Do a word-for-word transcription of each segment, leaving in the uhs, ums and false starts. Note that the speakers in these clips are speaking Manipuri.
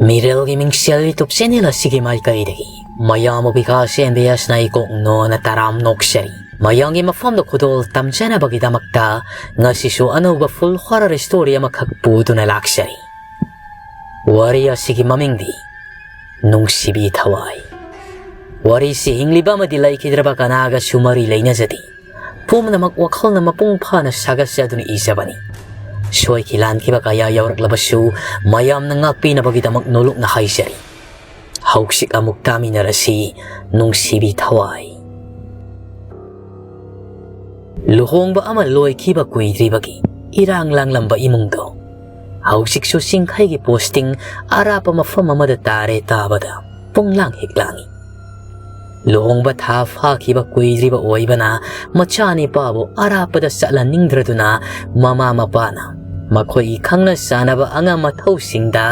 ꯃꯤꯔꯦꯜꯒꯤ ꯃꯤꯡꯁꯦꯜ YouTube channel ꯑꯁꯤꯒꯤ ꯃꯥꯏꯀꯩꯗꯒꯤ ꯃꯌꯥꯝꯕꯨ ꯕꯤꯀꯥꯁ ꯑꯦꯝ ꯕꯤ ꯑꯦꯁꯅ ꯏꯀꯣꯛ ꯅꯣꯟꯅ ꯇꯔꯥꯝ ꯅꯣꯛꯆꯔꯤ꯫ ꯃꯌꯥꯝꯒꯤ ꯃꯐꯝꯗ ꯈꯨꯗꯣꯜ ꯇꯝꯖꯅꯕꯒꯤꯗꯃꯛꯇ ꯉꯁꯤꯁꯨ ꯑꯅꯧꯕ full horror story ꯑꯃꯈꯛ ꯄꯨꯗꯨꯅ ꯂꯥꯛꯆꯔꯤ꯫ ꯋꯥꯔꯤ ꯑꯁꯤꯒꯤ ꯃꯃꯤꯡꯗꯤ ꯅꯨꯡꯁꯤꯕꯤ ꯊꯋꯥꯏ꯫ ꯋꯥꯔꯤꯁꯤ ꯍꯤꯡꯂꯤꯕ ꯑꯃꯗꯤ ꯂꯩꯈꯤꯗ꯭ꯔꯕ ꯀꯅꯥꯒꯁꯨ ꯃꯔꯤ ꯂꯩꯅꯖꯗꯦ꯫ ꯄꯨꯝꯅꯃꯛ ꯋꯥꯈꯜꯅ ꯃꯄꯨꯡ ꯐꯥꯅ ꯁꯥꯒꯠꯆꯗꯨꯅ ꯏꯖꯕꯅꯤ꯫ ꯁꯣꯏꯈꯤ ꯂꯥꯟꯈꯤꯕ ꯀꯌꯥ ꯌꯥꯎꯔꯛꯂꯕꯁꯨ ꯃꯌꯥꯝꯅ ꯉꯥꯛꯄꯤꯅꯕꯒꯤꯗꯃꯛ ꯅꯣꯂꯨꯛꯅ ꯍꯥꯏꯖꯔꯤ꯫ ꯍꯧꯖꯤꯛ ꯑꯃꯨꯛ ꯇꯥꯃꯤꯟꯅꯔꯁꯤ ꯅꯨꯡꯁꯤꯕꯤ ꯊꯋꯥꯏ꯫ ꯂꯨꯍꯣꯡꯕ ꯑꯃ ꯂꯣꯏꯈꯤꯕ ꯀꯨꯏꯗ꯭ꯔꯤꯕꯒꯤ ꯏꯔꯥꯡ ꯂꯥꯡꯂꯝꯕ ꯏꯃꯨꯡꯗꯣ ꯍꯧꯖꯤꯛꯁꯨ ꯆꯤꯡꯈꯩꯒꯤ posting ꯑꯔꯥꯞꯄ ꯃꯐꯝ ꯑꯃꯗ ꯇꯥꯔꯦ ꯇꯥꯕꯗ ꯄꯨꯡꯂꯥꯡ ꯍꯦꯛ ꯂꯥꯡꯏ꯫ ꯂꯨꯍꯣꯡꯕ ꯊꯥ ꯐꯥꯈꯤꯕ ꯀꯨꯏꯗ꯭ꯔꯤꯕ ꯑꯣꯏꯕꯅ ꯃꯆꯥꯅꯤꯄꯥꯕꯨ ꯑꯔꯥꯞꯄꯗ ꯆꯠꯍꯟꯅꯤꯡꯗ꯭ꯔꯗꯨꯅ ꯃꯃꯥ ꯃꯄꯥꯅ ꯃꯈꯣꯏꯒꯤ ꯈꯪꯅ ꯆꯥꯟꯅꯕ ꯑꯉꯝ ꯑꯊꯧꯁꯤꯡꯗ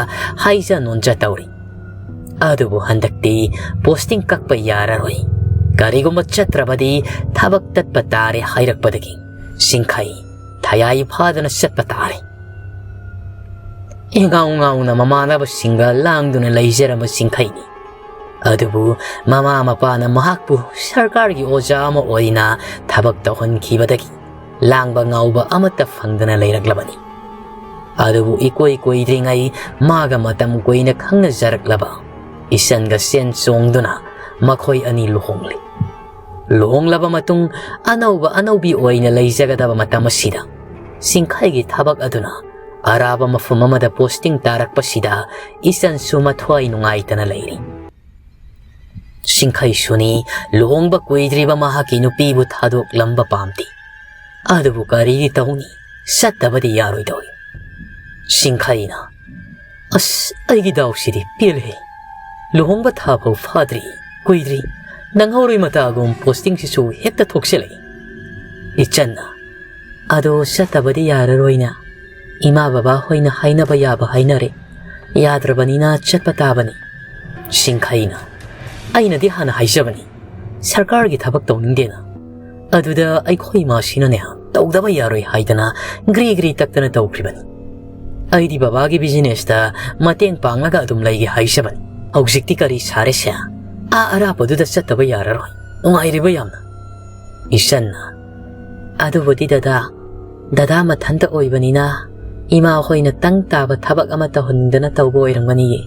ꯍꯥꯏꯖ ꯅꯣꯟꯖ ꯇꯧꯔꯤ꯫ ꯑꯗꯨꯕꯨ ꯍꯟꯗꯛꯇꯤ posting ꯀꯛꯄ ꯌꯥꯔꯔꯣꯏ, ꯀꯔꯤꯒꯨꯝꯕ ꯆꯠꯇ꯭ꯔꯕꯗꯤ ꯊꯕꯛ ꯇꯠꯄ ꯇꯥꯔꯦ ꯍꯥꯏꯔꯛꯄꯗꯒꯤ ꯆꯤꯡꯈꯩ ꯊꯌꯥꯏ ꯐꯥꯗꯨꯅ ꯆꯠꯄ ꯇꯥꯔꯦ꯫ ꯏꯉꯥꯎ ꯉꯥꯎꯅ ꯃꯃꯥꯟꯅꯕꯁꯤꯡꯒ ꯂꯥꯡꯗꯨꯅ ꯂꯩꯖꯔꯝꯕ ꯆꯤꯡꯈꯩꯅꯤ꯫ ꯑꯗꯨꯕꯨ ꯃꯃꯥ ꯃꯄꯥꯅ ꯃꯍꯥꯛꯄꯨ ꯁꯔꯀꯥꯔꯒꯤ ꯑꯣꯖꯥ ꯑꯃ ꯑꯣꯏꯅ ꯊꯕꯛ ꯇꯧꯍꯟꯈꯤꯕꯗꯒꯤ ꯂꯥꯡꯕ ꯉꯥꯎꯕ ꯑꯃꯠꯇ ꯐꯪꯗꯅ ꯂꯩꯔꯛꯂꯕꯅꯤ꯫ ꯑꯗꯨꯕꯨ ꯏꯀꯣꯏ ꯀꯣꯏꯗ꯭ꯔꯤꯉꯩ ꯃꯥꯒ ꯃꯇꯝ ꯀꯨꯏꯅ ꯈꯪꯅꯖꯔꯛꯂꯕ ꯏꯆꯟꯒ ꯆꯦꯟ ꯆꯣꯡꯗꯨꯅ ꯃꯈꯣꯏ ꯑꯅꯤ ꯂꯨꯍꯣꯡꯂꯤ꯫ ꯂꯨꯍꯣꯡꯂꯕ ꯃꯇꯨꯡ ꯑꯅꯧꯕ ꯑꯅꯧꯕꯤ ꯑꯣꯏꯅ ꯂꯩꯖꯒꯗꯕ ꯃꯇꯝ ꯑꯁꯤꯗ ꯆꯤꯡꯈꯩꯒꯤ ꯊꯕꯛ ꯑꯗꯨꯅ ꯑꯔꯥꯞꯄ ꯃꯐꯝ ꯑꯃꯗ posting ꯇꯥꯔꯛꯄꯁꯤꯗ ꯏꯆꯟꯁꯨ ꯃꯊ꯭ꯋꯥꯏ ꯅꯨꯡꯉꯥꯏꯇꯅ ꯂꯩꯔꯤ꯫ ꯆꯤꯡꯈꯩꯁꯨꯅꯤ ꯂꯨꯍꯣꯡꯕ ꯀꯨꯏꯗ꯭ꯔꯤꯕ ꯃꯍꯥꯛꯀꯤ ꯅꯨꯄꯤꯕꯨ ꯊꯥꯗꯣꯛꯂꯝꯕ ꯄꯥꯝꯗꯦ꯫ ꯑꯗꯨꯕꯨ ꯀꯔꯤꯗꯤ ꯇꯧꯅꯤ, ꯆꯠꯇꯕꯗꯤ ꯌꯥꯔꯣꯏꯗꯧꯔꯤ꯫ ꯆꯤꯡꯈꯩꯅ, "ꯑꯁ, ꯑꯩꯒꯤ ꯗꯥꯎꯁꯤꯗꯤ ꯄꯦꯜꯂꯦ꯫ ꯂꯨꯍꯣꯡꯕ ꯊꯥ ꯐꯥꯎ ꯐꯥꯗ꯭ꯔꯤ, ꯀꯨꯏꯗ꯭ꯔꯤ, ꯅꯪꯍꯧꯔꯣꯏ ꯃꯇꯥꯒꯨꯝ postingꯁꯤꯁꯨ ꯍꯦꯛꯇ ꯊꯣꯛꯆꯜꯂꯛꯏ꯫" ꯏꯆꯟꯅ, "ꯑꯗꯣ ꯆꯠꯇꯕꯗꯤ ꯌꯥꯔꯔꯣꯏꯅ꯫ ꯏꯃꯥ ꯕꯕꯥ ꯍꯣꯏꯅ ꯍꯥꯏꯅꯕ ꯌꯥꯕ ꯍꯥꯏꯅꯔꯦ꯫ ꯌꯥꯗ꯭ꯔꯕꯅꯤꯅ ꯆꯠꯄ ꯇꯥꯕꯅꯤ꯫" ꯆꯤꯡꯈꯩꯅ, "ꯑꯩꯅꯗꯤ ꯍꯥꯟꯅ ꯍꯥꯏꯖꯕꯅꯤ, ꯁꯔꯀꯥꯔꯒꯤ ꯊꯕꯛ ꯇꯧꯅꯤꯡꯗꯦꯅ꯫ ꯑꯗꯨꯗ ꯑꯩꯈꯣꯏ ꯏꯃꯥꯁꯤꯅꯅꯦ, ꯇꯧꯗꯕ ꯌꯥꯔꯣꯏ ꯍꯥꯏꯗꯅ ꯒ꯭ꯔꯤ ꯒ꯭ꯔꯤ ꯇꯛꯇꯅ ꯇꯧꯈ꯭ꯔꯤꯕꯅꯤ꯫ ꯑꯩꯗꯤ ꯕꯕꯥꯒꯤ businessꯇ ꯃꯇꯦꯡ ꯄꯥꯡꯂꯒ ꯑꯗꯨꯝ ꯂꯩꯒꯦ ꯍꯥꯏꯖꯕꯅꯤ꯫ ꯍꯧꯖꯤꯛꯇꯤ ꯀꯔꯤ ꯁꯥꯔꯦꯁꯦ? ꯑꯥ ꯑꯔꯥꯞꯄꯗꯨꯗ ꯆꯠꯇꯕ ꯌꯥꯔꯔꯣꯏ꯫ ꯅꯨꯡꯉꯥꯏꯔꯤꯕ ꯌꯥꯝꯅ?" ꯏꯆꯟꯅ, "ꯑꯗꯨꯕꯨꯗꯤ ꯗꯗꯥ, ꯗꯗꯥ ꯃꯊꯟꯇ ꯑꯣꯏꯕꯅꯤꯅ ꯏꯃꯥ ꯍꯣꯏꯅ ꯇꯪ ꯇꯥꯕ ꯊꯕꯛ ꯑꯃ ꯇꯧꯍꯟꯅꯤꯡꯗꯅ ꯇꯧꯕ ꯑꯣꯏꯔꯝꯒꯅꯤꯌꯦ꯫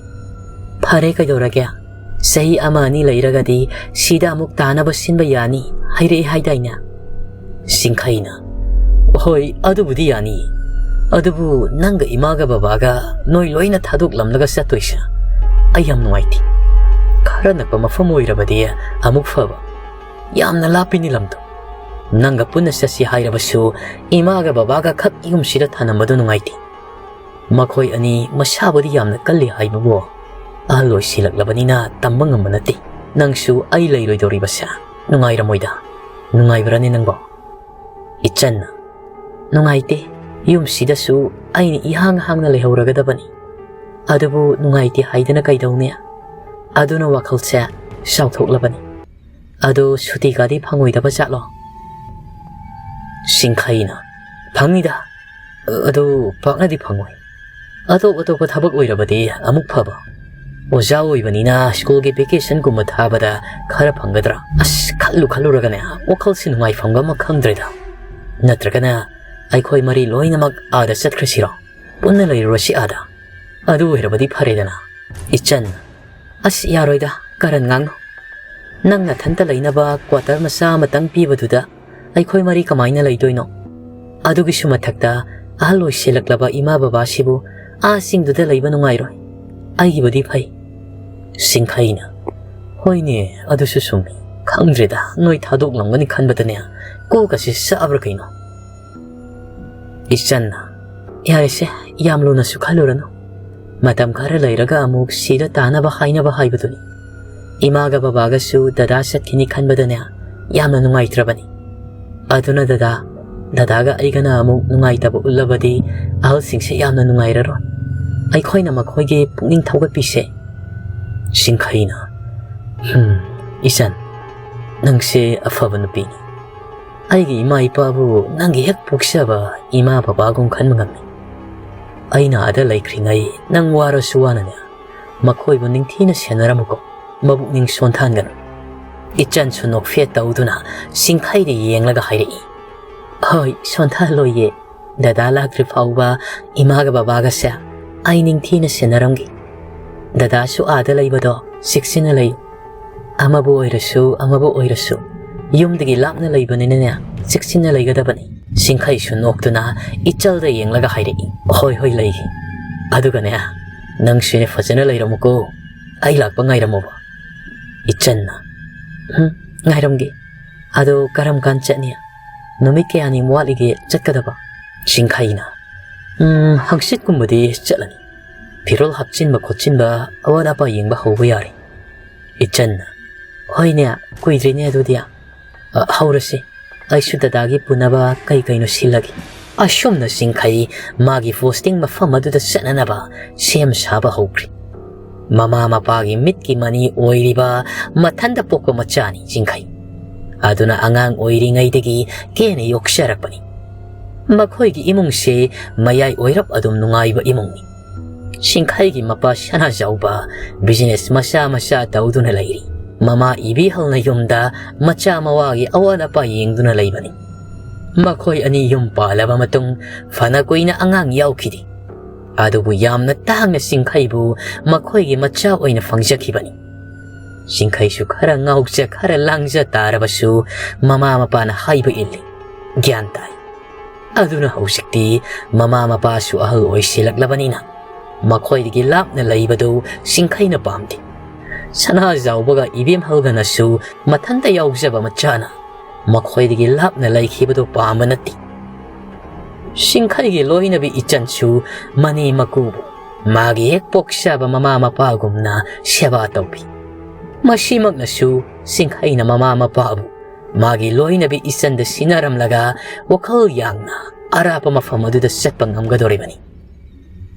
ꯐꯔꯦ, ꯀꯩꯗꯧꯔꯒꯦ? ꯆꯍꯤ ꯑꯃ ꯑꯅꯤ ꯂꯩꯔꯒꯗꯤ ꯁꯤꯗ ꯑꯃꯨꯛ ꯇꯥꯅꯕ ꯁꯤꯟꯕ ꯌꯥꯅꯤ ꯍꯥꯏꯔꯛꯑꯦ ꯍꯥꯏꯗꯥꯏꯅꯦ?" ꯁꯤꯡꯈꯩꯅ, "ꯍꯣꯏ, ꯑꯗꯨꯕꯨꯗꯤ ꯌꯥꯅꯤ꯫ ꯑꯗꯨꯕꯨ ꯅꯪꯒ ꯏꯃꯥꯒ ꯕꯕꯥꯒ ꯅꯣꯏ ꯂꯣꯏꯅ ꯊꯥꯗꯣꯛꯂꯝꯂꯒ ꯆꯠꯇꯣꯏꯁꯦ ꯑꯩ ꯌꯥꯝ ꯅꯨꯡꯉꯥꯏꯇꯦ꯫ ꯈꯔ ꯅꯛꯄ ꯃꯐꯝ ꯑꯣꯏꯔꯕꯗꯤ ꯑꯃꯨꯛ ꯐꯕ꯫ ꯌꯥꯝꯅ ꯂꯥꯞꯄꯤꯅꯤ ꯂꯝꯗꯣ꯫ ꯅꯪꯒ ꯄꯨꯟꯅ ꯆꯠꯁꯤ ꯍꯥꯏꯔꯕꯁꯨ ꯏꯃꯥꯒ ꯕꯕꯥꯒ ꯈꯛ ꯌꯨꯝꯁꯤꯗ ꯊꯅꯝꯕꯗꯨ ꯅꯨꯡꯉꯥꯏꯇꯦ꯫ ꯃꯈꯣꯏ ꯑꯅꯤ ꯃꯁꯥꯕꯨꯗꯤ ꯌꯥꯝꯅ ꯀꯜꯂꯤ ꯍꯥꯏꯕꯕꯨ ꯑꯍꯜ ꯑꯣꯏꯁꯤꯜꯂꯛꯂꯕꯅꯤꯅ ꯇꯝꯕ ꯉꯝꯕ ꯅꯠꯇꯦ꯫ ꯅꯪꯁꯨ ꯑꯩ ꯂꯩꯔꯣꯏꯗꯧꯔꯤꯕꯁꯦ ꯅꯨꯡꯉꯥꯏꯔꯝꯃꯣꯏꯗ꯫ ꯅꯨꯡꯉꯥꯏꯕ꯭ꯔꯥꯅꯦ ꯅꯪꯕꯣ?" ꯏꯆꯟꯅ, "ꯅꯨꯡꯉꯥꯏꯇꯦ꯫ ꯌꯨꯝꯁꯤꯗꯁꯨ ꯑꯩꯅ ꯏꯍꯥꯡ ꯍꯥꯡꯅ ꯂꯩꯍꯧꯔꯒꯗꯕꯅꯤ꯫ ꯑꯗꯨꯕꯨ ꯅꯨꯡꯉꯥꯏꯇꯦ ꯍꯥꯏꯗꯅ ꯀꯩꯗꯧꯅꯤ? ꯑꯗꯨꯅ ꯋꯥꯈꯜꯁꯦ ꯆꯥꯎꯊꯣꯛꯂꯕꯅꯤ꯫ ꯑꯗꯣ ꯁꯨꯇꯤꯒꯗꯤ ꯐꯪꯉꯣꯏꯗꯕ ꯖꯥꯠꯂꯣ?" ꯁꯤꯡꯈꯩꯅ, "ꯐꯪꯅꯤꯗ꯫ ꯑꯗꯨ ꯄꯥꯛꯅꯗꯤ ꯐꯪꯉꯣꯏ꯫ ꯑꯇꯣꯞ ꯑꯇꯣꯞꯄ ꯊꯕꯛ ꯑꯣꯏꯔꯕꯗꯤ ꯑꯃꯨꯛ ꯐꯕ꯫ ꯑꯣꯖꯥ ꯑꯣꯏꯕꯅꯤꯅ ꯁ꯭ꯀꯨꯜꯒꯤ vacationꯒꯨꯝꯕ ꯊꯥꯕꯗ ꯈꯔ ꯐꯪꯒꯗ꯭ꯔꯥ? ꯑꯁ, ꯈꯜꯂꯨ ꯈꯜꯂꯨꯔꯒꯅꯦ, ꯋꯥꯈꯜꯁꯦ ꯅꯨꯡꯉꯥꯏꯐꯝꯒ ꯑꯃ ꯈꯪꯗ꯭ꯔꯦꯗ꯫ ꯅꯠꯇ꯭ꯔꯒꯅ ꯑꯩꯈꯣꯏ ꯃꯔꯤ ꯂꯣꯏꯅꯃꯛ ꯑꯥꯗ ꯆꯠꯈ꯭ꯔꯁꯤꯔꯣ? ꯄꯨꯟꯅ ꯂꯩꯔꯨꯔꯁꯤ ꯑꯥꯗ꯫ ꯑꯗꯨ ꯑꯣꯏꯔꯕꯗꯤ ꯐꯔꯦꯗꯅ꯫" ꯏꯆꯟ, "ꯑꯁ, ꯌꯥꯔꯣꯏꯗ, ꯀꯔꯟ ꯉꯥꯡꯅꯨ꯫ ꯅꯪ ꯅꯊꯟꯇ ꯂꯩꯅꯕ quarter ꯃꯆꯥ ꯑꯃꯇꯪ ꯄꯤꯕꯗꯨꯗ ꯑꯩꯈꯣꯏ ꯃꯔꯤ ꯀꯃꯥꯏꯅ ꯂꯩꯗꯣꯏꯅꯣ? ꯑꯗꯨꯒꯤꯁꯨ ꯃꯊꯛꯇ ꯑꯍꯜ ꯑꯣꯏꯁꯤꯜꯂꯛꯂꯕ ꯏꯃꯥ ꯕꯕꯥꯁꯤꯕꯨ ꯑꯥ ꯆꯤꯡꯗꯨꯗ ꯂꯩꯕ ꯅꯨꯡꯉꯥꯏꯔꯣꯏ꯫ ꯑꯩꯒꯤꯕꯨꯗꯤ ꯐꯩ꯫" ꯁꯤꯡꯈꯩꯅ, "ꯍꯣꯏꯅꯦ, ꯑꯗꯨꯁꯨ ꯆꯨꯝꯃꯤ꯫ ꯈꯪꯗ꯭ꯔꯦꯗ, ꯅꯣꯏ ꯊꯥꯗꯣꯛꯂꯝꯒꯅꯤ ꯈꯟꯕꯗꯅꯦ ꯀꯣꯛꯀꯁꯦ ꯆꯥꯛꯑꯕ꯭ꯔꯥ ꯀꯩꯅꯣ?" ꯏꯆꯟꯅ, "ꯌꯥꯔꯦꯁꯦ, ꯌꯥꯝ ꯂꯨꯅꯁꯨ ꯈꯜꯂꯨꯔꯅꯨ꯫ ꯃꯇꯝ ꯈꯔ ꯂꯩꯔꯒ ꯑꯃꯨꯛ ꯁꯤꯗ ꯇꯥꯅꯕ ꯍꯥꯏꯅꯕ ꯍꯥꯏꯕꯗꯨꯅꯤ꯫ ꯏꯃꯥꯒ ꯕꯕꯥꯒꯁꯨ ꯗꯗꯥ ꯆꯠꯈꯤꯅꯤ ꯈꯟꯕꯗꯅꯦ ꯌꯥꯝꯅ ꯅꯨꯡꯉꯥꯏꯇ꯭ꯔꯕꯅꯤ꯫ ꯑꯗꯨꯅ ꯗꯗꯥ, ꯗꯗꯥꯒ ꯑꯩꯒꯅ ꯑꯃꯨꯛ ꯅꯨꯡꯉꯥꯏꯇꯕ ꯎꯠꯂꯕꯗꯤ ꯑꯍꯜꯁꯤꯡꯁꯦ ꯌꯥꯝꯅ ꯅꯨꯡꯉꯥꯏꯔꯔꯣꯏ꯫ ꯑꯩꯈꯣꯏꯅ ꯃꯈꯣꯏꯒꯤ ꯄꯨꯛꯅꯤꯡ ꯊꯧꯒꯠꯄꯤꯁꯦ꯫" ꯁꯤꯡꯈꯩꯅ, "ꯍꯝ, ꯏꯆꯟ, ꯅꯪꯁꯦ ꯑꯐꯕ ꯅꯨꯄꯤꯅꯤ꯫ ꯑꯩꯒꯤ ꯏꯃꯥ ꯏꯄꯥꯕꯨ ꯅꯪꯒꯤ ꯍꯦꯛ ꯄꯣꯛꯆꯕ ꯏꯃꯥ ꯕꯕꯥꯒꯨꯝ ꯈꯟꯕ ꯉꯝꯃꯤ꯫ ꯑꯩꯅ ꯑꯥꯗ ꯂꯩꯈ꯭ꯔꯤꯉꯩ ꯅꯪ ꯋꯥꯔꯁꯨ ꯋꯥꯅꯅꯦ, ꯃꯈꯣꯏꯕꯨ ꯅꯤꯡꯊꯤꯅ ꯁꯦꯟꯅꯔꯝꯃꯨꯀꯣ꯫ ꯃꯕꯨꯛꯅꯤꯡ ꯁꯣꯟꯊꯍꯟꯒꯅꯨ꯫ ꯏꯆꯟꯁꯨ ꯅꯣꯛꯐꯦꯠ ꯇꯧꯗꯨꯅ ꯁꯤꯡꯈꯩꯗ ꯌꯦꯡꯂꯒ ꯍꯥꯏꯔꯛꯏ, "ꯍꯣꯏ, ꯁꯣꯟꯊꯍꯜꯂꯣꯏꯌꯦ꯫ ꯗꯗꯥ ꯂꯥꯛꯇ꯭ꯔꯤ ꯐꯥꯎꯕ ꯏꯃꯥꯒ ꯕꯕꯥꯒꯁꯦ ꯑꯩ ꯅꯤꯡꯊꯤꯅ ꯁꯦꯟꯅꯔꯝꯒꯦ꯫ ꯗꯗꯥꯁꯨ ꯑꯥꯗ ꯂꯩꯕꯗꯣ ꯆꯦꯛꯁꯤꯟꯅ ꯂꯩꯌꯨ꯫ ꯑꯃꯕꯨ ꯑꯣꯏꯔꯁꯨ, ꯑꯃꯕꯨ ꯑꯣꯏꯔꯁꯨ, ꯌꯨꯝꯗꯒꯤ ꯂꯥꯞꯅ ꯂꯩꯕꯅꯤꯅꯅꯦ, ꯆꯦꯛꯁꯤꯟꯅ ꯂꯩꯒꯗꯕꯅꯤ꯫" ꯁꯤꯡꯈꯩꯁꯨ ꯅꯣꯛꯇꯨꯅ ꯏꯆꯜꯗ ꯌꯦꯡꯂꯒ ꯍꯥꯏꯔꯛꯏ, "ꯍꯣꯏ, ꯍꯣꯏ, ꯂꯩꯒꯦ꯫ ꯑꯗꯨꯒꯅꯦ, ꯅꯪꯁꯨꯅꯦ ꯐꯖꯅ ꯂꯩꯔꯝꯃꯨꯀꯣ꯫ ꯑꯩ ꯂꯥꯛꯄ ꯉꯥꯏꯔꯝꯃꯨꯕ꯫" ꯏꯆꯟꯅ, "ꯎꯝ, ꯉꯥꯏꯔꯝꯒꯦ꯫ ꯑꯗꯣ ꯀꯔꯝ ꯀꯥꯟ ꯆꯠꯅꯤ? ꯅꯨꯃꯤꯠ ꯀꯌꯥꯅꯤꯃꯨꯛ ꯋꯥꯠꯂꯤꯒꯦ ꯆꯠꯀꯗꯕ?" ꯁꯤꯡꯈꯩꯅ, "ꯎꯝ, ꯍꯪꯆꯤꯠꯀꯨꯝꯕꯗꯤ ꯆꯠꯂꯅꯤ꯫ ꯐꯤꯔꯣꯜ ꯍꯥꯞꯆꯤꯟꯕ ꯈꯣꯠꯆꯤꯟꯕ, ꯑꯋꯥꯠ ꯑꯄꯥ ꯌꯦꯡꯕ ꯍꯧꯕ ꯌꯥꯔꯦ꯫" ꯏꯆꯟꯅ, "ꯍꯣꯏꯅꯦ, ꯀꯨꯏꯗ꯭ꯔꯤꯅꯦ ꯑꯗꯨꯗꯤ꯫ ꯑ, ꯍꯧꯔꯁꯤ꯫ ꯑꯩꯁꯨ ꯗꯗꯥꯒꯤ ꯄꯨꯅꯕ ꯀꯩ ꯀꯩꯅꯣ ꯁꯤꯜꯂꯒꯦ꯫" ꯑꯁꯨꯝꯅ ꯁꯤꯡꯈꯩ ꯃꯥꯒꯤ posting ꯃꯐꯝ ꯑꯗꯨꯗ ꯆꯠꯅꯅꯕ ꯁꯦꯝ ꯁꯥꯕ ꯍꯧꯈ꯭ꯔꯦ꯫ ꯃꯃꯥ ꯃꯄꯥꯒꯤ ꯃꯤꯠꯀꯤ ꯃꯅꯤ ꯑꯣꯏꯔꯤꯕ ꯃꯊꯟꯇ ꯄꯣꯛꯄ ꯃꯆꯥꯅꯤ ꯁꯤꯡꯈꯩ꯫ ꯑꯗꯨꯅ ꯑꯉꯥꯡ ꯑꯣꯏꯔꯤꯉꯩꯗꯒꯤ ꯀꯦꯅ ꯌꯣꯛꯆꯔꯛꯄꯅꯤ꯫ ꯃꯈꯣꯏꯒꯤ ꯏꯃꯨꯡꯁꯦ ꯃꯌꯥꯏ ꯑꯣꯏꯔꯞ ꯑꯗꯨꯝ ꯅꯨꯡꯉꯥꯏꯕ ꯏꯃꯨꯡꯅꯤ꯫ ꯁꯤꯡꯈꯩꯒꯤ ꯃꯄꯥ ꯁꯅꯥꯖꯥꯎꯕ business ꯃꯆꯥ ꯃꯆꯥ ꯇꯧꯗꯨꯅ ꯂꯩꯔꯤ꯫ ꯃꯃꯥ ꯏꯕꯤꯍꯜꯅ ꯌꯨꯝꯗ ꯃꯆꯥ ꯃꯋꯥꯒꯤ ꯑꯋꯥꯠ ꯑꯄꯥ ꯌꯦꯡꯗꯨꯅ ꯂꯩꯕꯅꯤ꯫ ꯃꯈꯣꯏ ꯑꯅꯤ ꯌꯨꯝ ꯄꯥꯜꯂꯕ ꯃꯇꯨꯡ ꯐꯅ ꯀꯨꯏꯅ ꯑꯉꯥꯡ ꯌꯥꯎꯈꯤꯗꯦ꯫ ꯑꯗꯨꯕꯨ ꯌꯥꯝꯅ ꯇꯥꯡꯅ ꯁꯤꯡꯈꯩꯕꯨ ꯃꯈꯣꯏꯒꯤ ꯃꯆꯥ ꯑꯣꯏꯅ ꯐꯪꯖꯈꯤꯕꯅꯤ꯫ ꯁꯤꯡꯈꯩꯁꯨ ꯈꯔ ꯉꯥꯎꯖ ꯈꯔ ꯂꯥꯡꯖ ꯇꯥꯔꯕꯁꯨ ꯃꯃꯥ ꯃꯄꯥꯅ ꯍꯥꯏꯕ ꯏꯜꯂꯤ, ꯒ꯭ꯌꯥꯟ ꯇꯥꯏ꯫ ꯑꯗꯨꯅ ꯍꯧꯖꯤꯛꯇꯤ ꯃꯃꯥ ꯃꯄꯥꯁꯨ ꯑꯍꯜ ꯑꯣꯏꯁꯤꯜꯂꯛꯂꯕꯅꯤꯅ ꯃꯈꯣꯏꯗꯒꯤ ꯂꯥꯞꯅ ꯂꯩꯕꯗꯨ ꯁꯤꯡꯈꯩꯅ ꯄꯥꯝꯗꯦ꯫ ꯁꯅꯥꯖꯥꯎꯕꯒ ꯏꯕꯦꯝꯍꯜꯒꯅꯁꯨ ꯃꯊꯟꯇ ꯌꯥꯎꯖꯕ ꯃꯆꯥꯅ ꯃꯈꯣꯏꯗꯒꯤ ꯂꯥꯞꯅ ꯂꯩꯈꯤꯕꯗꯨ ꯄꯥꯝꯕ ꯅꯠꯇꯦ꯫ ꯁꯤꯡꯈꯩꯒꯤ ꯂꯣꯏꯅꯕꯤ ꯏꯆꯟꯁꯨ ꯃꯅꯦ ꯃꯀꯨꯕꯨ ꯃꯥꯒꯤ ꯍꯦꯛ ꯄꯣꯛꯆꯕ ꯃꯃꯥ ꯃꯄꯥꯒꯨꯝꯅ ꯁꯦꯕꯥ ꯇꯧꯕꯤ꯫ ꯃꯁꯤꯃꯛꯅꯁꯨ ꯁꯤꯡꯈꯩꯅ ꯃꯃꯥ ꯃꯄꯥꯕꯨ ꯃꯥꯒꯤ ꯂꯣꯏꯅꯕꯤ ꯏꯆꯟꯗ ꯁꯤꯟꯅꯔꯝꯂꯒ ꯋꯥꯈꯜ ꯌꯥꯡꯅ ꯑꯔꯥꯞꯄ ꯃꯐꯝ ꯑꯗꯨꯗ ꯆꯠꯄ ꯉꯝꯒꯗꯧꯔꯤꯕꯅꯤ꯫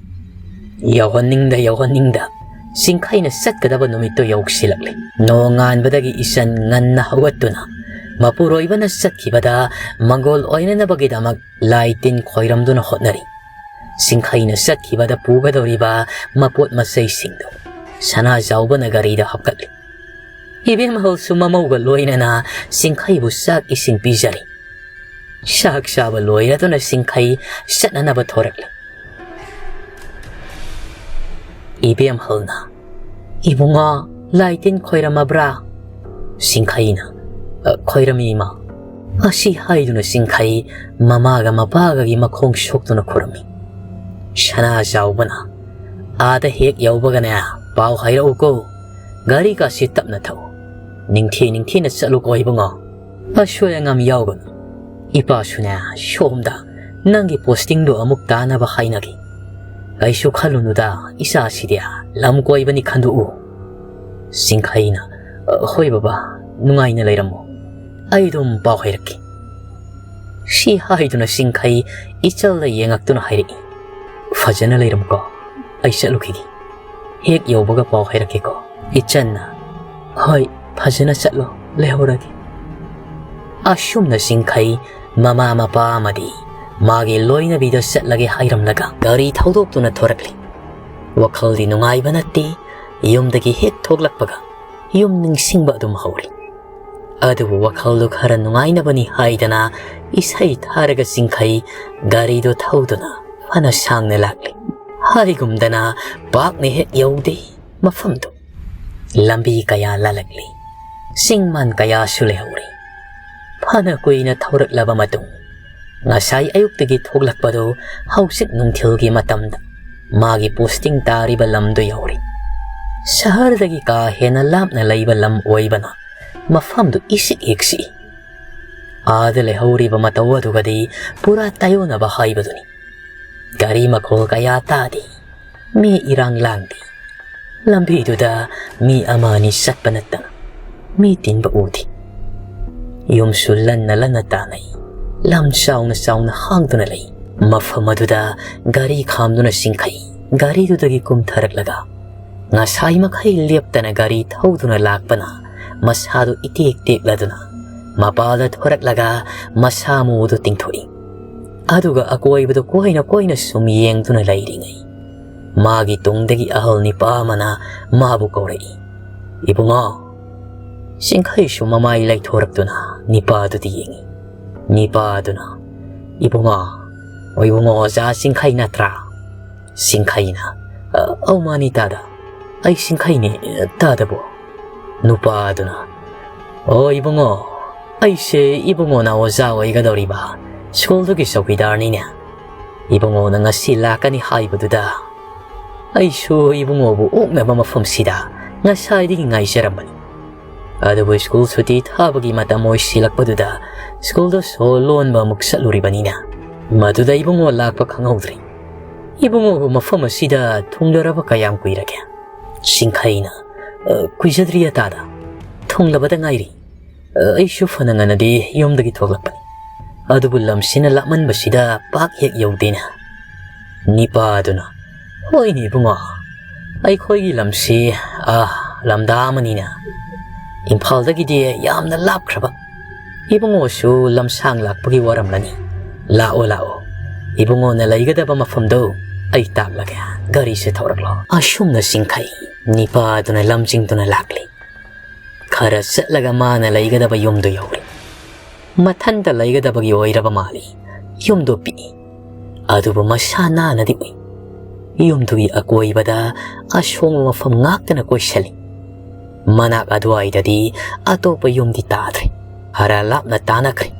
ꯌꯧꯍꯟꯅꯤꯡꯗ ꯌꯧꯍꯟꯅꯤꯡꯗ ꯁꯤꯡꯈꯩꯅ ꯆꯠꯀꯗꯕ ꯅꯨꯃꯤꯠꯇꯨ ꯌꯧꯁꯤꯜꯂꯛꯂꯦ꯫ ꯅꯣꯡꯉꯥꯟꯕꯗꯒꯤ ꯏꯆꯟ ꯉꯟꯅ ꯍꯧꯒꯠꯇꯨꯅ ꯃꯄꯨꯔꯣꯏꯕꯅ ꯆꯠꯈꯤꯕꯗ ꯃꯪꯒꯣꯜ ꯑꯣꯏꯅꯅꯕꯒꯤꯗꯃꯛ ꯂꯥꯏ ꯇꯤꯟ ꯈꯣꯏꯔꯝꯗꯨꯅ ꯍꯣꯠꯅꯔꯤ꯫ ꯁꯤꯡꯈꯩꯅ ꯆꯠꯈꯤꯕꯗ ꯄꯨꯒꯗꯧꯔꯤꯕ ꯃꯄꯣꯠ ꯃꯆꯩꯁꯤꯡꯗꯨ ꯁꯅꯥꯖꯥꯎꯕꯅ ꯒꯥꯔꯤꯗ ꯍꯥꯞꯀꯠꯂꯤ꯫ ꯏꯕꯦꯝꯍꯜꯁꯨ ꯃꯃꯧꯒ ꯂꯣꯏꯅꯅ ꯁꯤꯡꯈꯩꯕꯨ ꯆꯥꯛ ꯏꯁꯤꯡ ꯄꯤꯖꯔꯤ꯫ ꯆꯥꯛ ꯆꯥꯕ ꯂꯣꯏꯔꯗꯨꯅ ꯁꯤꯡꯈꯩ ꯆꯠꯅꯅꯕ ꯊꯣꯔꯛꯂꯤ꯫ ꯏꯕꯦꯝꯍꯜꯅ, "ꯏꯕꯨꯡꯉꯣ, ꯂꯥꯏ ꯇꯤꯟ ꯈꯣꯏꯔꯝꯃꯕ꯭ꯔꯥ?" ꯁꯤꯡꯈꯩꯅ, "ꯑ, ꯈꯣꯏꯔꯝꯃꯤ, ꯏꯃꯥ"꯫ ꯑꯁꯤ ꯍꯥꯏꯗꯨꯅ ꯁꯤꯡꯈꯩ ꯃꯃꯥꯒ ꯃꯄꯥꯒꯒꯤ ꯃꯈꯣꯡ ꯁꯣꯛꯇꯨꯅ ꯈꯨꯔꯨꯝꯃꯤ꯫ ꯁꯅꯥ ꯆꯥꯎꯕꯅ, "ꯑꯥꯗ ꯍꯦꯛ ꯌꯧꯕꯒꯅꯦ, ꯄꯥꯎ ꯍꯥꯏꯔꯛꯎꯀꯣ꯫ ꯒꯥꯔꯤꯒꯁꯤ ꯇꯞꯅ ꯊꯧ꯫ ꯅꯤꯡꯊꯤ ꯅꯤꯡꯊꯤꯅ ꯆꯠꯂꯨꯀꯣ, ꯏꯕꯨꯡꯉꯣ꯫ ꯑꯁꯣꯏ ꯑꯉꯥꯝ ꯌꯥꯎꯒꯅꯨ꯫ ꯏꯄꯥꯁꯨꯅꯦ, ꯁꯣꯝꯗ ꯅꯪꯒꯤ ꯄꯣꯁꯇꯤꯡꯗꯣ ꯑꯃꯨꯛ ꯇꯥꯅꯕ ꯍꯥꯏꯅꯒꯦ꯫ ꯀꯩꯁꯨ ꯈꯜꯂꯨꯅꯨꯗ, ꯏꯆꯥꯁꯤꯗꯤ ꯂꯝ ꯀꯣꯏꯕꯅꯤ ꯈꯟꯗꯣꯛꯎ"꯫ ꯁꯤꯡꯈꯩꯅ, "ꯍꯣꯏ ꯕꯕꯥ, ꯅꯨꯡꯉꯥꯏꯅ ꯂꯩꯔꯝꯃꯣ꯫ ꯑꯩ ꯑꯗꯨꯝ ꯄꯥꯎ ꯍꯥꯏꯔꯛꯀꯦ"꯫ ꯁꯤ ꯍꯥꯏꯗꯨꯅ ꯁꯤꯡꯈꯩ ꯏꯆꯜꯗ ꯌꯦꯡꯉꯛꯇꯨꯅ ꯍꯥꯏꯔꯛꯏ, "ꯐꯖꯅ ꯂꯩꯔꯝꯃꯨꯀꯣ, ꯑꯩ ꯆꯠꯂꯨꯈꯤꯒꯦ꯫ ꯍꯦꯛ ꯌꯧꯕꯒ ꯄꯥꯎ ꯍꯥꯏꯔꯛꯀꯦꯀꯣ"꯫ ꯏꯆꯟꯅ, "ꯍꯣꯏ, ꯐꯖꯅ ꯆꯠꯂꯣ, ꯂꯩꯍꯧꯔꯒꯦ"꯫ ꯑꯁꯨꯝꯅ ꯁꯤꯡꯈꯩ ꯃꯃꯥ ꯃꯄꯥ ꯑꯃꯗꯤ ꯃꯥꯒꯤ ꯂꯣꯏꯅꯕꯤꯗ ꯆꯠꯂꯒꯦ ꯍꯥꯏꯔꯝꯂꯒ ꯒꯥꯔꯤ ꯊꯧꯗꯣꯛꯇꯨꯅ ꯊꯣꯔꯛꯂꯤ꯫ ꯋꯥꯈꯜꯗꯤ ꯅꯨꯡꯉꯥꯏꯕ ꯅꯠꯇꯦ꯫ ꯌꯨꯝꯗꯒꯤ ꯍꯦꯛ ꯊꯣꯛꯂꯛꯄꯒ ꯌꯨꯝ ꯅꯤꯡꯁꯤꯡꯕ ꯑꯗꯨꯝ ꯍꯧꯔꯤ꯫ ꯑꯗꯨꯕꯨ ꯋꯥꯈꯜꯗꯨ ꯈꯔ ꯅꯨꯡꯉꯥꯏꯅꯕꯅꯤ ꯍꯥꯏꯗꯅ ꯏꯁꯩ ꯊꯥꯔꯒ ꯁꯤꯡꯈꯩ ꯒꯥꯔꯤꯗꯨ ꯊꯧꯗꯨꯅ ꯐꯅ ꯁꯥꯡꯅ ꯂꯥꯛꯂꯤ꯫ ꯍꯥꯏꯒꯨꯝꯗꯅ ꯄꯥꯛꯅ ꯍꯦꯛ ꯌꯧꯗꯦ ꯃꯐꯝꯗꯨ꯫ ꯂꯝꯕꯤ ꯀꯌꯥ ꯂꯥꯜꯂꯛꯂꯤ꯫ ꯆꯤꯡ ꯃꯥꯟ ꯀꯌꯥꯁꯨ ꯂꯩꯍꯧꯔꯤ꯫ ꯐꯅ ꯀꯨꯏꯅ ꯊꯧꯔꯛꯂꯕ ꯃꯇꯨꯡ, ꯉꯁꯥꯏ ꯑꯌꯨꯛꯇꯒꯤ ꯊꯣꯛꯂꯛꯄꯗꯨ ꯍꯧꯖꯤꯛ ꯅꯨꯡꯊꯤꯜꯒꯤ ꯃꯇꯝꯗ ꯃꯥꯒꯤ ꯄꯣꯁꯇꯤꯡ ꯇꯥꯔꯤꯕ ꯂꯝꯗꯨ ꯌꯧꯔꯤ꯫ ꯁꯍꯔꯗꯒꯤ ꯀꯥ ꯍꯦꯟꯅ ꯂꯥꯞꯅ ꯂꯩꯕ ꯂꯝ ꯑꯣꯏꯕꯅ ꯃꯐꯝꯗꯨ ꯏꯆꯤꯛ ꯍꯦꯛ ꯆꯤꯛꯏ꯫ ꯑꯥꯗ ꯂꯩꯍꯧꯔꯤꯕ ꯃꯇꯧ ꯑꯗꯨꯒꯗꯤ ꯄꯨꯔꯥ ꯇꯥꯏꯑꯣꯟꯅꯕ ꯍꯥꯏꯕꯗꯨꯅꯤ꯫ ꯒꯥꯔꯤ ꯃꯈꯣꯜ ꯀꯌꯥ ꯇꯥꯗꯦ꯫ ꯃꯤ ꯏꯔꯥꯡ ꯂꯥꯡꯗꯦ꯫ ꯂꯝꯕꯤꯗꯨꯗ ꯃꯤ ꯑꯃ ꯑꯅꯤ ꯆꯠꯄ ꯅꯠꯇꯅ ꯃꯤ ꯇꯤꯟꯕ ꯎꯗꯦ꯫ ꯌꯨꯝꯁꯨ ꯂꯟꯅ ꯂꯟꯅ ꯇꯥꯅꯩ꯫ ꯂꯝ ꯆꯥꯎꯅ ꯆꯥꯎꯅ ꯍꯥꯡꯗꯨꯅ ꯂꯩ꯫ ꯃꯐꯝ ꯑꯗꯨꯗ ꯒꯥꯔꯤ ꯈꯥꯝꯗꯨꯅ ꯁꯤꯡꯈꯩ ꯒꯥꯔꯤꯗꯨꯗꯒꯤ ꯀꯨꯝꯊꯔꯛꯂꯒ ꯉꯁꯥꯏ ꯃꯈꯩ ꯂꯦꯞꯇꯅ ꯒꯥꯔꯤ ꯊꯧꯗꯨꯅ ꯂꯥꯛꯄꯅ ꯃꯁꯥꯗꯨ ꯏꯇꯦꯛ ꯇꯦꯛꯂꯗꯨꯅ ꯃꯄꯥꯗ ꯊꯣꯔꯛꯂꯒ ꯃꯁꯥ ꯃꯎꯗꯨ ꯇꯤꯡꯊꯣꯛꯏ꯫ ꯑꯗꯨꯒ ꯑꯀꯣꯏꯕꯗꯨ ꯀꯣꯏꯅ ꯀꯣꯏꯅ ꯁꯨꯝ ꯌꯦꯡꯗꯨꯅ ꯂꯩꯔꯤꯉꯩ, ꯃꯥꯒꯤ ꯇꯨꯡꯗꯒꯤ ꯑꯍꯜ ꯅꯤꯄꯥ ꯑꯃꯅ ꯃꯥꯕꯨ ꯀꯧꯔꯛꯏ, "ꯏꯕꯨꯡꯉꯣ!" ꯆꯤꯡꯈꯩꯁꯨ ꯃꯃꯥꯏ ꯂꯩꯊꯣꯔꯛꯇꯨꯅ ꯅꯤꯄꯥꯗꯨꯗ ꯌꯦꯡꯉꯤ꯫ ꯅꯤꯄꯥꯗꯨꯅ, "ꯏꯕꯨꯡꯉꯣ, ꯑꯣ ꯏꯕꯨꯡꯉꯣ, ꯑꯣꯖꯥ ꯆꯤꯡꯈꯩ ꯅꯠꯇ꯭ꯔꯥ?" ꯆꯤꯡꯈꯩꯅ, "ꯑ, ꯑꯧ ꯃꯥꯅꯤ ꯇꯥꯗ, ꯑꯩ ꯆꯤꯡꯈꯩꯅꯤ, ꯇꯥꯗꯕꯣ?" ꯅꯨꯄꯥꯗꯨꯅ, "ꯑꯣ ꯏꯕꯨꯡꯉꯣ, ꯑꯩꯁꯦ ꯏꯕꯨꯡꯉꯣꯅ ꯑꯣꯖꯥ ꯑꯣꯏꯒꯗꯧꯔꯤꯕ ꯁ꯭ꯀꯨꯜꯗꯨꯒꯤ ꯆꯧꯀꯤꯗꯥꯔꯅꯤꯅꯦ꯫ ꯏꯕꯨꯡꯉꯣꯅ ꯉꯁꯤ ꯂꯥꯛꯀꯅꯤ ꯍꯥꯏꯕꯗꯨꯗ ꯑꯩꯁꯨ ꯏꯕꯨꯡꯉꯣꯕꯨ ꯑꯣꯛꯅꯕ ꯃꯐꯝꯁꯤꯗ ꯉꯁꯥꯏꯗꯒꯤ ꯉꯥꯏꯖꯔꯝꯕꯅꯤ꯫ ꯑꯗꯨꯕꯨ ꯁ꯭ꯀꯨꯜ ꯁꯨꯇꯤ ꯊꯥꯕꯒꯤ ꯃꯇꯝ ꯑꯣꯏꯁꯤꯜꯂꯛꯄꯗꯨꯗ ꯁ꯭ꯀꯨꯜꯗ ꯁꯣ ꯂꯣꯟꯕ ꯑꯃꯨꯛ ꯆꯠꯂꯨꯔꯤꯕꯅꯤꯅ ꯃꯗꯨꯗ ꯏꯕꯨꯡꯉꯣ ꯂꯥꯛꯄ ꯈꯪꯍꯧꯗ꯭ꯔꯦ꯫ ꯏꯕꯨꯡꯉꯣꯕꯨ ꯃꯐꯝ ꯑꯁꯤꯗ ꯊꯨꯡꯂꯔꯕ ꯀꯌꯥꯝ ꯀꯨꯏꯔꯒꯦ?" ꯆꯤꯡꯈꯩꯅ, "ꯑ, ꯀꯨꯏꯖꯗ꯭ꯔꯤꯌꯦ ꯇꯥꯗ, ꯊꯨꯡꯂꯕꯗ ꯉꯥꯏꯔꯤ꯫ ꯑ, ꯑꯩꯁꯨ ꯐꯅ ꯉꯟꯅꯗꯤ ꯌꯨꯝꯗꯒꯤ ꯊꯣꯛꯂꯛꯄꯅꯤ, ꯑꯗꯨꯕꯨ ꯂꯝꯁꯤꯅ ꯂꯥꯞꯃꯟꯕꯁꯤꯗ ꯄꯥꯛ ꯍꯦꯛ ꯌꯧꯗꯦꯅꯦ꯫" ꯅꯤꯄꯥꯗꯨꯅ, "ꯍꯣꯏꯅꯦ ꯏꯕꯨꯡꯉꯣ, ꯑꯩꯈꯣꯏꯒꯤ ꯂꯝꯁꯤ, ꯑ, ꯂꯝꯗꯥ ꯑꯃꯅꯤꯅ ꯏꯝꯐꯥꯜꯗꯒꯤꯗꯤ ꯌꯥꯝꯅ ꯂꯥꯞꯈ꯭ꯔꯕ꯫ ꯏꯕꯨꯡꯉꯣꯁꯨ ꯂꯝꯁꯥꯡ ꯂꯥꯛꯄꯒꯤ ꯋꯥꯔꯝꯂꯅꯤ꯫ ꯂꯥꯛꯑꯣ, ꯂꯥꯛꯑꯣ, ꯏꯕꯨꯡꯉꯣꯅ ꯂꯩꯒꯗꯕ ꯃꯐꯝꯗꯣ ꯑꯩ ꯇꯥꯛꯂꯒꯦ꯫ ꯒꯥꯔꯤꯁꯦ ꯊꯧꯔꯛꯂꯣ꯫" ꯑꯁꯨꯝꯅ ꯆꯤꯡꯈꯩ ꯅꯤꯄꯥꯗꯨꯅ ꯂꯝꯖꯤꯡꯗꯨꯅ ꯂꯥꯛꯂꯤ꯫ ꯈꯔ ꯆꯠꯂꯒ ꯃꯥꯅ ꯂꯩꯒꯗꯕ ꯌꯨꯝꯗꯨ ꯌꯧꯔꯦ꯫ ꯃꯊꯟꯇ ꯂꯩꯒꯗꯕꯒꯤ ꯑꯣꯏꯔꯕ ꯃꯥꯜꯂꯤ꯫ ꯌꯨꯝꯗꯨ ꯄꯤꯛꯏ, ꯑꯗꯨꯕꯨ ꯃꯁꯥ ꯅꯥꯟꯅꯗꯤ ꯎꯏ꯫ ꯌꯨꯝꯗꯨꯒꯤ ꯑꯀꯣꯏꯕꯗ ꯑꯁꯣꯡꯕ ꯃꯐꯝ ꯉꯥꯛꯇꯅ ꯀꯣꯏꯁꯜꯂꯤ꯫ ꯃꯅꯥꯛ ꯑꯗꯨꯋꯥꯏꯗꯗꯤ ꯑꯇꯣꯞꯄ ꯌꯨꯝꯗꯤ ꯇꯥꯗ꯭ꯔꯦ꯫ ꯈꯔ ꯂꯥꯞꯅ ꯇꯥꯅꯈ꯭ꯔꯦ꯫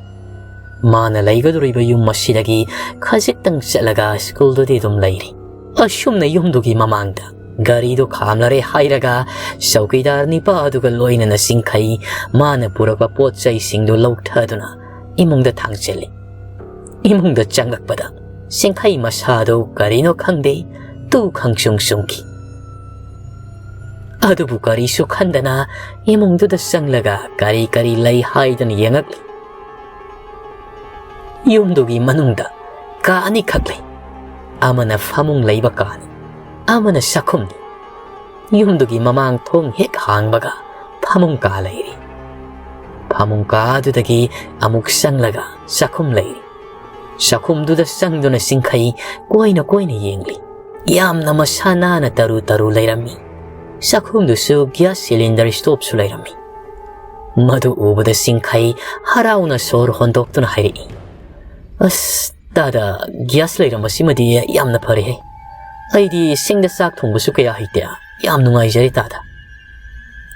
ꯃꯥꯅ ꯂꯩꯒꯗꯧꯔꯤꯕ ꯌꯨꯝ ꯑꯁꯤꯗꯒꯤ ꯈꯖꯤꯛꯇꯪ ꯆꯠꯂꯒ ꯁ꯭ꯀꯨꯜꯗꯨꯗꯤ ꯑꯗꯨꯝ ꯂꯩꯔꯤ꯫ ꯑꯁꯨꯝꯅ ꯌꯨꯝꯗꯨꯒꯤ ꯃꯃꯥꯡꯗ ꯒꯥꯔꯤꯗꯨ ꯈꯥꯝꯂꯔꯦ ꯍꯥꯏꯔꯒ ꯆꯧꯀꯤꯗꯥꯔ ꯅꯤꯄꯥ ꯑꯗꯨꯒ ꯂꯣꯏꯅꯅ ꯆꯤꯡꯈꯩ ꯃꯥꯅ ꯄꯨꯔꯛꯄ ꯄꯣꯠ ꯆꯩꯁꯤꯡꯗꯨ ꯂꯧꯊꯗꯨꯅ ꯏꯃꯨꯡꯗ ꯊꯥꯡꯖꯤꯜꯂꯤ꯫ ꯏꯃꯨꯡꯗ ꯆꯪꯂꯛꯄꯗ ꯆꯤꯡꯈꯩ ꯃꯁꯥꯗꯨ ꯀꯔꯤꯅꯣ ꯈꯪꯗꯦ, ꯇꯨ ꯈꯪꯆꯨꯡ ꯆꯨꯡꯈꯤ꯫ ꯑꯗꯨꯕꯨ ꯀꯔꯤꯁꯨ ꯈꯟꯗꯅ ꯏꯃꯨꯡꯗꯨꯗ ꯆꯪꯂꯒ ꯀꯔꯤ ꯀꯔꯤ ꯂꯩ ꯍꯥꯏꯗꯨꯅ ꯌꯦꯡꯉꯛꯂꯤ꯫ ꯌꯨꯝꯗꯨꯒꯤ ꯃꯅꯨꯡꯗ ꯀꯥ ꯑꯅꯤꯈꯛ ꯂꯩ꯫ ꯑꯃꯅ ꯐꯃꯨꯡ ꯂꯩꯕ ꯀꯥꯅꯤ, ꯑꯃꯅ ꯆꯥꯛꯈꯨꯝꯅꯤ꯫ ꯌꯨꯝꯗꯨꯒꯤ ꯃꯃꯥꯡ ꯊꯣꯡ ꯍꯦꯛ ꯍꯥꯡꯕꯒ ꯐꯃꯨꯡ ꯀꯥ ꯂꯩꯔꯤ꯫ ꯐꯃꯨꯡ ꯀꯥ ꯑꯗꯨꯗꯒꯤ ꯑꯃꯨꯛ ꯆꯪꯂꯒ ꯆꯥꯛꯈꯨꯝ ꯂꯩꯔꯤ꯫ ꯆꯥꯛꯈꯨꯝꯗꯨꯗ ꯆꯪꯗꯨꯅ ꯆꯤꯡꯈꯩ ꯀꯣꯏꯅ ꯀꯣꯏꯅ ꯌꯦꯡꯂꯤ꯫ ꯌꯥꯝꯅ ꯃꯁꯥ ꯅꯥꯟꯅ ꯇꯔꯨ ꯇꯔꯨ ꯂꯩꯔꯝꯃꯤ꯫ ꯆꯥꯛꯈꯨꯝꯗꯨꯁꯨ ꯒ꯭ꯌꯥꯁ ꯁꯤꯂꯤꯟꯗꯔ ꯁ꯭ꯇꯣꯞꯁꯨ ꯂꯩꯔꯝꯃꯤ꯫ ꯃꯗꯨ ꯎꯕꯗ ꯆꯤꯡꯈꯩ ꯍꯔꯥꯎꯅ ꯁꯣꯔ ꯍꯣꯟꯗꯣꯛꯇꯨꯅ ꯍꯥꯏꯔꯛꯏ, "ꯑꯁ, ꯇꯥꯗ, ꯒ꯭ꯌꯥꯁ ꯂꯩꯔꯝꯕꯁꯤꯃꯗꯤ ꯌꯥꯝꯅ ꯐꯔꯦꯍꯦ꯫ ꯑꯩꯗꯤ ꯁꯤꯡꯗ ꯆꯥꯛ ꯊꯣꯡꯕꯁꯨ ꯀꯌꯥ ꯍꯩꯇꯦ꯫ ꯌꯥꯝ ꯅꯨꯡꯉꯥꯏꯖꯔꯦ ꯇꯥꯗ꯫"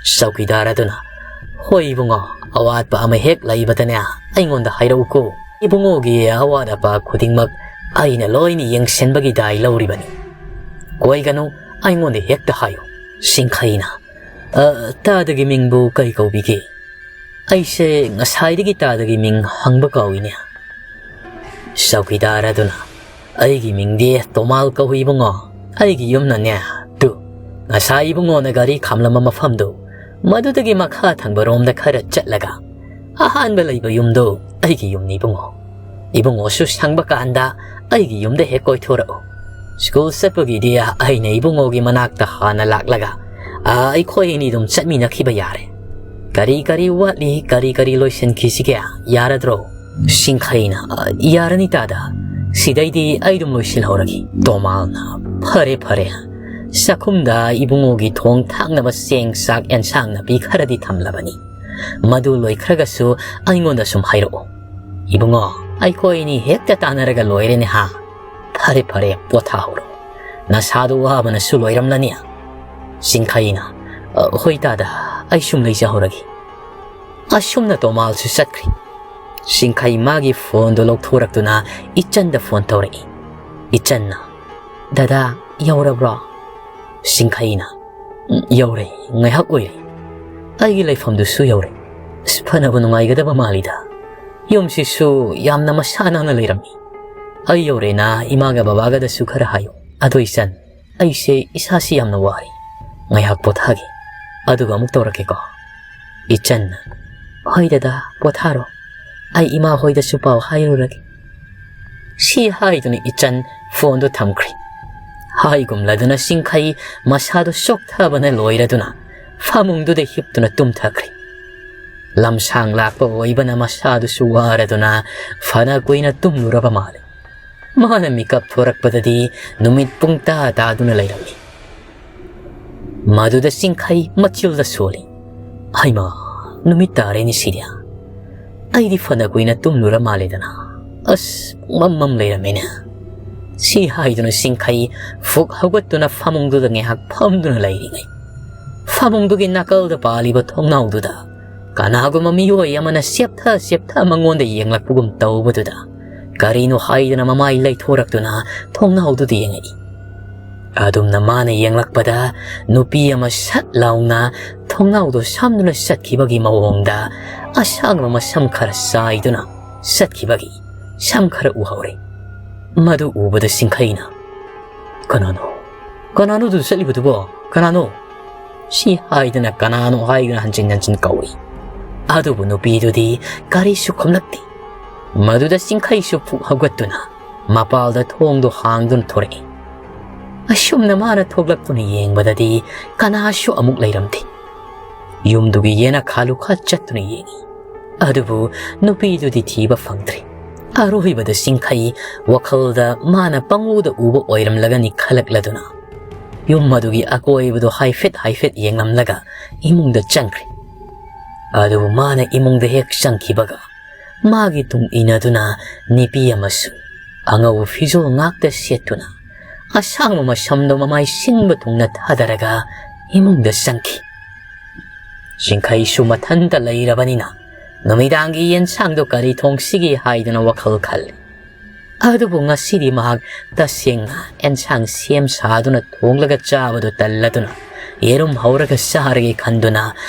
ꯆꯧꯀꯤꯗꯥꯔ ꯑꯗꯨꯅ, "ꯍꯣꯏ ꯏꯕꯨꯡꯉꯣ, ꯑꯋꯥꯠꯄ ꯑꯃ ꯍꯦꯛ ꯂꯩꯕꯗꯅꯦ, ꯑꯩꯉꯣꯟꯗ ꯍꯥꯏꯔꯛꯎꯀꯣ꯫ ꯏꯕꯨꯡꯉꯣꯒꯤ ꯑꯋꯥꯠ ꯑꯄꯥ ꯈꯨꯗꯤꯡꯃꯛ ꯑꯩꯅ ꯂꯣꯏꯅ ꯌꯦꯡꯁꯤꯟꯕꯒꯤ ꯗꯥꯏ ꯂꯧꯔꯤꯕꯅꯤ꯫ ꯀꯣꯏꯒꯅꯨ, ꯑꯩꯉꯣꯟꯗ ꯍꯦꯛꯇ ꯍꯥꯏꯌꯨ꯫" ꯆꯤꯡꯈꯩꯅ, "ꯑ, ꯇꯥꯗꯒꯤ ꯃꯤꯡꯕꯨ ꯀꯔꯤ ꯀꯧꯕꯤꯒꯦ? ꯑꯩꯁꯦ ꯉꯁꯥꯏꯗꯒꯤ ꯇꯥꯗꯒꯤ ꯃꯤꯡ ꯍꯪꯕ ꯀꯥꯎꯏꯅꯦ꯫" ꯆꯧꯀꯤꯗꯥꯔ ꯑꯗꯨꯅ, "ꯑꯩꯒꯤ ꯃꯤꯡꯗꯤ ꯇꯣꯃꯥꯜ ꯀꯧꯏ ꯏꯕꯨꯡꯉꯣ꯫ ꯑꯩꯒꯤ ꯌꯨꯝꯅꯅꯦ, ꯇꯨ, ꯉꯁꯥꯏ ꯏꯕꯨꯡꯉꯣꯅ ꯒꯥꯔꯤ ꯈꯥꯝꯂꯝꯕ ꯃꯐꯝꯗꯨ, ꯃꯗꯨꯗꯒꯤ ꯃꯈꯥ ꯊꯪꯕ ꯔꯣꯝꯗ ꯈꯔ ꯆꯠꯂꯒ ꯑꯍꯥꯟꯕ ꯂꯩꯕ ꯌꯨꯝꯗꯨ ꯑꯩꯒꯤ ꯌꯨꯝꯅꯤ ꯏꯕꯨꯡꯉꯣ꯫ ꯏꯕꯨꯡꯉꯣꯁꯨ ꯁꯪꯕ ꯀꯥꯟꯗ ꯑꯩꯒꯤ ꯌꯨꯝꯗ ꯍꯦꯛ ꯀꯣꯏꯊꯣꯔꯛꯎ꯫ ꯁ꯭ꯀꯨꯜ ꯆꯠꯄꯒꯤꯗꯤ ꯑꯩꯅ ꯏꯕꯨꯡꯉꯣꯒꯤ ꯃꯅꯥꯛꯇ ꯍꯥꯟꯅ ꯂꯥꯛꯂꯒ, ꯑ, ꯑꯩꯈꯣꯏ ꯑꯅꯤ ꯑꯗꯨꯝ ꯆꯠꯃꯤꯟꯅꯈꯤꯕ ꯌꯥꯔꯦ꯫ ꯀꯔꯤ ꯀꯔꯤ ꯋꯥꯠꯂꯤ, ꯀꯔꯤ ꯀꯔꯤ ꯂꯣꯏꯁꯤꯟꯈꯤꯁꯤꯒꯦ, ꯌꯥꯔꯗ꯭ꯔꯣ?" ꯆꯤꯡꯈꯩꯅ, "ꯑ, ꯌꯥꯔꯅꯤ ꯇꯥꯗ, ꯁꯤꯗꯩꯗꯤ ꯑꯩ ꯑꯗꯨꯝ ꯂꯣꯏꯁꯤꯜꯍꯧꯔꯒꯦ꯫" ꯇꯣꯃꯥꯜꯅ, "ꯐꯔꯦ ꯐꯔꯦ, ꯆꯥꯛꯈꯨꯝꯗ ꯏꯕꯨꯡꯉꯣꯒꯤ ꯊꯣꯡ ꯊꯥꯛꯅꯕ ꯆꯦꯡ ꯆꯥꯛ ꯑꯦꯟꯁꯥꯡ ꯅꯥꯄꯤ ꯈꯔꯗꯤ ꯊꯝꯂꯕꯅꯤ꯫ ꯃꯗꯨ ꯂꯣꯏꯈ꯭ꯔꯒꯁꯨ ꯑꯩꯉꯣꯟꯗ ꯁꯨꯝ ꯍꯥꯏꯔꯛꯑꯣ꯫ ꯏꯕꯨꯡꯉꯣ, ꯑꯩꯈꯣꯏ ꯑꯅꯤ ꯍꯦꯛꯇ ꯇꯥꯟꯅꯔꯒ ꯂꯣꯏꯔꯦꯅꯦ ꯍꯥ꯫ ꯐꯔꯦ ꯐꯔꯦ, ꯄꯣꯊꯥꯍꯧꯔꯣ꯫ ꯅꯁꯥꯗꯣ ꯋꯥꯕꯅꯁꯨ ꯂꯣꯏꯔꯝꯂꯅꯤ꯫" ꯆꯤꯡꯈꯩꯅ, "ꯑ, ꯍꯣꯏ ꯇꯥꯗ, ꯑꯩ ꯁꯨꯝ ꯂꯩꯖꯍꯧꯔꯒꯦ꯫" ꯑꯁꯨꯝꯅ ꯇꯣꯃꯥꯜꯁꯨ ꯆꯠꯈ꯭ꯔꯤ꯫ ꯆꯤꯡꯈꯩ ꯃꯥꯒꯤ ꯐꯣꯟꯗꯣ ꯂꯧꯊꯣꯔꯛꯇꯨꯅ ꯏꯆꯟꯗ ꯐꯣꯟ ꯇꯧꯔꯛꯏ꯫ ꯏꯆꯟꯅ, "ꯗꯗꯥ, ꯌꯧꯔꯕ꯭ꯔꯣ?" ꯆꯤꯡꯈꯩꯅ, "ꯎꯝ, ꯌꯧꯔꯦ, ꯉꯥꯏꯍꯥꯛ ꯑꯣꯏꯔꯦ꯫ ꯑꯩꯒꯤ ꯂꯩꯐꯝꯗꯨꯁꯨ ꯌꯧꯔꯦ꯫ ꯑꯁ, ꯐꯅꯕ ꯅꯨꯡꯉꯥꯏꯒꯗꯕ ꯃꯥꯜꯂꯤꯗ꯫ ꯌꯨꯝꯁꯤꯁꯨ ꯌꯥꯝꯅ ꯃꯁꯥ ꯅꯥꯟꯅ ꯂꯩꯔꯝꯃꯤ꯫ ꯑꯩ ꯌꯧꯔꯦꯅ ꯏꯃꯥꯒ ꯕꯕꯥꯒꯗꯁꯨ ꯈꯔ ꯍꯥꯏꯌꯨ꯫ ꯑꯗꯣ ꯏꯆꯟ, ꯑꯩꯁꯦ ꯏꯁꯥꯁꯤ ꯌꯥꯝꯅ ꯋꯥꯔꯦ꯫ ꯉꯥꯏꯍꯥꯛ ꯄꯣꯊꯥꯒꯦ꯫ ꯑꯗꯨꯒ ꯑꯃꯨꯛ ꯇꯧꯔꯛꯀꯦꯀꯣ꯫" ꯏꯆꯟꯅ, "ꯍꯣꯏ ꯗꯗꯥ, ꯄꯣꯊꯥꯔꯣ꯫ ꯑꯩ ꯏꯃꯥ ꯍꯣꯏꯗꯁꯨ ꯄꯥꯎ ꯍꯥꯏꯔꯨꯔꯒꯦ꯫" ꯁꯤ ꯍꯥꯏꯗꯨꯅ ꯏꯆꯟ ꯐꯣꯟꯗꯨ ꯊꯝꯈ꯭ꯔꯦ꯫ ꯍꯥꯏꯒꯨꯝꯂꯗꯨꯅ ꯆꯤꯡꯈꯩ ꯃꯁꯥꯗꯨ ꯆꯣꯛꯊꯕꯅ ꯂꯣꯏꯔꯗꯨꯅ ꯐꯃꯨꯡꯗꯨꯗ ꯍꯤꯞꯇꯨꯅ ꯇꯨꯝꯊꯈ꯭ꯔꯦ꯫ ꯂꯝꯁꯥꯡ ꯂꯥꯛꯄ ꯑꯣꯏꯕꯅ ꯃꯁꯥꯗꯨꯁꯨ ꯋꯥꯔꯗꯨꯅ ꯐꯅ ꯀꯨꯏꯅ ꯇꯨꯝꯂꯨꯔꯕ ꯃꯥꯜꯂꯤ꯫ ꯃꯥꯅ ꯃꯤꯀꯞ ꯊꯣꯔꯛꯄꯗꯗꯤ ꯅꯨꯃꯤꯠ ꯄꯨꯡ ꯇꯥ ꯇꯥꯗꯨꯅ ꯂꯩꯔꯝꯃꯤ꯫ ꯃꯗꯨꯗ ꯆꯤꯡꯈꯩ ꯃꯆꯤꯜꯗ ꯁꯣꯜꯂꯤ꯫ "ꯍꯩꯃꯥ, ꯅꯨꯃꯤꯠ ꯇꯥꯔꯦꯅꯦ ꯁꯤꯗꯤ꯫ ꯑꯩꯗꯤ ꯐꯅ ꯀꯨꯏꯅ ꯇꯨꯝꯂꯨꯔ ꯃꯥꯜꯂꯦꯗꯅ꯫ ꯑꯁ, ꯄꯨꯡꯃꯝ ꯃꯝ ꯂꯩꯔꯝꯃꯦꯅꯦ"꯫ ꯁꯤ ꯍꯥꯏꯗꯨꯅ ꯆꯤꯡꯈꯩ ꯐꯨꯛ ꯍꯧꯒꯠꯇꯨꯅ ꯐꯃꯨꯡꯗꯨꯗ ꯉꯥꯏꯍꯥꯛ ꯐꯝꯗꯨꯅ ꯂꯩꯔꯤꯉꯩ, ꯐꯃꯨꯡꯗꯨꯒꯤ ꯅꯥꯀꯜꯗ ꯄꯥꯜꯂꯤꯕ ꯊꯣꯡꯅꯥꯎꯗꯨꯗ ꯀꯅꯥꯒꯨꯝꯕ ꯃꯤꯑꯣꯏ ꯑꯃꯅ ꯆꯦꯞꯊ ꯆꯦꯞꯊ ꯃꯉꯣꯟꯗ ꯌꯦꯡꯂꯛꯄꯒꯨꯝ ꯇꯧꯕꯗꯨꯗ ꯀꯔꯤꯅꯣ ꯍꯥꯏꯗꯨꯅ ꯃꯃꯥꯏ ꯂꯩꯊꯣꯔꯛꯇꯨꯅ ꯊꯣꯡꯅꯥꯎꯗꯨꯗ ꯌꯦꯡꯉꯛꯏ꯫ ꯑꯗꯨꯝꯅ ꯃꯥꯅ ꯌꯦꯡꯂꯛꯄꯗ ꯅꯨꯄꯤ ꯑꯃ ꯁꯠ ꯂꯥꯎꯅ ꯊꯣꯡꯅꯥꯎꯗꯣ ꯁꯝꯗꯨꯅ ꯆꯠꯈꯤꯕꯒꯤ ꯃꯑꯣꯡꯗ ꯑꯁꯥꯡꯕ ꯃꯁꯝ ꯈꯔ ꯆꯥꯏꯗꯨꯅ ꯆꯠꯈꯤꯕꯒꯤ ꯁꯝ ꯈꯔ ꯎꯍꯧꯔꯦ꯫ ꯃꯗꯨ ꯎꯕꯗ ꯆꯤꯡꯈꯩꯅ, "ꯀꯅꯥꯅꯣ? ꯀꯅꯥꯅꯣ ꯑꯗꯨ ꯆꯠꯂꯤꯕꯗꯨꯕꯣ? ꯀꯅꯥꯅꯣ?" ꯁꯤ ꯍꯥꯏꯗꯅ ꯀꯅꯥꯅꯣ ꯍꯥꯏꯗꯨꯅ ꯍꯟꯖꯤꯟ ꯍꯟꯖꯤꯟ ꯀꯧꯏ꯫ ꯑꯗꯨꯕꯨ ꯅꯨꯄꯤꯗꯨꯗꯤ ꯀꯔꯤꯁꯨ ꯈꯨꯝꯂꯛꯇꯦ꯫ ꯃꯗꯨꯗ ꯆꯤꯡꯈꯩꯁꯨ ꯐꯨꯛ ꯍꯧꯒꯠꯇꯨꯅ ꯃꯄꯥꯜꯗ ꯊꯣꯡꯗꯨ ꯍꯥꯡꯗꯨꯅ ꯊꯣꯔꯛꯏ꯫ ꯑꯁꯨꯝꯅ ꯃꯥꯅ ꯊꯣꯛꯂꯛꯇꯨꯅ ꯌꯦꯡꯕꯗꯗꯤ ꯀꯅꯥꯁꯨ ꯑꯃꯨꯛ ꯂꯩꯔꯝꯗꯦ꯫ ꯌꯨꯝꯗꯨꯒꯤ ꯌꯦꯅꯈꯥ ꯂꯨꯈꯥ ꯆꯠꯇꯨꯅ ꯌꯦꯡꯏ꯫ ꯑꯗꯨꯕꯨ ꯅꯨꯄꯤꯗꯨꯗꯤ ꯊꯤꯕ ꯐꯪꯗ꯭ꯔꯦ꯫ ꯑꯔꯣꯏꯕꯗ ꯆꯤꯡꯈꯩ ꯋꯥꯈꯜꯗ ꯃꯥꯅ ꯄꯪꯎꯗ ꯎꯕ ꯑꯣꯏꯔꯝꯂꯒꯅꯤ ꯈꯜꯂꯛꯂꯗꯨꯅ ꯌꯨꯝ ꯑꯗꯨꯒꯤ ꯑꯀꯣꯏꯕꯗꯨ ꯍꯥꯏꯐꯦꯠ ꯍꯥꯏꯐꯦꯠ ꯌꯦꯡꯂꯝꯂꯒ ꯏꯃꯨꯡꯗ ꯆꯪꯈ꯭ꯔꯦ꯫ ꯑꯗꯨꯕꯨ ꯃꯥꯅ ꯏꯃꯨꯡꯗ ꯍꯦꯛ ꯆꯪꯈꯤꯕꯒ ꯃꯥꯒꯤ ꯇꯨꯡ ꯏꯟꯅꯗꯨꯅ ꯅꯨꯄꯤ ꯑꯃꯁꯨ ꯑꯉꯧꯕ ꯐꯤꯖꯣꯜ ꯉꯥꯛꯇ ꯁꯦꯠꯇꯨꯅ ꯑꯁꯥꯡꯕ ꯃꯁꯝꯗꯣ ꯃꯃꯥꯏ ꯁꯤꯟꯕ ꯊꯨꯡꯅ ꯊꯥꯗꯔꯒ ꯏꯃꯨꯡꯗ ꯆꯪꯈꯤ꯫ ꯆꯤꯡꯈꯩꯁꯨ ꯃꯊꯟꯇ ꯂꯩꯔꯕꯅꯤꯅ ꯅꯨꯃꯤꯗꯥꯡꯒꯤ ꯌꯦꯟꯁꯥꯡꯗꯣ ꯀꯔꯤ ꯊꯣꯡꯁꯤꯒꯦ ꯍꯥꯏꯗꯨꯅ ꯋꯥꯈꯜ ꯈꯜꯂꯤ꯫ ꯑꯗꯨꯕꯨ ꯉꯁꯤꯗꯤ ꯃꯍꯥꯛ ꯇꯁꯦꯡꯅ ꯑꯦꯟꯁꯥꯡ ꯁꯦꯝ ꯁꯥꯗꯨꯅ ꯊꯣꯡꯂꯒ ꯆꯥꯕꯗꯨ ꯇꯜꯂꯗꯨꯅ ꯌꯦꯔꯨꯝ ꯍꯧꯔꯒ ꯆꯥꯔꯒꯦ ꯈꯟꯗꯨꯅ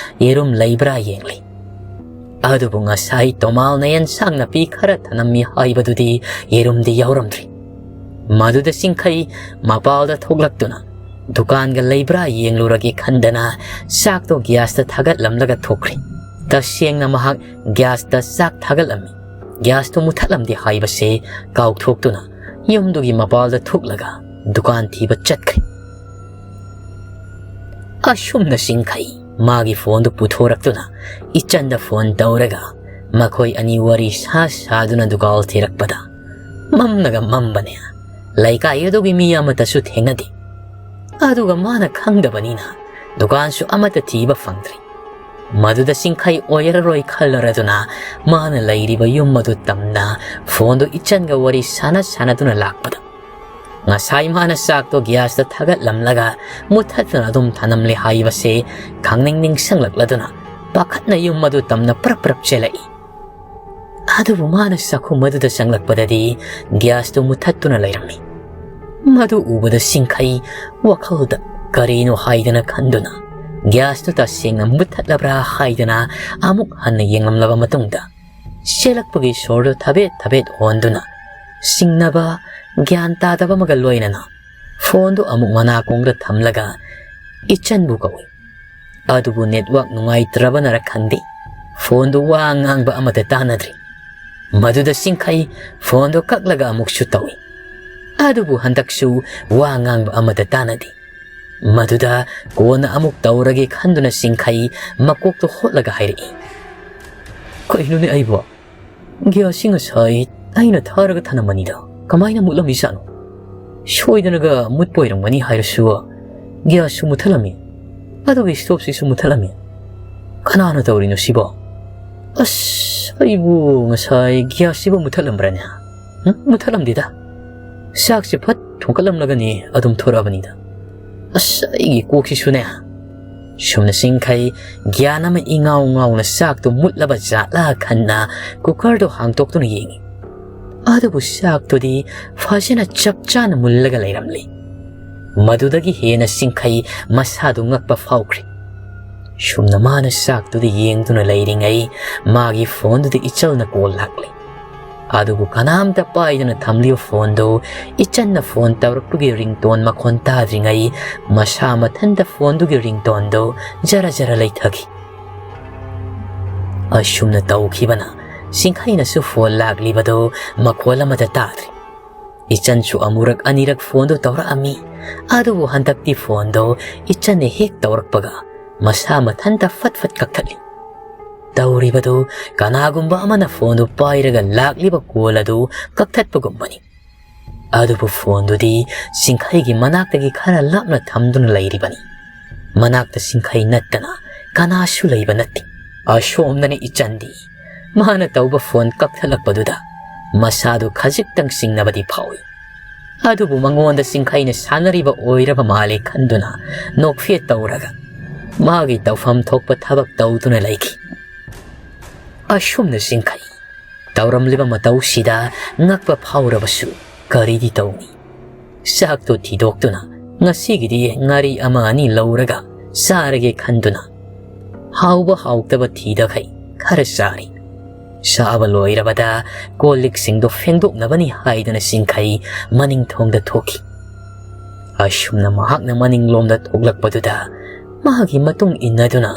ꯌꯦꯔꯨꯝ ꯂꯩꯕ꯭ꯔꯥ ꯌꯦꯡꯂꯤ꯫ ꯑꯗꯨꯕꯨ ꯉꯁꯥꯏ ꯇꯣꯃꯥꯜꯅ ꯑꯦꯟꯁꯥꯡ ꯅꯥꯄꯤ ꯈꯔ ꯊꯅꯝꯃꯤ ꯍꯥꯏꯕꯗꯨꯗꯤ ꯌꯦꯔꯨꯝꯗꯤ ꯌꯥꯎꯔꯝꯗ꯭ꯔꯤ꯫ ꯃꯗꯨꯗ ꯆꯤꯡꯈꯩ ꯃꯄꯥꯜꯗ ꯊꯣꯛꯂꯛꯇꯨꯅ ꯗꯨꯀꯥꯟꯒ ꯂꯩꯕ꯭ꯔꯥ ꯌꯦꯡꯂꯨꯔꯒꯦ ꯈꯟꯗꯅ ꯆꯥꯛꯇꯣ ꯒ꯭ꯌꯥꯁꯇ ꯊꯥꯒꯠꯂꯝꯂꯒ ꯊꯣꯛꯈ꯭ꯔꯦ꯫ ꯇꯁꯦꯡꯅ ꯃꯍꯥꯛ ꯒ꯭ꯌꯥꯁꯇ ꯆꯥꯛ ꯊꯥꯒꯠꯂꯝꯃꯤ꯫ ꯒ꯭ꯌꯥꯁꯇꯨ ꯃꯨꯊꯠꯂꯝꯗꯦ ꯍꯥꯏꯕꯁꯦ ꯀꯥꯎꯊꯣꯛꯇꯨꯅ ꯌꯨꯝꯗꯨꯒꯤ ꯃꯄꯥꯜꯗ ꯊꯣꯛꯂꯒ ꯗꯨꯀꯥꯟ ꯊꯤꯕ ꯆꯠꯈ꯭ꯔꯦ꯫ ꯑꯁꯨꯝꯅ ꯆꯤꯡꯈꯩ ꯃꯥꯒꯤ ꯐꯣꯟꯗꯨ ꯄꯨꯊꯣꯔꯛꯇꯨꯅ ꯏꯆꯟꯗ ꯐꯣꯟ ꯇꯧꯔꯒ ꯃꯈꯣꯏ ꯑꯅꯤ ꯋꯥꯔꯤ ꯁꯥ ꯁꯥꯗꯨꯅ ꯗꯨꯀꯥꯟ ꯊꯤꯔꯛꯄꯗ ꯃꯝꯅꯒ ꯃꯝꯕꯅꯦ꯫ ꯂꯩꯀꯥꯏ ꯑꯗꯨꯒꯤ ꯃꯤ ꯑꯃꯠꯇꯁꯨ ꯊꯦꯡꯅꯗꯦ꯫ ꯑꯗꯨꯒ ꯃꯥꯅ ꯈꯪꯗꯕꯅꯤꯅ ꯗꯨꯀꯥꯟꯁꯨ ꯑꯃꯠꯇ ꯊꯤꯕ ꯐꯪꯗ꯭ꯔꯤ꯫ ꯃꯗꯨꯗ ꯁꯤꯡꯈꯩ ꯑꯣꯏꯔꯔꯣꯏ ꯈꯜꯂꯔꯗꯨꯅ ꯃꯥꯅ ꯂꯩꯔꯤꯕ ꯌꯨꯝ ꯑꯗꯨ ꯇꯝꯅ ꯐꯣꯟꯗꯨ ꯏꯆꯟꯒ ꯋꯥꯔꯤ ꯁꯥꯟꯅ ꯁꯥꯟꯅꯗꯨꯅ ꯂꯥꯛꯄꯗ ꯉꯁꯥꯏ ꯃꯥꯅ ꯆꯥꯛꯇꯣ ꯒ꯭ꯌꯥꯁꯇ ꯊꯥꯒꯠꯂꯝꯂꯒ ꯃꯨꯊꯠꯇꯨꯅ ꯑꯗꯨꯝ ꯊꯝꯂꯝꯂꯦ ꯍꯥꯏꯕꯁꯦ ꯈꯪꯅꯤꯡ ꯅꯤꯡꯁꯤꯡꯂꯛꯂꯗꯨꯅ ꯄꯥꯈꯠꯅ ꯌꯨꯝ ꯑꯗꯨ ꯇꯝꯅ ꯄ꯭ꯔꯞ ꯄ꯭ꯔꯞ ꯆꯦꯜꯂꯛꯏ꯫ ꯑꯗꯨꯕꯨ ꯃꯥꯅ ꯆꯥꯛꯈꯨꯝ ꯑꯗꯨꯗ ꯆꯪꯂꯛꯄꯗꯗꯤ ꯒ꯭ꯌꯥꯁꯇꯨ ꯃꯨꯊꯠꯇꯨꯅ ꯂꯩꯔꯝꯃꯤ꯫ ꯃꯗꯨ ꯎꯕꯗ ꯁꯤꯡꯈꯩ ꯋꯥꯈꯜꯗ ꯀꯔꯤꯅꯣ ꯍꯥꯏꯗꯅ ꯈꯟꯗꯨꯅ ꯒ꯭ꯌꯥꯁꯇꯨ ꯇꯁꯦꯡꯅ ꯃꯨꯊꯠꯂꯕ꯭ꯔꯥ ꯍꯥꯏꯗꯅ ꯑꯃꯨꯛ ꯍꯟꯅ ꯌꯦꯡꯂꯝꯂꯕ ꯃꯇꯨꯡꯗ ꯆꯦꯜꯂꯛꯄꯒꯤ ꯁꯣꯔꯗꯨ ꯊꯕꯦꯠ ꯊꯕꯦꯠ ꯍꯣꯟꯗꯨꯅ ꯁꯤꯡꯅꯕ ꯒ꯭ꯌꯥꯟ ꯇꯥꯗꯕ ꯑꯃꯒ ꯂꯣꯏꯅꯅ ꯐꯣꯟꯗꯨ ꯑꯃꯨꯛ ꯃꯅꯥꯀꯣꯡꯗ ꯊꯝꯂꯒ ꯏꯆꯟꯕꯨ ꯀꯧꯏ꯫ ꯑꯗꯨꯕꯨ ꯅꯦꯠꯋꯥꯛ ꯅꯨꯡꯉꯥꯏꯇ꯭ꯔꯕꯅꯔ ꯈꯪꯗꯦ, ꯐꯣꯟꯗꯨ ꯋꯥ ꯉꯥꯡꯕ ꯑꯃꯠꯇ ꯇꯥꯅꯗ꯭ꯔꯤ꯫ ꯃꯗꯨꯗ ꯁꯤꯡꯈꯩ ꯐꯣꯟꯗꯨ ꯀꯛꯂꯒ ꯑꯃꯨꯛꯁꯨ ꯇꯧꯏ꯫ ꯑꯗꯨꯕꯨ ꯍꯟꯗꯛꯁꯨ ꯋꯥ ꯉꯥꯡꯕ ꯑꯃꯠꯇ ꯇꯥꯅꯗꯦ꯫ ꯃꯗꯨꯗ ꯀꯣꯟꯅ ꯑꯃꯨꯛ ꯇꯧꯔꯒꯦ ꯈꯟꯗꯨꯅ ꯁꯤꯡꯈꯩ ꯃꯀꯣꯛꯇꯨ ꯍꯣꯠꯂꯒ ꯍꯥꯏꯔꯛꯏ, "ꯀꯩꯅꯣꯅꯦ ꯑꯩꯕꯣ? ꯒ꯭ꯌꯥꯁꯁꯤ ꯉꯁꯥꯏ ꯑꯩꯅ ꯊꯥꯔꯒ ꯊꯅꯝꯕꯅꯤꯗ꯫ ꯀꯃꯥꯏꯅ ꯃꯨꯠꯂꯝꯃꯤꯖꯥꯠꯅꯣ? ꯁꯣꯏꯗꯅꯒ ꯃꯨꯠꯄ ꯑꯣꯏꯔꯝꯒꯅꯤ ꯍꯥꯏꯔꯁꯨ ꯒ꯭ꯌꯥꯁꯁꯨ ꯃꯨꯠꯊꯠꯂꯝꯃꯤ꯫ ꯑꯗꯨꯒ ꯁ꯭ꯇꯣꯞꯁꯤꯁꯨ ꯃꯨꯠꯊꯠꯂꯝꯃꯤ꯫ ꯀꯅꯥꯅ ꯇꯧꯔꯤꯅꯣ ꯁꯤꯕꯣ? ꯑꯁ, ꯑꯩꯕꯨ ꯉꯁꯥꯏ ꯒ꯭ꯌꯥꯁꯁꯤꯕꯨ ꯃꯨꯠꯊꯠꯂꯝꯕ꯭ꯔꯅꯦ? ꯍꯨꯝ? ꯃꯨꯠꯊꯠꯂꯝꯗꯦꯗ꯫ ꯆꯥꯛꯁꯦ ꯐꯠ ꯊꯣꯡꯀꯠꯂꯝꯂꯒꯅꯤ ꯑꯗꯨꯝ ꯊꯣꯔꯛꯑꯕꯅꯤꯗ꯫ ꯑꯁ, ꯑꯩꯒꯤ ꯀꯣꯛꯁꯤꯁꯨꯅꯦ꯫" ꯁꯨꯝꯅ ꯁꯤꯡꯈꯩ ꯒ꯭ꯌꯥꯟ ꯑꯃ ꯏꯉꯥꯎ ꯉꯥꯎꯅ ꯆꯥꯛꯇꯨ ꯃꯨꯠꯂꯕ ꯖꯥꯠꯂꯥ ꯈꯟꯅ ꯀꯨꯀꯔꯗꯨ ꯍꯥꯡꯇꯣꯛꯇꯨꯅ ꯌꯦꯡꯏ꯫ ꯑꯗꯨꯕꯨ ꯆꯥꯛꯇꯨꯗꯤ ꯐꯖꯅ ꯆꯞ ꯆꯥꯅ ꯃꯨꯜꯂꯒ ꯂꯩꯔꯝꯂꯤ꯫ ꯃꯗꯨꯗꯒꯤ ꯍꯦꯟꯅ ꯁꯤꯡꯈꯩ ꯃꯁꯥꯗꯨ ꯉꯛꯄ ꯐꯥꯎꯈ꯭ꯔꯦ꯫ ꯁꯨꯝꯅ ꯃꯥꯅ ꯆꯥꯛꯇꯨꯗ ꯌꯦꯡꯗꯨꯅ ꯂꯩꯔꯤꯉꯩ ꯃꯥꯒꯤ ꯐꯣꯟꯗꯨꯗ ꯏꯆꯜꯅ ꯀꯣꯜ ꯂꯥꯛꯂꯦ꯫ ꯑꯗꯨꯕꯨ ꯀꯅꯥꯝꯇ ꯄꯥꯏꯗꯅ ꯊꯝꯂꯤꯕ ꯐꯣꯟꯗꯨ ꯏꯆꯟꯅ ꯐꯣꯟ ꯇꯧꯔꯛꯄꯒꯤ ꯔꯤꯡꯇꯣꯟ ꯃꯈꯣꯟ ꯇꯥꯗ꯭ꯔꯤꯉꯩ ꯃꯁꯥ ꯃꯊꯟꯇ ꯐꯣꯟꯗꯨꯒꯤ ꯔꯤꯡꯇꯣꯟꯗꯨ ꯖꯔ ꯖꯔ ꯂꯩꯊꯈꯤ꯫ ꯑꯁꯨꯝꯅ ꯇꯧꯈꯤꯕꯅ ꯁꯤꯡꯈꯩꯅꯁꯨ ꯐꯣꯟ ꯂꯥꯛꯂꯤꯕꯗꯨ ꯃꯈꯣꯜ ꯑꯃꯠꯇ ꯇꯥꯗ꯭ꯔꯦ꯫ ꯏꯆꯟꯁꯨ ꯑꯃꯨꯔꯛ ꯑꯅꯤꯔꯛ ꯐꯣꯟꯗꯨ ꯇꯧꯔꯛꯑꯝꯃꯤ꯫ ꯑꯗꯨꯕꯨ ꯍꯟꯗꯛꯇꯤ ꯐꯣꯟꯗꯨ ꯏꯆꯟꯅ ꯍꯦꯛ ꯇꯧꯔꯛꯄꯒ ꯃꯁꯥ ꯃꯊꯟꯇ ꯐꯠ ꯐꯠ ꯀꯛꯊꯠꯂꯤ꯫ ꯇꯧꯔꯤꯕꯗꯨ ꯀꯅꯥꯒꯨꯝꯕ ꯑꯃꯅ ꯐꯣꯟꯗꯨ ꯄꯥꯏꯔꯒ ꯂꯥꯛꯂꯤꯕ ꯀꯣꯜ ꯑꯗꯨ ꯀꯛꯊꯠꯄꯒꯨꯝꯕꯅꯤ꯫ ꯑꯗꯨꯕꯨ ꯐꯣꯟꯗꯨꯗꯤ ꯁꯤꯡꯈꯩꯒꯤ ꯃꯅꯥꯛꯇꯒꯤ ꯈꯔ ꯂꯥꯞꯅ ꯊꯝꯗꯨꯅ ꯂꯩꯔꯤꯕꯅꯤ꯫ ꯃꯅꯥꯛꯇ ꯁꯤꯡꯈꯩ ꯅꯠꯇꯅ ꯀꯅꯥꯁꯨ ꯂꯩꯕ ꯅꯠꯇꯦ꯫ ꯑꯁꯣꯝꯗꯅ ꯏꯆꯟꯗꯤ ꯃꯥꯅ ꯇꯧꯕ ꯐꯣꯟ ꯀꯛꯊꯠꯂꯛꯄꯗꯨꯗ ꯃꯁꯥꯗꯨ ꯈꯖꯤꯛꯇꯪ ꯆꯤꯡꯅꯕꯗꯤ ꯐꯥꯎꯏ꯫ ꯑꯗꯨꯕꯨ ꯃꯉꯣꯟꯗ ꯁꯤꯡꯈꯩꯅ ꯁꯥꯟꯅꯔꯤꯕ ꯑꯣꯏꯔꯕ ꯃꯥꯜꯂꯦ ꯈꯟꯗꯨꯅ ꯅꯣꯛꯐꯦꯠ ꯇꯧꯔꯒ ꯃꯥꯒꯤ ꯇꯧꯐꯝ ꯊꯣꯛꯄ ꯊꯕꯛ ꯇꯧꯗꯨꯅ ꯂꯩꯈꯤ꯫ ꯑꯁꯨꯝꯅ ꯁꯤꯡꯈꯩ ꯇꯧꯔꯝꯂꯤꯕ ꯃꯇꯧꯁꯤꯗ ꯉꯛꯄ ꯐꯥꯎꯔꯕꯁꯨ ꯀꯔꯤꯗꯤ ꯇꯧꯅꯤ? ꯆꯥꯛꯇꯣ ꯊꯤꯗꯣꯛꯇꯨꯅ ꯉꯁꯤꯒꯤꯗꯤ ꯉꯥꯔꯤ ꯑꯃ ꯑꯅꯤ ꯂꯧꯔꯒ ꯆꯥꯔꯒꯦ ꯈꯟꯗꯨꯅ ꯍꯥꯎꯕ ꯍꯥꯎꯇꯕ ꯊꯤꯗꯈꯩ ꯈꯔ ꯆꯥꯔꯤ꯫ ꯆꯥꯕ ꯂꯣꯏꯔꯕꯗ ꯀꯣꯜ ꯂꯤꯛꯁꯤꯡꯗꯣ ꯐꯦꯡꯗꯣꯛꯅꯕꯅꯤ ꯍꯥꯏꯗꯨꯅ ꯁꯤꯡꯈꯩ ꯃꯅꯤꯡ ꯊꯣꯡꯗ ꯊꯣꯛꯈꯤ꯫ ꯑꯁꯨꯝꯅ ꯃꯍꯥꯛꯅ ꯃꯅꯤꯡꯂꯣꯝꯗ ꯊꯣꯛꯂꯛꯄꯗꯨꯗ ꯃꯍꯥꯛꯀꯤ ꯃꯇꯨꯡ ꯏꯟꯅꯗꯨꯅ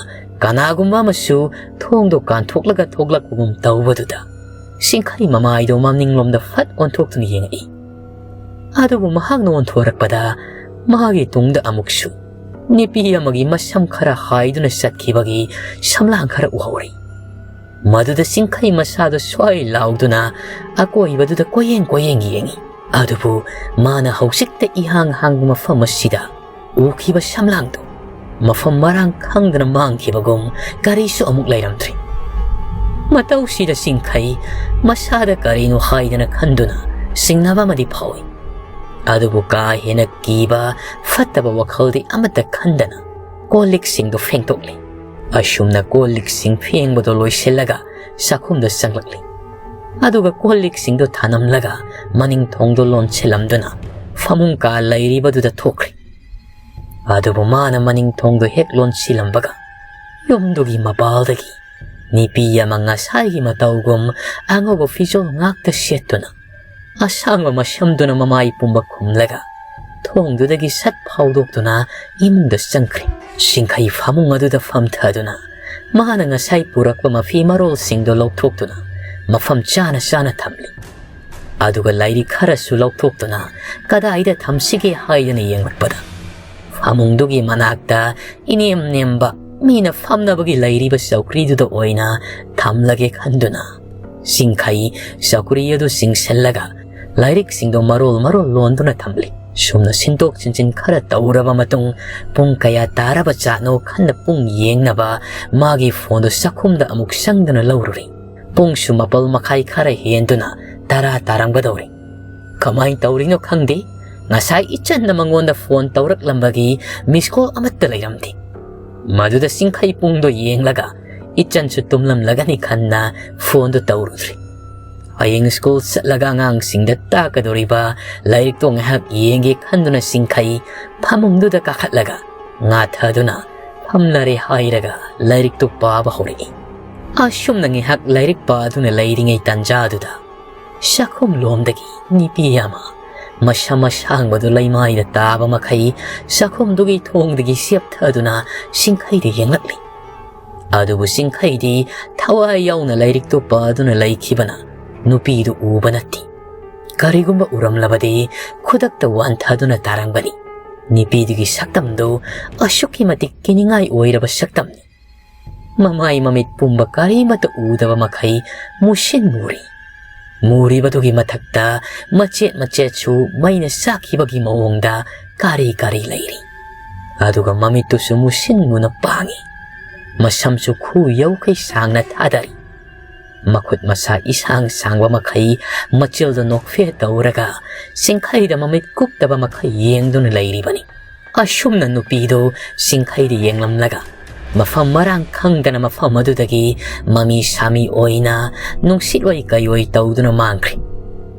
ꯀꯅꯥꯒꯨꯝꯕ ꯑꯃꯁꯨ ꯊꯣꯡꯗꯣ ꯀꯥꯟꯊꯣꯛꯂꯒ ꯊꯣꯛꯂꯛꯄꯒꯨꯝ ꯇꯧꯕꯗꯨꯗ ꯁꯤꯡꯈꯩ ꯃꯃꯥꯏꯗꯣ ꯃꯅꯤꯡꯂꯣꯝꯗ ꯐꯠ ꯑꯣꯟꯊꯣꯛꯇꯨꯅ ꯌꯦꯡꯉꯛꯏ꯫ ꯑꯗꯨꯕꯨ ꯃꯍꯥꯛꯅ ꯑꯣꯟꯊꯣꯔꯛꯄꯗ ꯃꯥꯒꯤ ꯇꯨꯡꯗ ꯑꯃꯨꯛꯁꯨ ꯅꯨꯄꯤ ꯑꯃꯒꯤ ꯃꯁꯝ ꯈꯔ ꯍꯥꯏꯗꯨꯅ ꯆꯠꯈꯤꯕꯒꯤ ꯁꯝꯂꯥꯡ ꯈꯔ ꯎꯍꯧꯔꯤ꯫ ꯃꯗꯨꯗ ꯁꯤꯡꯈꯩ ꯃꯁꯥꯗꯣ ꯁ꯭ꯋꯥꯏ ꯂꯥꯎꯗꯨꯅ ꯑꯀꯣꯏꯕꯗꯨꯗ ꯀꯣꯏꯌꯦꯡ ꯀꯣꯏꯌꯦꯡ ꯌꯦꯡꯉꯤ꯫ ꯑꯗꯨꯕꯨ ꯃꯥꯅ ꯍꯧꯖꯤꯛꯇ ꯏꯍꯥꯡ ꯍꯥꯡꯕ ꯃꯐꯝ ꯑꯁꯤꯗ ꯎꯈꯤꯕ ꯁꯝꯂꯥꯡꯗꯣ ꯃꯐꯝ ꯃꯔꯥꯡ ꯈꯪꯗꯅ ꯃꯥꯡꯈꯤꯕꯒꯨꯝ ꯀꯔꯤꯁꯨ ꯑꯃꯨꯛ ꯂꯩꯔꯝꯗ꯭ꯔꯦ꯫ ꯃꯇꯧꯁꯤꯗ ꯁꯤꯡꯈꯩ ꯃꯁꯥꯗ ꯀꯔꯤꯅꯣ ꯍꯥꯏꯗꯅ ꯈꯟꯗꯨꯅ ꯆꯤꯡꯅꯕ ꯑꯃꯗꯤ ꯐꯥꯎꯏ꯫ ꯑꯗꯨꯕꯨ ꯀꯥ ꯍꯦꯟꯅ ꯀꯤꯕ ꯐꯠꯇꯕ ꯋꯥꯈꯜꯗꯤ ꯑꯃꯠꯇ ꯈꯟꯗꯅ ꯀꯣꯜ ꯂꯤꯛꯁꯤꯡꯗꯨ ꯐꯦꯡꯗꯣꯛꯂꯤ꯫ ꯑꯁꯨꯝꯅ ꯀꯣꯜ ꯂꯤꯛꯁꯤꯡ ꯐꯦꯡꯕꯗꯨ ꯂꯣꯏꯁꯤꯜꯂꯒ ꯆꯥꯛꯈꯨꯝꯗ ꯆꯪꯂꯛꯂꯤ꯫ ꯑꯗꯨꯒ ꯀꯣꯜ ꯂꯤꯛꯁꯤꯡꯗꯨ ꯊꯥꯅꯝꯂꯒ ꯃꯅꯤꯡ ꯊꯣꯡꯗꯨ ꯂꯣꯟꯁꯤꯜꯂꯝꯗꯨꯅ ꯐꯃꯨꯡ ꯀꯥ ꯂꯩꯔꯤꯕꯗꯨꯗ ꯊꯣꯛꯈ꯭ꯔꯦ꯫ ꯑꯗꯨꯕꯨ ꯃꯥꯅ ꯃꯅꯤꯡ ꯊꯣꯡꯗꯨ ꯍꯦꯛ ꯂꯣꯟꯁꯤꯜꯂꯝꯕꯒ ꯌꯨꯝꯗꯨꯒꯤ ꯃꯄꯥꯜꯗꯒꯤ ꯅꯨꯄꯤ ꯑꯃ ꯉꯁꯥꯏꯒꯤ ꯃꯇꯧꯒꯨꯝ ꯑꯉꯧꯕ ꯐꯤꯖꯣꯜ ꯉꯥꯛꯇ ꯁꯦꯠꯇꯨꯅ ꯑꯁꯥꯡꯕ ꯃꯁꯝꯗꯨꯅ ꯃꯃꯥꯏ ꯄꯨꯝꯕ ꯈꯨꯝꯂꯒ ꯊꯣꯡꯗꯨꯗꯒꯤ ꯁꯠ ꯐꯥꯎꯗꯣꯛꯇꯨꯅ ꯏꯃꯨꯡꯗ ꯆꯪꯈ꯭ꯔꯦ꯫ ꯁꯤꯡꯈꯩ ꯐꯃꯨꯡ ꯑꯗꯨꯗ ꯐꯝꯊꯗꯨꯅ ꯃꯥꯅ ꯉꯁꯥꯏ ꯄꯨꯔꯛꯄ ꯃꯐꯤ ꯃꯔꯣꯜꯁꯤꯡꯗꯨ ꯂꯧꯊꯣꯛꯇꯨꯅ ꯃꯐꯝ ꯆꯥꯅ ꯆꯥꯅ ꯊꯝꯂꯤ꯫ ꯑꯗꯨꯒ ꯂꯥꯏꯔꯤꯛ ꯈꯔꯁꯨ ꯂꯧꯊꯣꯛꯇꯨꯅ ꯀꯗꯥꯏꯗ ꯊꯝꯁꯤꯒꯦ ꯍꯥꯏꯗꯨꯅ ꯌꯦꯡꯂꯛꯄꯗ ꯑꯃꯨꯡꯗꯨꯒꯤ ꯃꯅꯥꯛꯇ ꯏꯅꯦꯝ ꯅꯦꯝꯕ ꯃꯤꯅ ꯐꯝꯅꯕꯒꯤ ꯂꯩꯔꯤꯕ ꯆꯧꯀ꯭ꯔꯤꯗꯨꯗ ꯑꯣꯏꯅ ꯊꯝꯂꯒꯦ ꯈꯟꯗꯨꯅ ꯆꯤꯡꯈꯩ ꯆꯧꯀ꯭ꯔꯤ ꯑꯗꯨ ꯆꯤꯡꯁꯤꯜꯂꯒ ꯂꯥꯏꯔꯤꯛꯁꯤꯡꯗꯣ ꯃꯔꯣꯜ ꯃꯔꯣꯜ ꯂꯣꯟꯗꯨꯅ ꯊꯝꯂꯤ꯫ ꯁꯨꯝꯅ ꯁꯤꯟꯗꯣꯛ ꯁꯤꯟꯖꯤꯟ ꯈꯔ ꯇꯧꯔꯕ ꯃꯇꯨꯡ ꯄꯨꯡ ꯀꯌꯥ ꯇꯥꯔꯕ ꯖꯥꯠꯅꯣ ꯈꯟꯅ ꯄꯨꯡ ꯌꯦꯡꯅꯕ ꯃꯥꯒꯤ ꯐꯣꯟꯗꯨ ꯆꯥꯛꯈꯨꯝꯗ ꯑꯃꯨꯛ ꯆꯪꯗꯨꯅ ꯂꯧꯔꯨꯔꯤ꯫ ꯄꯨꯡꯁꯨ ꯃꯥꯄꯜ ꯃꯈꯥꯏ ꯈꯔ ꯍꯦꯟꯗꯨꯅ ꯇꯔꯥ ꯇꯥꯔꯝꯒꯗꯧꯔꯤ꯫ ꯀꯃꯥꯏꯅ ꯇꯧꯔꯤꯅꯣ ꯈꯪꯗꯦ, ꯉꯁꯥꯏ ꯏꯆꯟꯅ ꯃꯉꯣꯟꯗ ꯐꯣꯟ ꯇꯧꯔꯛꯂꯝꯕꯒꯤ ꯃꯤꯁ ꯀꯣꯜ ꯑꯃꯠꯇ ꯂꯩꯔꯝꯗꯦ꯫ ꯃꯗꯨꯗ ꯆꯤꯡꯈꯩ ꯄꯨꯡꯗꯣ ꯌꯦꯡꯂꯒ ꯏꯆꯟꯁꯨ ꯇꯨꯝꯂꯝꯂꯒꯅꯤ ꯈꯟꯅ ꯐꯣꯟꯗꯣ ꯇꯧꯔꯨꯗ꯭ꯔꯤ꯫ ꯍꯌꯦꯡ ꯁ꯭ꯀꯨꯜ ꯆꯠꯂꯒ ꯑꯉꯥꯡꯁꯤꯡꯗ ꯇꯥꯛꯀꯗꯧꯔꯤꯕ ꯂꯥꯏꯔꯤꯛꯇꯣ ꯉꯥꯏꯍꯥꯛ ꯌꯦꯡꯒꯦ ꯈꯟꯗꯨꯅ ꯆꯤꯡꯈꯩ ꯐꯃꯨꯡꯗꯨꯗ ꯀꯥꯈꯠꯂꯒ ꯉꯥꯊꯗꯨꯅ ꯐꯝꯂꯔꯦ ꯍꯥꯏꯔꯒ ꯂꯥꯏꯔꯤꯛꯇꯨ ꯄꯥꯕ ꯍꯧꯔꯛꯏ꯫ ꯑꯁꯨꯝꯅ ꯉꯥꯏꯍꯥꯛ ꯂꯥꯏꯔꯤꯛ ꯄꯥꯗꯨꯅ ꯂꯩꯔꯤꯉꯩ ꯇꯥꯟꯖꯥꯗꯨꯗ ꯆꯥꯛꯈꯨꯝꯂꯣꯝꯗꯒꯤ ꯅꯨꯄꯤ ꯑꯃ ꯃꯁꯝ ꯑꯁꯥꯡꯕꯗꯨ ꯂꯩꯃꯥꯏꯗ ꯇꯥꯕ ꯃꯈꯩ ꯆꯥꯛꯈꯨꯝꯗꯨꯒꯤ ꯊꯣꯡꯗꯒꯤ ꯆꯦꯞꯊꯗꯨꯅ ꯆꯤꯡꯈꯩꯗ ꯌꯦꯡꯂꯛꯂꯤ꯫ ꯑꯗꯨꯕꯨ ꯆꯤꯡꯈꯩꯗꯤ ꯊꯋꯥꯏ ꯌꯥꯎꯅ ꯂꯥꯏꯔꯤꯛꯇꯨ ꯄꯥꯗꯨꯅ ꯂꯩꯈꯤꯕꯅ ꯅꯨꯄꯤꯗꯨ ꯎꯕ ꯅꯠꯇꯦ꯫ ꯀꯔꯤꯒꯨꯝꯕ ꯎꯔꯝꯂꯕꯗꯤ ꯈꯨꯗꯛꯇ ꯋꯥꯟꯊꯗꯨꯅ ꯇꯥꯔꯝꯒꯅꯤ꯫ ꯅꯨꯄꯤꯗꯨꯒꯤ ꯁꯛꯇꯝꯗꯨ ꯑꯁꯨꯛꯀꯤ ꯃꯇꯤꯛ ꯀꯤꯅꯤꯡꯉꯥꯏ ꯑꯣꯏꯔꯕ ꯁꯛꯇꯝꯅꯤ꯫ ꯃꯃꯥꯏ ꯃꯃꯤꯠ ꯄꯨꯝꯕ ꯀꯔꯤꯃꯠꯇ ꯎꯗꯕ ꯃꯈꯩ ꯃꯨꯁꯤꯟ ꯃꯨꯔꯤ꯫ ꯃꯨꯔꯤꯕꯗꯨꯒꯤ ꯃꯊꯛꯇ ꯃꯆꯦꯠ ꯃꯆꯦꯠꯁꯨ ꯃꯩꯅ ꯆꯥꯛꯈꯤꯕꯒꯤ ꯃꯑꯣꯡꯗ ꯀꯥꯔꯤ ꯀꯥꯔꯤ ꯂꯩꯔꯤ꯫ ꯑꯗꯨꯒ ꯃꯃꯤꯠꯇꯨꯁꯨ ꯃꯨꯁꯤꯟ ꯃꯨꯅ ꯄꯥꯡꯉꯤ꯫ ꯃꯁꯝꯁꯨ ꯈꯨ ꯌꯧꯈꯩ ꯁꯥꯡꯅ ꯊꯥꯗꯔꯤ꯫ ꯃꯈꯨꯠ ꯃꯁꯥ ꯏꯁꯥꯡ ꯁꯥꯡꯕ ꯃꯈꯩ ꯃꯆꯤꯜꯗ ꯅꯣꯛꯐꯦ ꯇꯧꯔꯒ ꯆꯤꯡꯈꯩꯗ ꯃꯃꯤꯠ ꯀꯨꯞꯇꯕ ꯃꯈꯩ ꯌꯦꯡꯗꯨꯅ ꯂꯩꯔꯤꯕꯅꯤ꯫ ꯑꯁꯨꯝꯅ ꯅꯨꯄꯤꯗꯨ ꯆꯤꯡꯈꯩꯗ ꯌꯦꯡꯂꯝꯂꯒ ꯃꯐꯝ ꯃꯔꯥꯡ ꯈꯪꯗꯅ ꯃꯐꯝ ꯑꯗꯨꯗꯒꯤ ꯃꯃꯤ ꯁꯥꯃꯤ ꯑꯣꯏꯅ ꯅꯨꯡꯁꯤꯠ ꯑꯣꯏ ꯀꯩ ꯑꯣꯏ ꯇꯧꯗꯨꯅ ꯃꯥꯡꯈ꯭ꯔꯦ꯫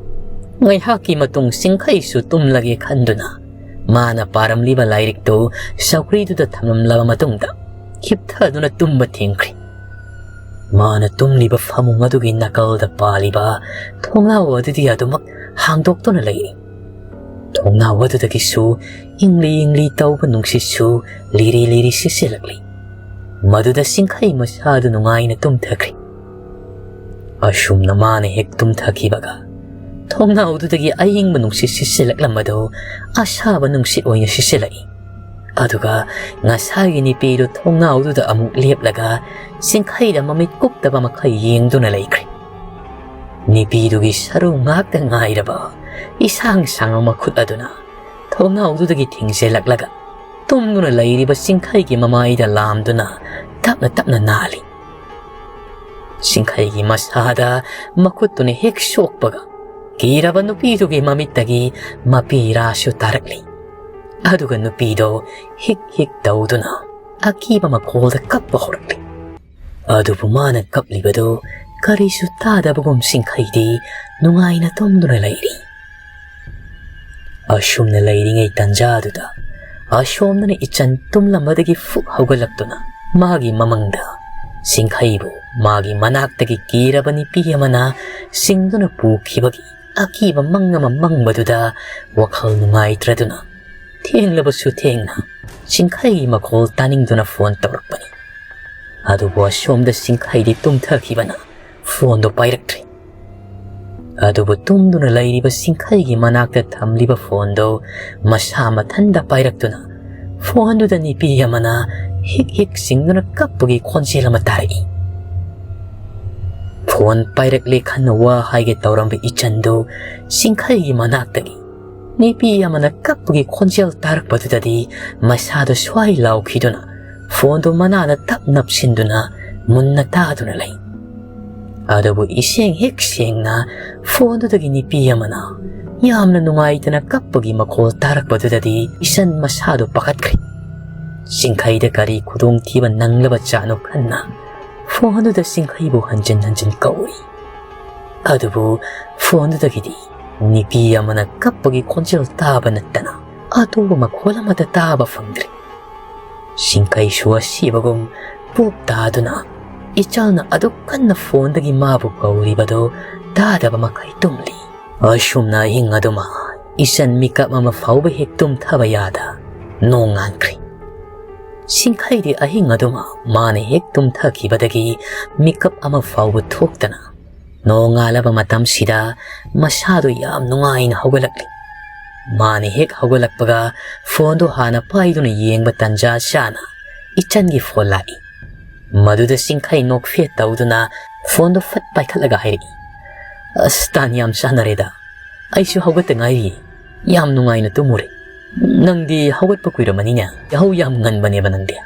ꯉꯥꯏꯍꯥꯛꯀꯤ ꯃꯇꯨꯡ ꯆꯤꯡꯈꯩꯁꯨ ꯇꯨꯝꯂꯒꯦ ꯈꯟꯗꯨꯅ ꯃꯥꯅ ꯄꯥꯔꯝꯂꯤꯕ ꯂꯥꯏꯔꯤꯛꯇꯨ ꯆꯧꯀ꯭ꯔꯤꯗꯨꯗ ꯊꯝꯂꯝꯂꯕ ꯃꯇꯨꯡꯗ ꯍꯤꯞꯊꯗꯨꯅ ꯇꯨꯝꯕ ꯊꯦꯡꯈ꯭ꯔꯦ꯫ ꯃꯥꯅ ꯇꯨꯝꯂꯤꯕ ꯐꯃꯨꯡ ꯑꯗꯨꯒꯤ ꯅꯥꯀꯜꯗ ꯄꯥꯜꯂꯤꯕ ꯊꯣꯡꯅꯥꯎ ꯑꯗꯨꯗꯤ ꯑꯗꯨꯃꯛ ꯍꯥꯡꯗꯣꯛꯇꯨꯅ ꯂꯩꯔꯤ꯫ ꯊꯣꯡꯅꯥꯎ ꯑꯗꯨꯗꯒꯤꯁꯨ ꯏꯪꯂꯤ ꯏꯪꯂꯤ ꯇꯧꯕ ꯅꯨꯡꯁꯤꯠꯁꯨ ꯂꯤꯔꯤ ꯂꯤꯔꯤ ꯁꯤꯠꯆꯤꯜꯂꯛꯂꯤ꯫ ꯃꯗꯨꯗ ꯆꯤꯡꯈꯩ ꯃꯁꯥꯗꯨ ꯅꯨꯡꯉꯥꯏꯅ ꯇꯨꯝꯊꯈ꯭ꯔꯦ꯫ ꯑꯁꯨꯝꯅ ꯃꯥꯅ ꯍꯦꯛ ꯇꯨꯝꯊꯈꯤꯕꯒ ꯊꯣꯡꯅꯥꯎꯗꯨꯗꯒꯤ ꯑꯏꯪꯕ ꯅꯨꯡꯁꯤꯠ ꯁꯤꯠꯆꯤꯜꯂꯛꯂꯝꯕꯗꯨ ꯑꯁꯥꯕ ꯅꯨꯡꯁꯤꯠ ꯑꯣꯏꯅ ꯁꯤꯠꯆꯤꯜꯂꯛꯏ꯫ ꯑꯗꯨꯒ ꯉꯁꯥꯏꯒꯤ ꯅꯨꯄꯤꯗꯨ ꯊꯣꯡꯅꯥꯎꯗꯨꯗ ꯑꯃꯨꯛ ꯂꯦꯞꯂꯒ ꯁꯤꯡꯈꯩꯗ ꯃꯃꯤꯠ ꯀꯨꯞꯇꯕ ꯃꯈꯩ ꯌꯦꯡꯗꯨꯅ ꯂꯩꯈ꯭ꯔꯦ꯫ ꯅꯨꯄꯤꯗꯨꯒꯤ ꯁꯔꯨ ꯉꯥꯛꯇ ꯉꯥꯏꯔꯕ ꯏꯁꯥꯡ ꯁꯥꯡꯕ ꯃꯈꯨꯠ ꯑꯗꯨꯅ ꯊꯣꯡꯅꯥꯎꯗꯨꯗꯒꯤ ꯊꯤꯡꯖꯤꯜꯂꯛꯂꯒ ꯇꯨꯝꯗꯨꯅ ꯂꯩꯔꯤꯕ ꯁꯤꯡꯈꯩꯒꯤ ꯃꯃꯥꯏꯗ ꯂꯥꯝꯗꯨꯅ ꯇꯞꯅ ꯇꯞꯅ ꯅꯥꯜꯂꯤ꯫ ꯁꯤꯡꯈꯩꯒꯤ ꯃꯁꯥꯗ ꯃꯈꯨꯠꯇꯨꯅ ꯍꯦꯛ ꯁꯣꯛꯄꯒ ꯀꯤꯔꯕ ꯅꯨꯄꯤꯗꯨꯒꯤ ꯃꯃꯤꯠꯇꯒꯤ ꯃꯄꯤꯔꯥꯁꯨ ꯇꯥꯔꯛꯂꯤ꯫ ꯑꯗꯨꯒ ꯅꯨꯄꯤꯗꯣ ꯍꯤꯛ ꯍꯤꯛ ꯇꯧꯗꯨꯅ ꯑꯀꯤꯕ ꯃꯈꯣꯜꯗ ꯀꯞꯄ ꯍꯧꯔꯛꯂꯤ꯫ ꯑꯗꯨꯕꯨ ꯃꯥꯅ ꯀꯞꯂꯤꯕꯗꯨ ꯀꯔꯤꯁꯨ ꯇꯥꯗꯕꯒꯨꯝ ꯁꯤꯡꯈꯩꯗꯤ ꯅꯨꯡꯉꯥꯏꯅ ꯇꯨꯝꯗꯨꯅ ꯂꯩꯔꯤ꯫ ꯑꯁꯨꯝꯅ ꯂꯩꯔꯤꯉꯩ ꯇꯟꯖꯥꯗꯨꯗ ꯑꯁꯣꯝꯗꯅ ꯏꯆꯟ ꯇꯨꯝꯂꯝꯕꯗꯒꯤ ꯐꯨꯛ ꯍꯧꯒꯠꯂꯛꯇꯨꯅ ꯃꯥꯒꯤ ꯃꯃꯪꯗ ꯁꯤꯡꯈꯩꯕꯨ ꯃꯥꯒꯤ ꯃꯅꯥꯛꯇꯒꯤ ꯀꯤꯔꯕ ꯅꯨꯄꯤ ꯑꯃꯅ ꯆꯤꯡꯗꯨꯅ ꯄꯨꯈꯤꯕꯒꯤ ꯑꯀꯤꯕ ꯃꯪ ꯑꯃ ꯃꯪꯕꯗꯨꯗ ꯋꯥꯈꯜ ꯅꯨꯡꯉꯥꯏꯇ꯭ꯔꯗꯨꯅ ꯊꯦꯡꯂꯕꯁꯨ ꯊꯦꯡꯅ ꯁꯤꯡꯈꯩꯒꯤ ꯃꯈꯣꯜ ꯇꯥꯅꯤꯡꯗꯨꯅ ꯐꯣꯟ ꯇꯧꯔꯛꯄꯅꯤ꯫ ꯑꯗꯨꯕꯨ ꯑꯁꯣꯝꯗ ꯁꯤꯡꯈꯩꯗꯤ ꯇꯨꯝꯊꯈꯤꯕꯅ ꯐꯣꯟꯗꯨ ꯄꯥꯏꯔꯛꯇ꯭ꯔꯦ꯫ ꯑꯗꯨꯕꯨ ꯇꯨꯝꯗꯨꯅ ꯂꯩꯔꯤꯕ ꯁꯤꯡꯈꯩꯒꯤ ꯃꯅꯥꯛꯇ ꯊꯝꯂꯤꯕ ꯐꯣꯟꯗꯨ ꯃꯁꯥ ꯃꯊꯟꯇ ꯄꯥꯏꯔꯛꯇꯨꯅ ꯐꯣꯟꯗꯨꯗ ꯅꯨꯄꯤ ꯑꯃꯅ ꯍꯤꯛ ꯍꯤꯛ ꯆꯤꯡꯗꯨꯅ ꯀꯞꯄꯒꯤ ꯈꯣꯟꯖꯦꯜ ꯑꯃ ꯇꯥꯔꯛꯏ꯫ ꯐꯣꯟ ꯄꯥꯏꯔꯛꯂꯦ ꯈꯟꯅ ꯋꯥ ꯍꯥꯏꯒꯦ ꯇꯧꯔꯝꯕ ꯏꯆꯟꯗꯨ ꯁꯤꯡꯈꯩꯒꯤ ꯃꯅꯥꯛꯇꯒꯤ ꯅꯨꯄꯤ ꯑꯃꯅ ꯀꯞꯄꯒꯤ ꯈꯣꯟꯖꯦꯜ ꯇꯥꯔꯛꯄꯗꯨꯗꯗꯤ ꯃꯁꯥꯗꯨ ꯁ꯭ꯋꯥꯏ ꯂꯥꯎꯈꯤꯗꯨꯅ ꯐꯣꯟꯗꯨ ꯃꯅꯥꯗ ꯇꯞ ꯅꯞꯁꯤꯟꯗꯨꯅ ꯃꯨꯟꯅ ꯇꯥꯗꯨꯅ ꯂꯩ꯫ ꯑꯗꯨꯕꯨ ꯏꯁꯦꯡ ꯍꯦꯛ ꯁꯦꯡꯅ ꯐꯣꯟꯗꯨꯗꯒꯤ ꯅꯨꯄꯤ ꯑꯃꯅ ꯌꯥꯝꯅ ꯅꯨꯡꯉꯥꯏꯇꯅ ꯀꯞꯄꯒꯤ ꯃꯈꯣꯜ ꯇꯥꯔꯛꯄꯗꯨꯗꯗꯤ ꯏꯆꯟ ꯃꯁꯥꯗꯨ ꯄꯥꯈꯠꯈ꯭ꯔꯦ꯫ ꯁꯤꯡꯈꯩꯗ ꯀꯔꯤ ꯈꯨꯗꯣꯡꯊꯤꯕ ꯅꯪꯂꯕ ꯖꯥꯠꯅꯣ ꯈꯟꯅ ꯐꯣꯟꯗꯨꯗ ꯁꯤꯡꯈꯩꯕꯨ ꯍꯟꯖꯤꯟ ꯍꯟꯖꯤꯟ ꯀꯧꯏ꯫ ꯑꯗꯨꯕꯨ ꯐꯣꯟꯗꯨꯗꯒꯤꯗꯤ ꯅꯨꯄꯤ ꯑꯃꯅ ꯀꯞꯄꯒꯤ ꯈꯣꯟꯖꯦꯜ ꯇꯥꯕ ꯅꯠꯇꯅ ꯑꯇꯣꯞꯄ ꯃꯈꯣꯜ ꯑꯃꯠꯇ ꯇꯥꯕ ꯐꯪꯗ꯭ꯔꯦ꯫ ꯁꯤꯡꯈꯩꯁꯨ ꯑꯁꯤꯕꯒꯨꯝ ꯄꯣꯞ ꯇꯥꯗꯨꯅ ꯏꯆꯜꯅ ꯑꯗꯨꯛ ꯀꯟꯅ ꯐꯣꯟꯗꯒꯤ ꯃꯥꯕꯨ ꯀꯧꯔꯤꯕꯗꯨ ꯇꯥꯗꯕ ꯃꯈꯩ ꯇꯨꯝꯂꯤ꯫ ꯑꯁꯨꯝꯅ ꯑꯍꯤꯡ ꯑꯗꯨꯃ ꯏꯆꯟ ꯃꯤꯀꯞ ꯑꯃ ꯐꯥꯎꯕ ꯍꯦꯛ ꯇꯨꯝꯊꯕ ꯌꯥꯗ ꯅꯣꯡꯉꯥꯟꯈ꯭ꯔꯦ꯫ ꯁꯤꯡꯈꯩꯗꯤ ꯑꯍꯤꯡ ꯑꯗꯨꯃ ꯃꯥꯅ ꯍꯦꯛ ꯇꯨꯝꯊꯈꯤꯕꯗꯒꯤ ꯃꯤꯀꯞ ꯑꯃ ꯐꯥꯎꯕ ꯊꯣꯛꯇꯅ ꯅꯣꯡꯉꯥꯜꯂꯕ ꯃꯇꯝꯁꯤꯗ ꯃꯁꯥꯗꯨ ꯌꯥꯝ ꯅꯨꯡꯉꯥꯏꯅ ꯍꯧꯒꯠꯂꯛꯂꯤ꯫ ꯃꯥꯅ ꯍꯦꯛ ꯍꯧꯒꯠꯂꯛꯄꯒ ꯐꯣꯟꯗꯨ ꯍꯥꯟꯅ ꯄꯥꯏꯗꯨꯅ ꯌꯦꯡꯕ ꯇꯟꯖꯥ ꯆꯥꯅ ꯏꯆꯟꯒꯤ ꯐꯣꯟ ꯂꯥꯛꯏ꯫ ꯃꯗꯨꯗ ꯆꯤꯡꯈꯩ ꯅꯣꯛꯐꯦꯠ ꯇꯧꯗꯨꯅ ꯐꯣꯟꯗꯨ ꯐꯠ ꯄꯥꯏꯈꯠꯂꯒ ꯍꯥꯏꯔꯛꯏ, "ꯑꯁ, ꯇꯥꯟ ꯌꯥꯝ ꯆꯥꯟꯅꯔꯦꯗ꯫ ꯑꯩꯁꯨ ꯍꯧꯒꯠꯇ ꯉꯥꯏꯔꯤ꯫ ꯌꯥꯝ ꯅꯨꯡꯉꯥꯏꯅ ꯇꯨꯝꯃꯨꯔꯦ꯫ ꯅꯪꯗꯤ ꯍꯧꯒꯠꯄ ꯀꯨꯏꯔꯝꯃꯅꯤꯅꯦ꯫ ꯌꯥꯍꯧ ꯌꯥꯝ ꯉꯟꯕꯅꯦꯕ ꯅꯪꯗꯤ꯫"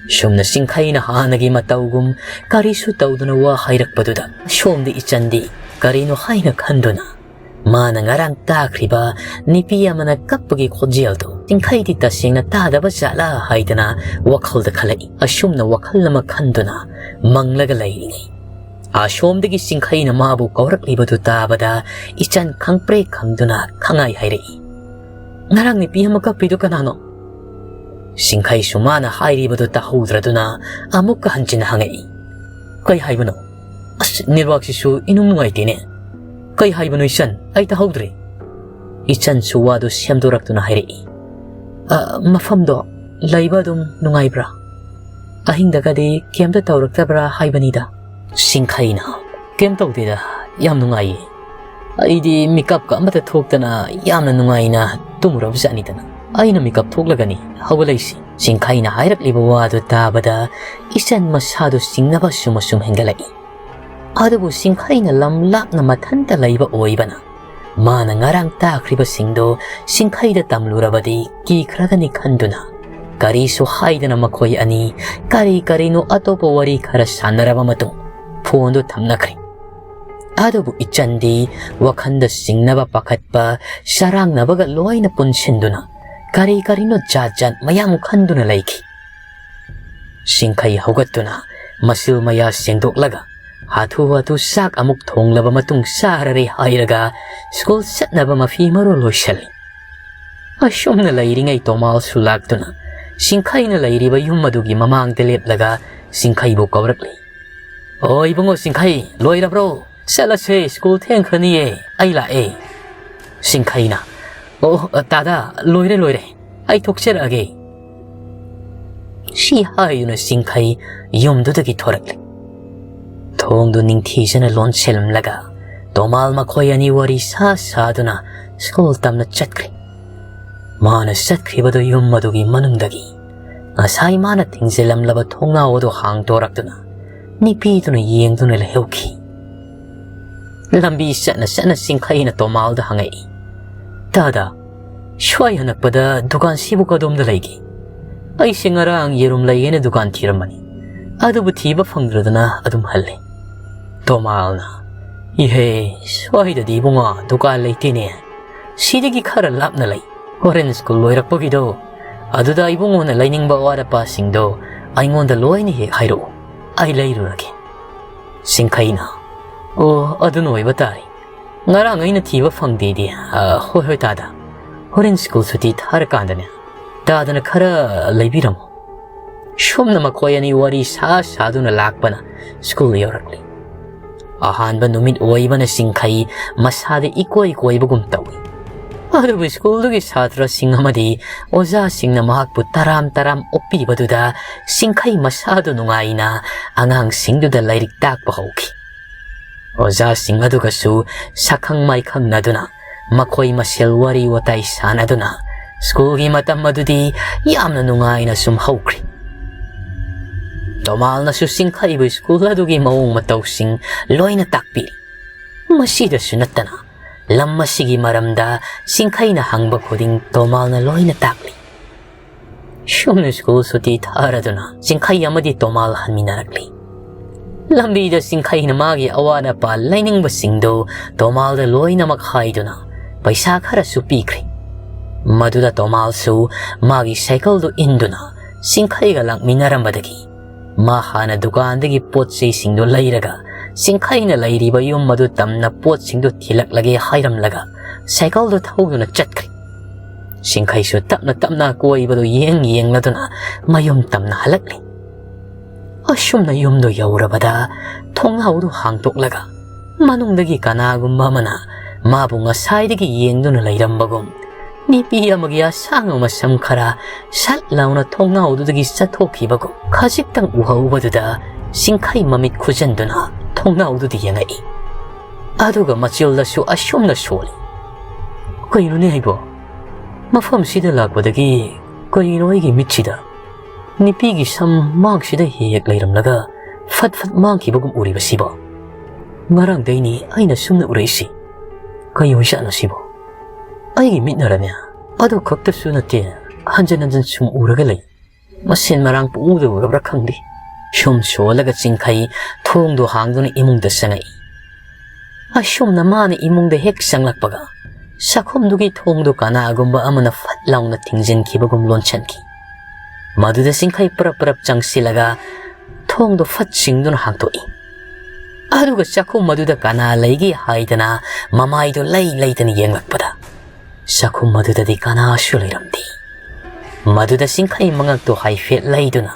ꯁꯨꯝꯅ ꯆꯤꯡꯈꯩꯅ ꯍꯥꯟꯅꯒꯤ ꯃꯇꯧꯒꯨꯝ ꯀꯔꯤꯁꯨ ꯇꯧꯗꯅ ꯋꯥ ꯍꯥꯏꯔꯛꯄꯗꯨꯗ ꯁꯣꯝꯗ ꯏꯆꯟꯗꯤ ꯀꯔꯤꯅꯣ ꯍꯥꯏꯅ ꯈꯟꯗꯨꯅ ꯃꯥꯅ ꯉꯔꯥꯡ ꯇꯥꯈ꯭ꯔꯤꯕ ꯅꯨꯄꯤ ꯑꯃꯅ ꯀꯞꯄꯒꯤ ꯈꯣꯟꯖꯦꯜꯗꯨ ꯆꯤꯡꯈꯩꯗꯤ ꯇꯁꯦꯡꯅ ꯇꯥꯗꯕ ꯖꯥꯠꯂꯥ ꯍꯥꯏꯗꯅ ꯋꯥꯈꯜꯗ ꯈꯜꯂꯛꯏ꯫ ꯑꯁꯨꯝꯅ ꯋꯥꯈꯜ ꯑꯃ ꯈꯟꯗꯨꯅ ꯃꯪꯂꯒ ꯂꯩꯔꯤꯉꯩ, ꯑꯁꯣꯝꯗꯒꯤ ꯆꯤꯡꯈꯩꯅ ꯃꯥꯕꯨ ꯀꯧꯔꯛꯂꯤꯕꯗꯨ ꯇꯥꯕꯗ ꯏꯆꯟ ꯈꯪꯄ꯭ꯔꯦꯛ ꯈꯪꯗꯨꯅ ꯈꯪꯉꯥꯏ ꯍꯥꯏꯔꯛꯏ, "ꯉꯔꯥꯡ ꯅꯨꯄꯤ ꯑꯃ ꯀꯞꯄꯤꯗꯨ ꯀꯅꯥꯅꯣ?" ꯆꯤꯡꯈꯩꯁꯨ ꯃꯥꯅ ꯍꯥꯏꯔꯤꯕꯗꯨ ꯇꯥꯍꯧꯗ꯭ꯔꯗꯨꯅ ꯑꯃꯨꯛꯀ ꯍꯟꯖꯤꯟꯅ ꯍꯪꯉꯛꯏ, "ꯀꯩ ꯍꯥꯏꯕꯅꯣ? ꯑꯁ, ꯅꯦꯠꯋꯥꯛꯁꯤꯁꯨ ꯏꯅꯨꯡ ꯅꯨꯡꯉꯥꯏꯇꯦꯅꯦ꯫ ꯀꯩ ꯍꯥꯏꯕꯅꯣ ꯏꯆꯟ? ꯑꯩ ꯇꯥꯍꯧꯗ꯭ꯔꯦ꯫" ꯏꯆꯟꯁꯨ ꯋꯥꯗꯨ ꯁꯦꯝꯗꯣꯔꯛꯇꯨꯅ ꯍꯥꯏꯔꯛꯏ, "ꯑ, ꯃꯐꯝꯗꯣ ꯂꯩꯕ ꯑꯗꯨꯝ ꯅꯨꯡꯉꯥꯏꯕ꯭ꯔꯥ? ꯑꯍꯤꯡꯗꯒꯗꯤ ꯀꯩꯝꯇ ꯇꯧꯔꯛꯇꯕ꯭ꯔꯥ ꯍꯥꯏꯕꯅꯤꯗ?" ꯆꯤꯡꯈꯩꯅ, "ꯀꯩꯝ ꯇꯧꯗꯦꯗ, ꯌꯥꯝ ꯅꯨꯡꯉꯥꯏꯌꯦ꯫ ꯑꯩꯗꯤ ꯃꯤꯀꯞꯀ ꯑꯃꯇ ꯊꯣꯛꯇꯅ ꯌꯥꯝꯅ ꯅꯨꯡꯉꯥꯏꯅ ꯇꯨꯝꯃꯨꯔꯕꯖꯥꯠꯅꯤꯗꯅ꯫ ꯑꯩꯅ ꯃꯤꯀꯞ ꯊꯣꯛꯂꯒꯅꯤ ꯍꯧꯒꯠꯂꯛꯏꯁꯤ꯫" ꯆꯤꯡꯈꯩꯅ ꯍꯥꯏꯔꯛꯂꯤꯕ ꯋꯥꯗꯨ ꯇꯥꯕꯗ ꯏꯆꯟ ꯃꯁꯥꯗꯨ ꯆꯤꯡꯅꯕ ꯁꯨꯝ ꯑꯁꯨꯝ ꯍꯦꯟꯒꯠꯂꯛꯏ꯫ ꯑꯗꯨꯕꯨ ꯆꯤꯡꯈꯩꯅ ꯂꯝ ꯂꯥꯞꯅ ꯃꯊꯟꯇ ꯂꯩꯕ ꯑꯣꯏꯕꯅ ꯃꯥꯅ ꯉꯔꯥꯡ ꯇꯥꯈ꯭ꯔꯤꯕꯁꯤꯡꯗꯨ ꯆꯤꯡꯈꯩꯗ ꯇꯝꯂꯨꯔꯕꯗꯤ ꯀꯤꯈ꯭ꯔꯒꯅꯤ ꯈꯟꯗꯨꯅ ꯀꯔꯤꯁꯨ ꯍꯥꯏꯗꯅ ꯃꯈꯣꯏ ꯑꯅꯤ ꯀꯔꯤ ꯀꯔꯤꯅꯣ ꯑꯇꯣꯞꯄ ꯋꯥꯔꯤ ꯈꯔ ꯁꯥꯟꯅꯔꯕ ꯃꯇꯨꯡ ꯐꯣꯟꯗꯨ ꯊꯝꯅꯈ꯭ꯔꯦ꯫ ꯑꯗꯨꯕꯨ ꯏꯆꯟꯗꯤ ꯋꯥꯈꯜꯗ ꯆꯤꯡꯅꯕ, ꯄꯥꯈꯠꯄ, ꯆꯔꯥꯡꯅꯕꯒ ꯂꯣꯏꯅ ꯄꯨꯟꯁꯤꯟꯗꯨꯅ ꯀꯔꯤ ꯀꯔꯤꯅꯣ ꯖꯥꯠ ꯖꯥꯠ ꯃꯌꯥꯝ ꯈꯟꯗꯨꯅ ꯂꯩꯈꯤ꯫ ꯆꯤꯡꯈꯩ ꯍꯧꯒꯠꯇꯨꯅ ꯃꯆꯤꯜ ꯃꯌꯥ ꯁꯦꯡꯗꯣꯛꯂꯒ ꯍꯥꯊꯨ ꯍꯥꯊꯨ ꯆꯥꯛ ꯑꯃꯨꯛ ꯊꯣꯡꯂꯕ ꯃꯇꯨꯡ ꯆꯥꯔꯔꯦ ꯍꯥꯏꯔꯒ ꯁ꯭ꯀꯨꯜ ꯆꯠꯅꯕ ꯃꯐꯤ ꯃꯔꯣꯜ ꯂꯣꯏꯁꯤꯜꯂꯤ꯫ ꯑꯁꯨꯝꯅ ꯂꯩꯔꯤꯉꯩ ꯇꯣꯃꯥꯜꯁꯨ ꯂꯥꯛꯇꯨꯅ ꯆꯤꯡꯈꯩꯅ ꯂꯩꯔꯤꯕ ꯌꯨꯝ ꯑꯗꯨꯒꯤ ꯃꯃꯥꯡꯗ ꯂꯦꯞꯂꯒ ꯆꯤꯡꯈꯩꯕꯨ ꯀꯧꯔꯛꯂꯤ꯫ "ꯑꯣ ꯏꯕꯨꯡꯉꯣ ꯆꯤꯡꯈꯩ, ꯂꯣꯏꯔꯕ꯭ꯔꯣ? ꯆꯠꯂꯁꯦ, ꯁ꯭ꯀꯨꯜ ꯊꯦꯡꯈ꯭ꯔꯅꯤꯌꯦ, ꯑꯩ ꯂꯥꯛꯑꯦ꯫" ꯆꯤꯡꯈꯩꯅ, "ꯑꯣ, ꯇꯥꯗꯥ, ꯂꯣꯏꯔꯦ, ꯂꯣꯏꯔꯦ, ꯑꯩ ꯊꯣꯛꯆꯔꯛꯑꯒꯦ꯫" ꯁꯤ ꯍꯥꯏꯗꯨꯅ ꯆꯤꯡꯈꯩ ꯌꯨꯝꯗꯨꯗꯒꯤ ꯊꯣꯔꯛꯂꯦ꯫ ꯊꯣꯡꯗꯨ ꯅꯤꯡꯊꯤꯖꯅ ꯂꯣꯟꯁꯤꯜꯂꯝꯂꯒ ꯇꯣꯃꯥꯜ ꯃꯈꯣꯏ ꯑꯅꯤ ꯋꯥꯔꯤ ꯁꯥ ꯁꯥꯗꯨꯅ ꯁ꯭ꯀꯨꯜ ꯇꯝꯅ ꯆꯠꯈ꯭ꯔꯦ꯫ ꯃꯥꯅ ꯆꯠꯈ꯭ꯔꯤꯕꯗꯨ ꯌꯨꯝ ꯑꯗꯨꯒꯤ ꯃꯅꯨꯡꯗꯒꯤ ꯉꯁꯥꯏ ꯃꯥꯅ ꯊꯤꯡꯖꯤꯜꯂꯝꯂꯕ ꯊꯣꯡꯅꯥꯎ ꯑꯗꯨ ꯍꯥꯡꯗꯣꯔꯛꯇꯨꯅ ꯅꯨꯄꯤꯗꯨꯅ ꯌꯦꯡꯗꯨꯅ ꯂꯩꯍꯧꯈꯤ꯫ ꯂꯝꯕꯤ ꯆꯠꯅ ꯆꯠꯅ ꯆꯤꯡꯈꯩꯅ ꯇꯣꯃꯥꯜꯗ ꯍꯪꯉꯛꯏ, "ꯇꯥꯗ, ꯁ꯭ꯋꯥꯏ ꯍꯜꯂꯛꯄꯗ ꯗꯨꯀꯥꯟꯁꯤꯕꯨ ꯀꯗꯣꯝꯗ ꯂꯩꯒꯦ? ꯑꯩꯁꯦ ꯉꯔꯥꯡ ꯌꯦꯔꯨꯝ ꯂꯩꯒꯦꯅ ꯗꯨꯀꯥꯟ ꯊꯤꯔꯝꯕꯅꯤ, ꯑꯗꯨꯕꯨ ꯊꯤꯕ ꯐꯪꯗ꯭ꯔꯗꯅ ꯑꯗꯨꯝ ꯍꯜꯂꯦ꯫" ꯇꯣꯃꯥꯜꯅ, "ꯏꯍꯦ, ꯁ꯭ꯋꯥꯏꯗꯗꯤ ꯏꯕꯨꯡꯉꯣ ꯗꯨꯀꯥꯟ ꯂꯩꯇꯦꯅꯦ, ꯁꯤꯗꯒꯤ ꯈꯔ ꯂꯥꯞꯅ ꯂꯩ꯫ ꯍꯣꯔꯦꯟ ꯁ꯭ꯀꯨꯜ ꯂꯣꯏꯔꯛꯄꯒꯤꯗꯣ, ꯑꯗꯨꯗ ꯏꯕꯨꯡꯉꯣꯅ ꯂꯩꯅꯤꯡꯕ ꯑꯋꯥꯠ ꯑꯄꯥꯁꯤꯡꯗꯣ ꯑꯩꯉꯣꯟꯗ ꯂꯣꯏꯅ ꯍꯦꯛ ꯍꯥꯏꯔꯛꯎ, ꯑꯩ ꯂꯩꯔꯨꯔꯒꯦ꯫" ꯆꯤꯡꯈꯩꯅ, "ꯑꯣ, ꯑꯗꯨꯅ ꯑꯣꯏꯕ ꯇꯥꯔꯦ꯫ ꯉꯔꯥꯡ ꯑꯩꯅ ꯊꯤꯕ ꯐꯪꯗꯦꯗꯤ꯫ ꯑ, ꯍꯣꯏ, ꯍꯣꯏ, ꯇꯥꯗ꯫ ꯍꯣꯔꯦꯟ ꯁ꯭ꯀꯨꯜ ꯁꯨꯇꯤ ꯊꯥꯔꯀꯥꯟꯗꯅꯦ, ꯇꯥꯗꯅ ꯈꯔ ꯂꯩꯕꯤꯔꯝꯃꯣ꯫" ꯁꯨꯝꯅ ꯃꯈꯣꯏ ꯑꯅꯤ ꯋꯥꯔꯤ ꯁꯥ ꯁꯥꯗꯨꯅ ꯂꯥꯛꯄꯅ ꯁ꯭ꯀꯨꯜ ꯌꯧꯔꯛꯂꯤ꯫ ꯑꯍꯥꯟꯕ ꯅꯨꯃꯤꯠ ꯑꯣꯏꯕꯅ ꯆꯤꯡꯈꯩ ꯃꯁꯥꯗ ꯏꯀꯣꯏ ꯀꯣꯏꯕꯒꯨꯝ ꯇꯧꯏ꯫ ꯑꯗꯨꯕꯨ ꯁ꯭ꯀꯨꯜꯗꯨꯒꯤ ꯁꯥꯇ꯭ꯔꯁꯤꯡ ꯑꯃꯗꯤ ꯑꯣꯖꯥꯁꯤꯡꯅ ꯃꯍꯥꯛꯄꯨ ꯇꯔꯥꯝ ꯇꯔꯥꯝ ꯑꯣꯛꯄꯤꯕꯗꯨꯗ ꯆꯤꯡꯈꯩ ꯃꯁꯥꯗꯨ ꯅꯨꯡꯉꯥꯏꯅ ꯑꯉꯥꯡꯁꯤꯡꯗꯨꯗ ꯂꯥꯏꯔꯤꯛ ꯇꯥꯛꯄ ꯍꯧꯈꯤ꯫ ꯑꯣꯖꯥꯁꯤꯡ ꯑꯗꯨꯒꯁꯨ ꯁꯛꯈꯪ ꯃꯥꯏꯈꯪꯅꯗꯨꯅ ꯃꯈꯣꯏ ꯃꯁꯦꯜ ꯋꯥꯔꯤ ꯋꯥꯇꯥꯏ ꯁꯥꯟꯅꯗꯨꯅ ꯁ꯭ꯀꯨꯜꯒꯤ ꯃꯇꯝ ꯑꯗꯨꯗꯤ ꯌꯥꯝꯅ ꯅꯨꯡꯉꯥꯏꯅ ꯁꯨꯝ ꯍꯧꯈ꯭ꯔꯦ꯫ ꯇꯣꯃꯥꯜꯅꯁꯨ ꯆꯤꯡꯈꯩꯕꯨ ꯁ꯭ꯀꯨꯜ ꯑꯗꯨꯒꯤ ꯃꯑꯣꯡ ꯃꯇꯧꯁꯤꯡ ꯂꯣꯏꯅ ꯇꯥꯛꯄꯤꯔꯤ꯫ ꯃꯁꯤꯗꯁꯨ ꯅꯠꯇꯅ ꯂꯝ ꯑꯁꯤꯒꯤ ꯃꯔꯝꯗ ꯆꯤꯡꯈꯩꯅ ꯍꯪꯕ ꯈꯨꯗꯤꯡ ꯇꯣꯃꯥꯜꯅ ꯂꯣꯏꯅ ꯇꯥꯛꯂꯤ꯫ ꯁꯨꯝꯅ ꯁ꯭ꯀꯨꯜ ꯁꯨꯇꯤ ꯊꯥꯔꯗꯨꯅ ꯆꯤꯡꯈꯩ ꯑꯃꯗꯤ ꯇꯣꯃꯥꯜ ꯍꯟꯃꯤꯟꯅꯔꯛꯂꯤ꯫ ꯂꯝꯕꯤꯗ ꯆꯤꯡꯈꯩꯅ ꯃꯥꯒꯤ ꯑꯋꯥꯠ ꯑꯄꯥ ꯂꯩꯅꯤꯡꯕꯁꯤꯡꯗꯨ ꯇꯣꯃꯥꯜꯗ ꯂꯣꯏꯅꯃꯛ ꯍꯥꯏꯗꯨꯅ ꯄꯩꯁꯥ ꯈꯔꯁꯨ ꯄꯤꯈ꯭ꯔꯦ꯫ ꯃꯗꯨꯗ ꯇꯣꯃꯥꯜꯁꯨ ꯃꯥꯒꯤ ꯁꯥꯏꯀꯜꯗꯨ ꯏꯟꯗꯨꯅ ꯆꯤꯡꯈꯩꯒ ꯂꯥꯛꯃꯤꯟꯅꯔꯝꯕꯗꯒꯤ ꯃꯥ ꯍꯥꯟꯅ ꯗꯨꯀꯥꯟꯗꯒꯤ ꯄꯣꯠ ꯆꯩꯁꯤꯡꯗꯨ ꯂꯩꯔꯒ ꯆꯤꯡꯈꯩꯅ ꯂꯩꯔꯤꯕ ꯌꯨꯝ ꯑꯗꯨ ꯇꯝꯅ ꯄꯣꯠꯁꯤꯡꯗꯨ ꯊꯤꯜꯂꯛꯂꯒꯦ ꯍꯥꯏꯔꯝꯂꯒ ꯁꯥꯏꯀꯜꯗꯨ ꯊꯧꯗꯨꯅ ꯆꯠꯈ꯭ꯔꯦ꯫ ꯆꯤꯡꯈꯩꯁꯨ ꯇꯞꯅ ꯇꯞꯅ ꯑꯀꯣꯏꯕꯗꯨ ꯌꯦꯡ ꯌꯦꯡꯂꯗꯨꯅ ꯃꯌꯨꯝ ꯇꯝꯅ ꯍꯜꯂꯛꯂꯤ꯫ ꯑꯁꯨꯝꯅ ꯌꯨꯝꯗꯨ ꯌꯧꯔꯕꯗ ꯊꯣꯡꯅꯥꯎꯗꯨ ꯍꯥꯡꯗꯣꯛꯂꯒ ꯃꯅꯨꯡꯗꯒꯤ ꯀꯅꯥꯒꯨꯝꯕ ꯑꯃꯅ ꯃꯥꯕꯨ ꯉꯁꯥꯏꯗꯒꯤ ꯌꯦꯡꯗꯨꯅ ꯂꯩꯔꯝꯕꯒꯨꯝ ꯅꯨꯄꯤ ꯑꯃꯒꯤ ꯑꯁꯥꯡꯕ ꯃꯁꯝ ꯈꯔ ꯁꯠ ꯂꯥꯎꯅ ꯊꯣꯡꯅꯥꯎꯗꯨꯗꯒꯤ ꯆꯠꯊꯣꯛꯈꯤꯕꯒꯨꯝ ꯈꯖꯤꯛꯇꯪ ꯎꯍꯧꯕꯗꯨꯗ ꯆꯤꯡꯈꯩ ꯃꯃꯤꯠ ꯈꯨꯖꯟꯗꯨꯅ ꯊꯣꯡꯅꯥꯎꯗꯨꯗ ꯌꯦꯡꯉꯛꯏ꯫ ꯑꯗꯨꯒ ꯃꯆꯤꯜꯗꯁꯨ ꯑꯁꯨꯝꯅ ꯁꯣꯜꯂꯤ, "ꯀꯩꯅꯣꯅꯦ ꯑꯩꯕꯣ? ꯃꯐꯝꯁꯤꯗ ꯂꯥꯛꯄꯗꯒꯤ ꯀꯩꯅꯣ ꯑꯩꯒꯤ ꯃꯤꯠꯁꯤꯗ ꯅꯨꯄꯤꯒꯤ ꯁꯝ ꯃꯥꯡꯁꯤꯗ ꯍꯦꯛ ꯍꯦꯛ ꯂꯩꯔꯝꯂꯒ ꯐꯠ ꯐꯠ ꯃꯥꯡꯈꯤꯕꯒꯨꯝ ꯎꯔꯤꯕꯁꯤꯕꯣ? ꯉꯔꯥꯡꯗꯩꯅꯤ ꯑꯩꯅ ꯁꯨꯝꯅ ꯎꯔꯛꯏꯁꯤ꯫ ꯀꯩ ꯑꯣꯏꯖꯥꯠꯅꯣ ꯁꯤꯕꯣ? ꯑꯩꯒꯤ ꯃꯤꯠꯅꯔꯅꯦ ꯑꯗꯨ ꯈꯛꯇꯁꯨ ꯅꯠꯇꯦ, ꯍꯟꯖꯟ ꯍꯟꯖꯟ ꯁꯨꯝ ꯎꯔꯒ ꯂꯩ꯫ ꯃꯁꯦꯟ ꯃꯔꯥꯡ ꯄꯨꯡꯎꯗ ꯎꯔꯕ꯭ꯔꯥ ꯈꯪꯗꯦ꯫" ꯁꯨꯝ ꯁꯣꯜꯂꯒ ꯆꯤꯡꯈꯩ ꯊꯣꯡꯗꯣ ꯍꯥꯡꯗꯨꯅ ꯏꯃꯨꯡꯗ ꯆꯪꯉꯛꯏ꯫ ꯑꯁꯨꯝꯅ ꯃꯥꯅ ꯏꯃꯨꯡꯗ ꯍꯦꯛ ꯆꯪꯂꯛꯄꯒ, ꯆꯥꯛꯈꯨꯝꯗꯨꯒꯤ ꯊꯣꯡꯗꯣ ꯀꯅꯥꯒꯨꯝꯕ ꯑꯃꯅ ꯐꯠ ꯂꯥꯎꯅ ꯊꯤꯡꯖꯤꯟꯈꯤꯕꯒꯨꯝ ꯂꯣꯟꯁꯤꯟꯈꯤ꯫ ꯃꯗꯨꯗ ꯆꯤꯡꯈꯩ ꯄꯔꯞ ꯄꯔꯞ ꯆꯪꯁꯤꯜꯂꯒ ꯊꯣꯡꯗꯣ ꯐꯠ ꯆꯤꯡꯗꯨꯅ ꯍꯥꯡꯗꯣꯛꯏ꯫ ꯑꯗꯨꯒ ꯆꯥꯛꯈꯨꯝ ꯑꯗꯨꯗ ꯀꯅꯥ ꯂꯩꯒꯦ ꯍꯥꯏꯗꯅ ꯃꯃꯥꯏꯗꯨ ꯂꯩ ꯂꯩꯗꯅ ꯌꯦꯡꯂꯛꯄꯗ, ꯆꯥꯛꯈꯨꯝ ꯑꯗꯨꯗꯗꯤ ꯀꯅꯥꯁꯨ ꯂꯩꯔꯝꯗꯦ꯫ ꯃꯗꯨꯗ ꯆꯤꯡꯈꯩ ꯃꯉꯛꯇꯨ ꯍꯥꯏꯐꯦꯠ ꯂꯩꯗꯨꯅ,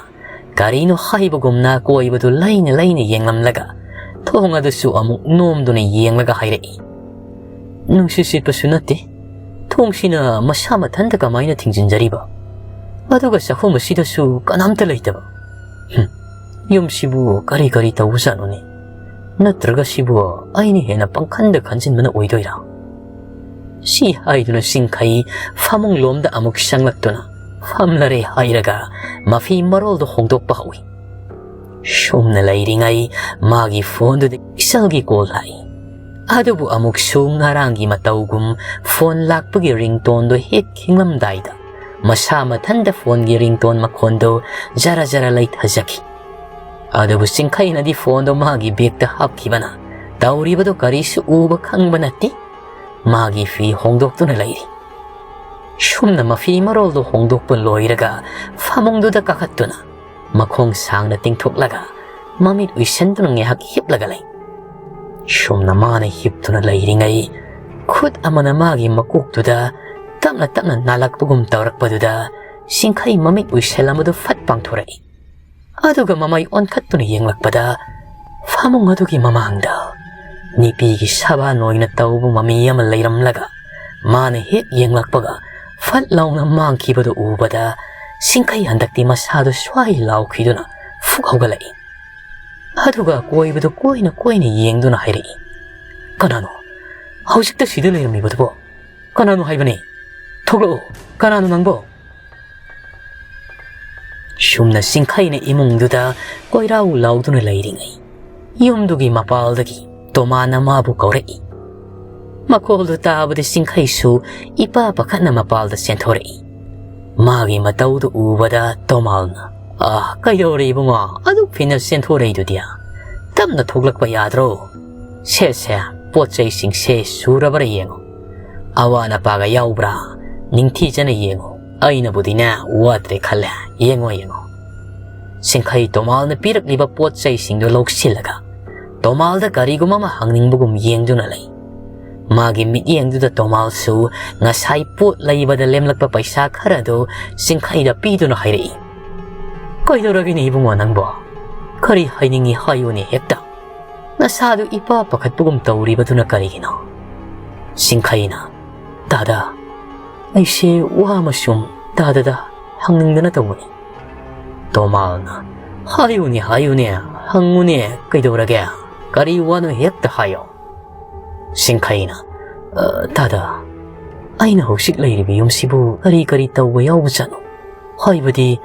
ꯀꯔꯤꯅꯣ ꯍꯥꯏꯕꯒꯨꯝꯅ ꯀꯣꯏꯕꯗꯨ ꯂꯩꯅ ꯂꯩꯅ ꯌꯦꯡꯂꯝꯂꯒ, ꯊꯣꯡ ꯑꯗꯨꯁꯨ ꯑꯃꯨꯛ ꯅꯣꯝꯗꯨꯅ ꯌꯦꯡꯂꯒ ꯍꯥꯏꯔꯛꯏ, "ꯅꯨꯡꯁꯤꯠ ꯁꯤꯠꯄꯁꯨ ꯅꯠꯇꯦ, ꯊꯣꯡꯁꯤꯅ ꯃꯁꯥ ꯃꯊꯟꯇ ꯀꯃꯥꯏꯅ ꯊꯤꯡꯖꯤꯟꯖꯔꯤꯕ? ꯑꯗꯨꯒ ꯆꯥꯛꯈꯨꯝ ꯑꯁꯤꯗꯁꯨ ꯀꯅꯥꯝꯇ ꯂꯩꯇꯕ꯫ ꯍꯨꯝ, ꯌꯨꯝꯁꯤꯕꯨ ꯀꯔꯤ ꯀꯔꯤ ꯇꯧꯕꯖꯥꯠꯅꯣꯅꯦ? ꯅꯠꯇ꯭ꯔꯒ ꯁꯤꯕꯨ ꯑꯩꯅ ꯍꯦꯟꯅ ꯄꯪꯈꯟꯗ ꯈꯟꯖꯤꯟꯕꯅ ꯑꯣꯏꯗꯣꯏꯔꯥ?" ꯁꯤ ꯍꯥꯏꯗꯨꯅ ꯆꯤꯡꯈꯩ ꯐꯃꯨꯡ ꯂꯣꯝꯗ ꯑꯃꯨꯛ ꯆꯪꯂꯛꯇꯨꯅ ꯐꯝꯂꯔꯦ ꯍꯥꯏꯔꯒ ꯃꯐꯤ ꯃꯔꯣꯜꯗꯨ ꯍꯣꯡꯗꯣꯛꯄ ꯍꯧꯏ꯫ ꯁꯨꯝꯅ ꯂꯩꯔꯤꯉꯩ ꯃꯥꯒꯤ ꯐꯣꯟꯗꯨꯗ ꯏꯆꯜꯒꯤ ꯀꯣꯜ ꯂꯥꯛꯏ꯫ ꯑꯗꯨꯕꯨ ꯑꯃꯨꯛꯁꯨ ꯉꯔꯥꯡꯒꯤ ꯃꯇꯧꯒꯨꯝ ꯐꯣꯟ ꯂꯥꯛꯄꯒꯤ ꯔꯤꯡꯇꯣꯟꯗꯨ ꯍꯦꯛ ꯈꯤꯡꯂꯝꯗꯥꯏꯗ ꯃꯁꯥ ꯃꯊꯟꯇ ꯐꯣꯟꯒꯤ ꯔꯤꯡꯇꯣꯟ ꯃꯈꯣꯟꯗꯨ ꯖꯔ ꯖꯔ ꯂꯩꯊꯖꯈꯤ꯫ ꯑꯗꯨꯕꯨ ꯆꯤꯡꯈꯩꯅꯗꯤ ꯐꯣꯟꯗꯨ ꯃꯥꯒꯤ ꯕꯦꯒꯇ ꯍꯥꯞꯈꯤꯕꯅ ꯇꯧꯔꯤꯕꯗꯨ ꯀꯔꯤꯁꯨ ꯎꯕ ꯈꯪꯕ ꯅꯠꯇꯦ꯫ ꯃꯥꯒꯤ ꯐꯤ ꯍꯣꯡꯗꯣꯛꯇꯨꯅ ꯂꯩꯔꯤ꯫ ꯁꯨꯝꯅ ꯃꯐꯤ ꯃꯔꯣꯜꯗꯨ ꯍꯣꯡꯗꯣꯛꯄ ꯂꯣꯏꯔꯒ ꯐꯃꯨꯡꯗꯨꯗ ꯀꯥꯈꯠꯇꯨꯅ ꯃꯈꯣꯡ ꯁꯥꯡꯅ ꯇꯤꯡꯊꯣꯛꯂꯒ ꯃꯃꯤꯠ ꯎꯏꯁꯟꯗꯨꯅ ꯉꯥꯏꯍꯥꯛ ꯍꯤꯞꯂꯒ ꯂꯩ꯫ ꯁꯨꯝꯅ ꯃꯥꯅ ꯍꯤꯞꯇꯨꯅ ꯂꯩꯔꯤꯉꯩ ꯈꯨꯠ ꯑꯃꯅ ꯃꯥꯒꯤ ꯃꯀꯣꯛꯇꯨꯗ ꯇꯞꯅ ꯇꯞꯅ ꯅꯥꯜꯂꯛꯄꯒꯨꯝ ꯇꯧꯔꯛꯄꯗꯨꯗ ꯆꯤꯡꯈꯩ ꯃꯃꯤꯠ ꯎꯏꯁꯜꯂꯝꯕꯗꯨ ꯐꯠ ꯄꯥꯡꯊꯣꯔꯛꯏ꯫ ꯑꯗꯨꯒ ꯃꯃꯥꯏ ꯑꯣꯟꯈꯠꯇꯨꯅ ꯌꯦꯡꯂꯛꯄꯗ ꯐꯃꯨꯡ ꯑꯗꯨꯒꯤ ꯃꯃꯥꯡꯗ ꯅꯨꯄꯤꯒꯤ ꯁꯕꯥꯟ ꯑꯣꯏꯅ ꯇꯧꯕ ꯃꯃꯤ ꯑꯃ ꯂꯩꯔꯝꯂꯒ ꯃꯥꯅ ꯍꯦꯛ ꯌꯦꯡꯂꯛꯄꯒ ꯐꯠ ꯂꯥꯎꯅ ꯃꯥꯡꯈꯤꯕꯗꯨ ꯎꯕꯗ ꯆꯤꯡꯈꯩ ꯍꯟꯗꯛꯇꯤ ꯃꯁꯥꯗꯨ ꯁ꯭ꯋꯥꯏ ꯂꯥꯎꯈꯤꯗꯨꯅ ꯐꯨꯛ ꯍꯧꯒꯠꯂꯛꯏ꯫ ꯑꯗꯨꯒ ꯑꯀꯣꯏꯕꯗꯨ ꯀꯣꯏꯅ ꯀꯣꯏꯅ ꯌꯦꯡꯗꯨꯅ ꯍꯥꯏꯔꯛꯏ, "ꯀꯅꯥꯅꯣ ꯍꯧꯖꯤꯛꯇ ꯁꯤꯗ ꯂꯩꯔꯝꯃꯤꯕꯗꯨꯕꯣ? ꯀꯅꯥꯅꯣ ꯍꯥꯏꯕꯅꯤ? ꯊꯣꯛꯂꯛꯎ, ꯀꯅꯥꯅꯣ ꯅꯪꯕꯣ?" ꯁꯨꯝꯅ ꯆꯤꯡꯈꯩꯅ ꯏꯃꯨꯡꯗꯨꯗ ꯀꯣꯏꯔꯥꯎ ꯂꯥꯎꯗꯨꯅ ꯂꯩꯔꯤꯉꯩ, ꯌꯨꯝꯗꯨꯒꯤ ꯃꯄꯥꯜꯗꯒꯤ ꯇꯣꯃꯥꯅ ꯃꯥꯕꯨ ꯀꯧꯔꯛꯏ꯫ ꯃꯈꯣꯜꯗꯨ ꯇꯥꯕꯗ ꯆꯤꯡꯈꯩꯁꯨ ꯏꯄꯥ ꯄꯥꯈꯠꯅ ꯃꯄꯥꯜꯗ ꯆꯦꯟꯊꯣꯔꯛꯏ꯫ ꯃꯥꯒꯤ ꯃꯇꯧꯗꯨ ꯎꯕꯗ ꯇꯣꯃꯥꯜꯅ, "ꯑꯥ, ꯀꯩꯗꯧꯔꯦ ꯏꯕꯨꯡꯉꯣ? ꯑꯗꯨꯛ ꯐꯤꯅ ꯆꯦꯟꯊꯣꯔꯛꯏꯗꯨꯗꯤ? ꯇꯞꯅ ꯊꯣꯛꯂꯛꯄ ꯌꯥꯗ꯭ꯔꯣ? ꯁꯦ, ꯁꯦ, ꯄꯣꯠ ꯆꯩꯁꯤꯡꯁꯦ ꯁꯨꯔꯕ꯭ꯔꯥ ꯌꯦꯡꯉꯣ꯫ ꯑꯋꯥꯠ ꯑꯄꯥꯒ ꯌꯥꯎꯕ꯭ꯔꯥ? ꯅꯤꯡꯊꯤꯖꯅ ꯌꯦꯡꯉꯣ꯫ ꯑꯩꯅꯕꯨꯗꯤꯅꯦ, ꯋꯥꯠꯇ꯭ꯔꯦ ꯈꯜꯂꯦ꯫ ꯌꯦꯡꯉꯣ, ꯌꯦꯡꯉꯣ꯫" ꯆꯤꯡꯈꯩ ꯇꯣꯃꯥꯜꯅ ꯄꯤꯔꯛꯂꯤꯕ ꯄꯣꯠ ꯆꯩꯁꯤꯡꯗꯨ ꯂꯧꯁꯤꯜꯂꯒ ꯇꯣꯃꯥꯜꯗ ꯀꯔꯤꯒꯨꯝꯕ ꯑꯃ ꯍꯪꯅꯤꯡꯕꯒꯨꯝ ꯌꯦꯡꯗꯨꯅ ꯂꯩ꯫ ꯃꯥꯒꯤ ꯃꯤꯠꯌꯦꯡꯗꯨꯗ ꯇꯣꯃꯥꯜꯁꯨ ꯉꯁꯥꯏ ꯄꯣꯠ ꯂꯩꯕꯗ ꯂꯦꯝꯂꯛꯄ ꯄꯩꯁꯥ ꯈꯔꯗꯨ ꯆꯤꯡꯈꯩꯗ ꯄꯤꯗꯨꯅ ꯍꯥꯏꯔꯛꯏ, "ꯀꯩꯗꯧꯔꯒꯦꯅꯦ ꯏꯕꯨꯡꯉꯣ ꯅꯪꯕꯣ? ꯀꯔꯤ ꯍꯥꯏꯅꯤꯡꯉꯤ ꯍꯥꯏꯌꯨꯅꯦ ꯍꯦꯛꯇ꯫ ꯅꯁꯥꯗꯨ ꯏꯄꯥ ꯄꯥꯈꯠꯄꯒꯨꯝ ꯇꯧꯔꯤꯕꯗꯨꯅ ꯀꯔꯤꯒꯤꯅꯣ?" ꯆꯤꯡꯈꯩꯅ, "ꯇꯥꯗ, ꯑꯩꯁꯦ ꯋꯥ ꯑꯃ ꯁꯨꯝ ꯇꯥꯗꯗ ꯍꯪꯅꯤꯡꯗꯅ ꯇꯧꯕꯅꯤ꯫" ꯇꯣꯃꯥꯜꯅ, "ꯍꯥꯏꯌꯨꯅꯦ, ꯍꯥꯏꯌꯨꯅꯦ, ꯍꯪꯉꯨꯅꯦ, ꯀꯩꯗꯧꯔꯒꯦ? ꯀꯔꯤ ꯋꯥꯅꯣ ꯍꯦꯛꯇ ꯍꯥꯏꯌꯣ꯫" ꯆꯤꯡꯈꯩꯅ, "ꯑ, ꯇꯥꯗ, ꯑꯩꯅ ꯍꯧꯖꯤꯛ ꯂꯩꯔꯤꯕ ꯌꯨꯝꯁꯤꯕꯨ ꯀꯔꯤ ꯀꯔꯤ ꯇꯧꯕ ꯌꯥꯎꯕꯖꯥꯠꯅꯣ? ꯍꯥꯏꯕꯗꯤ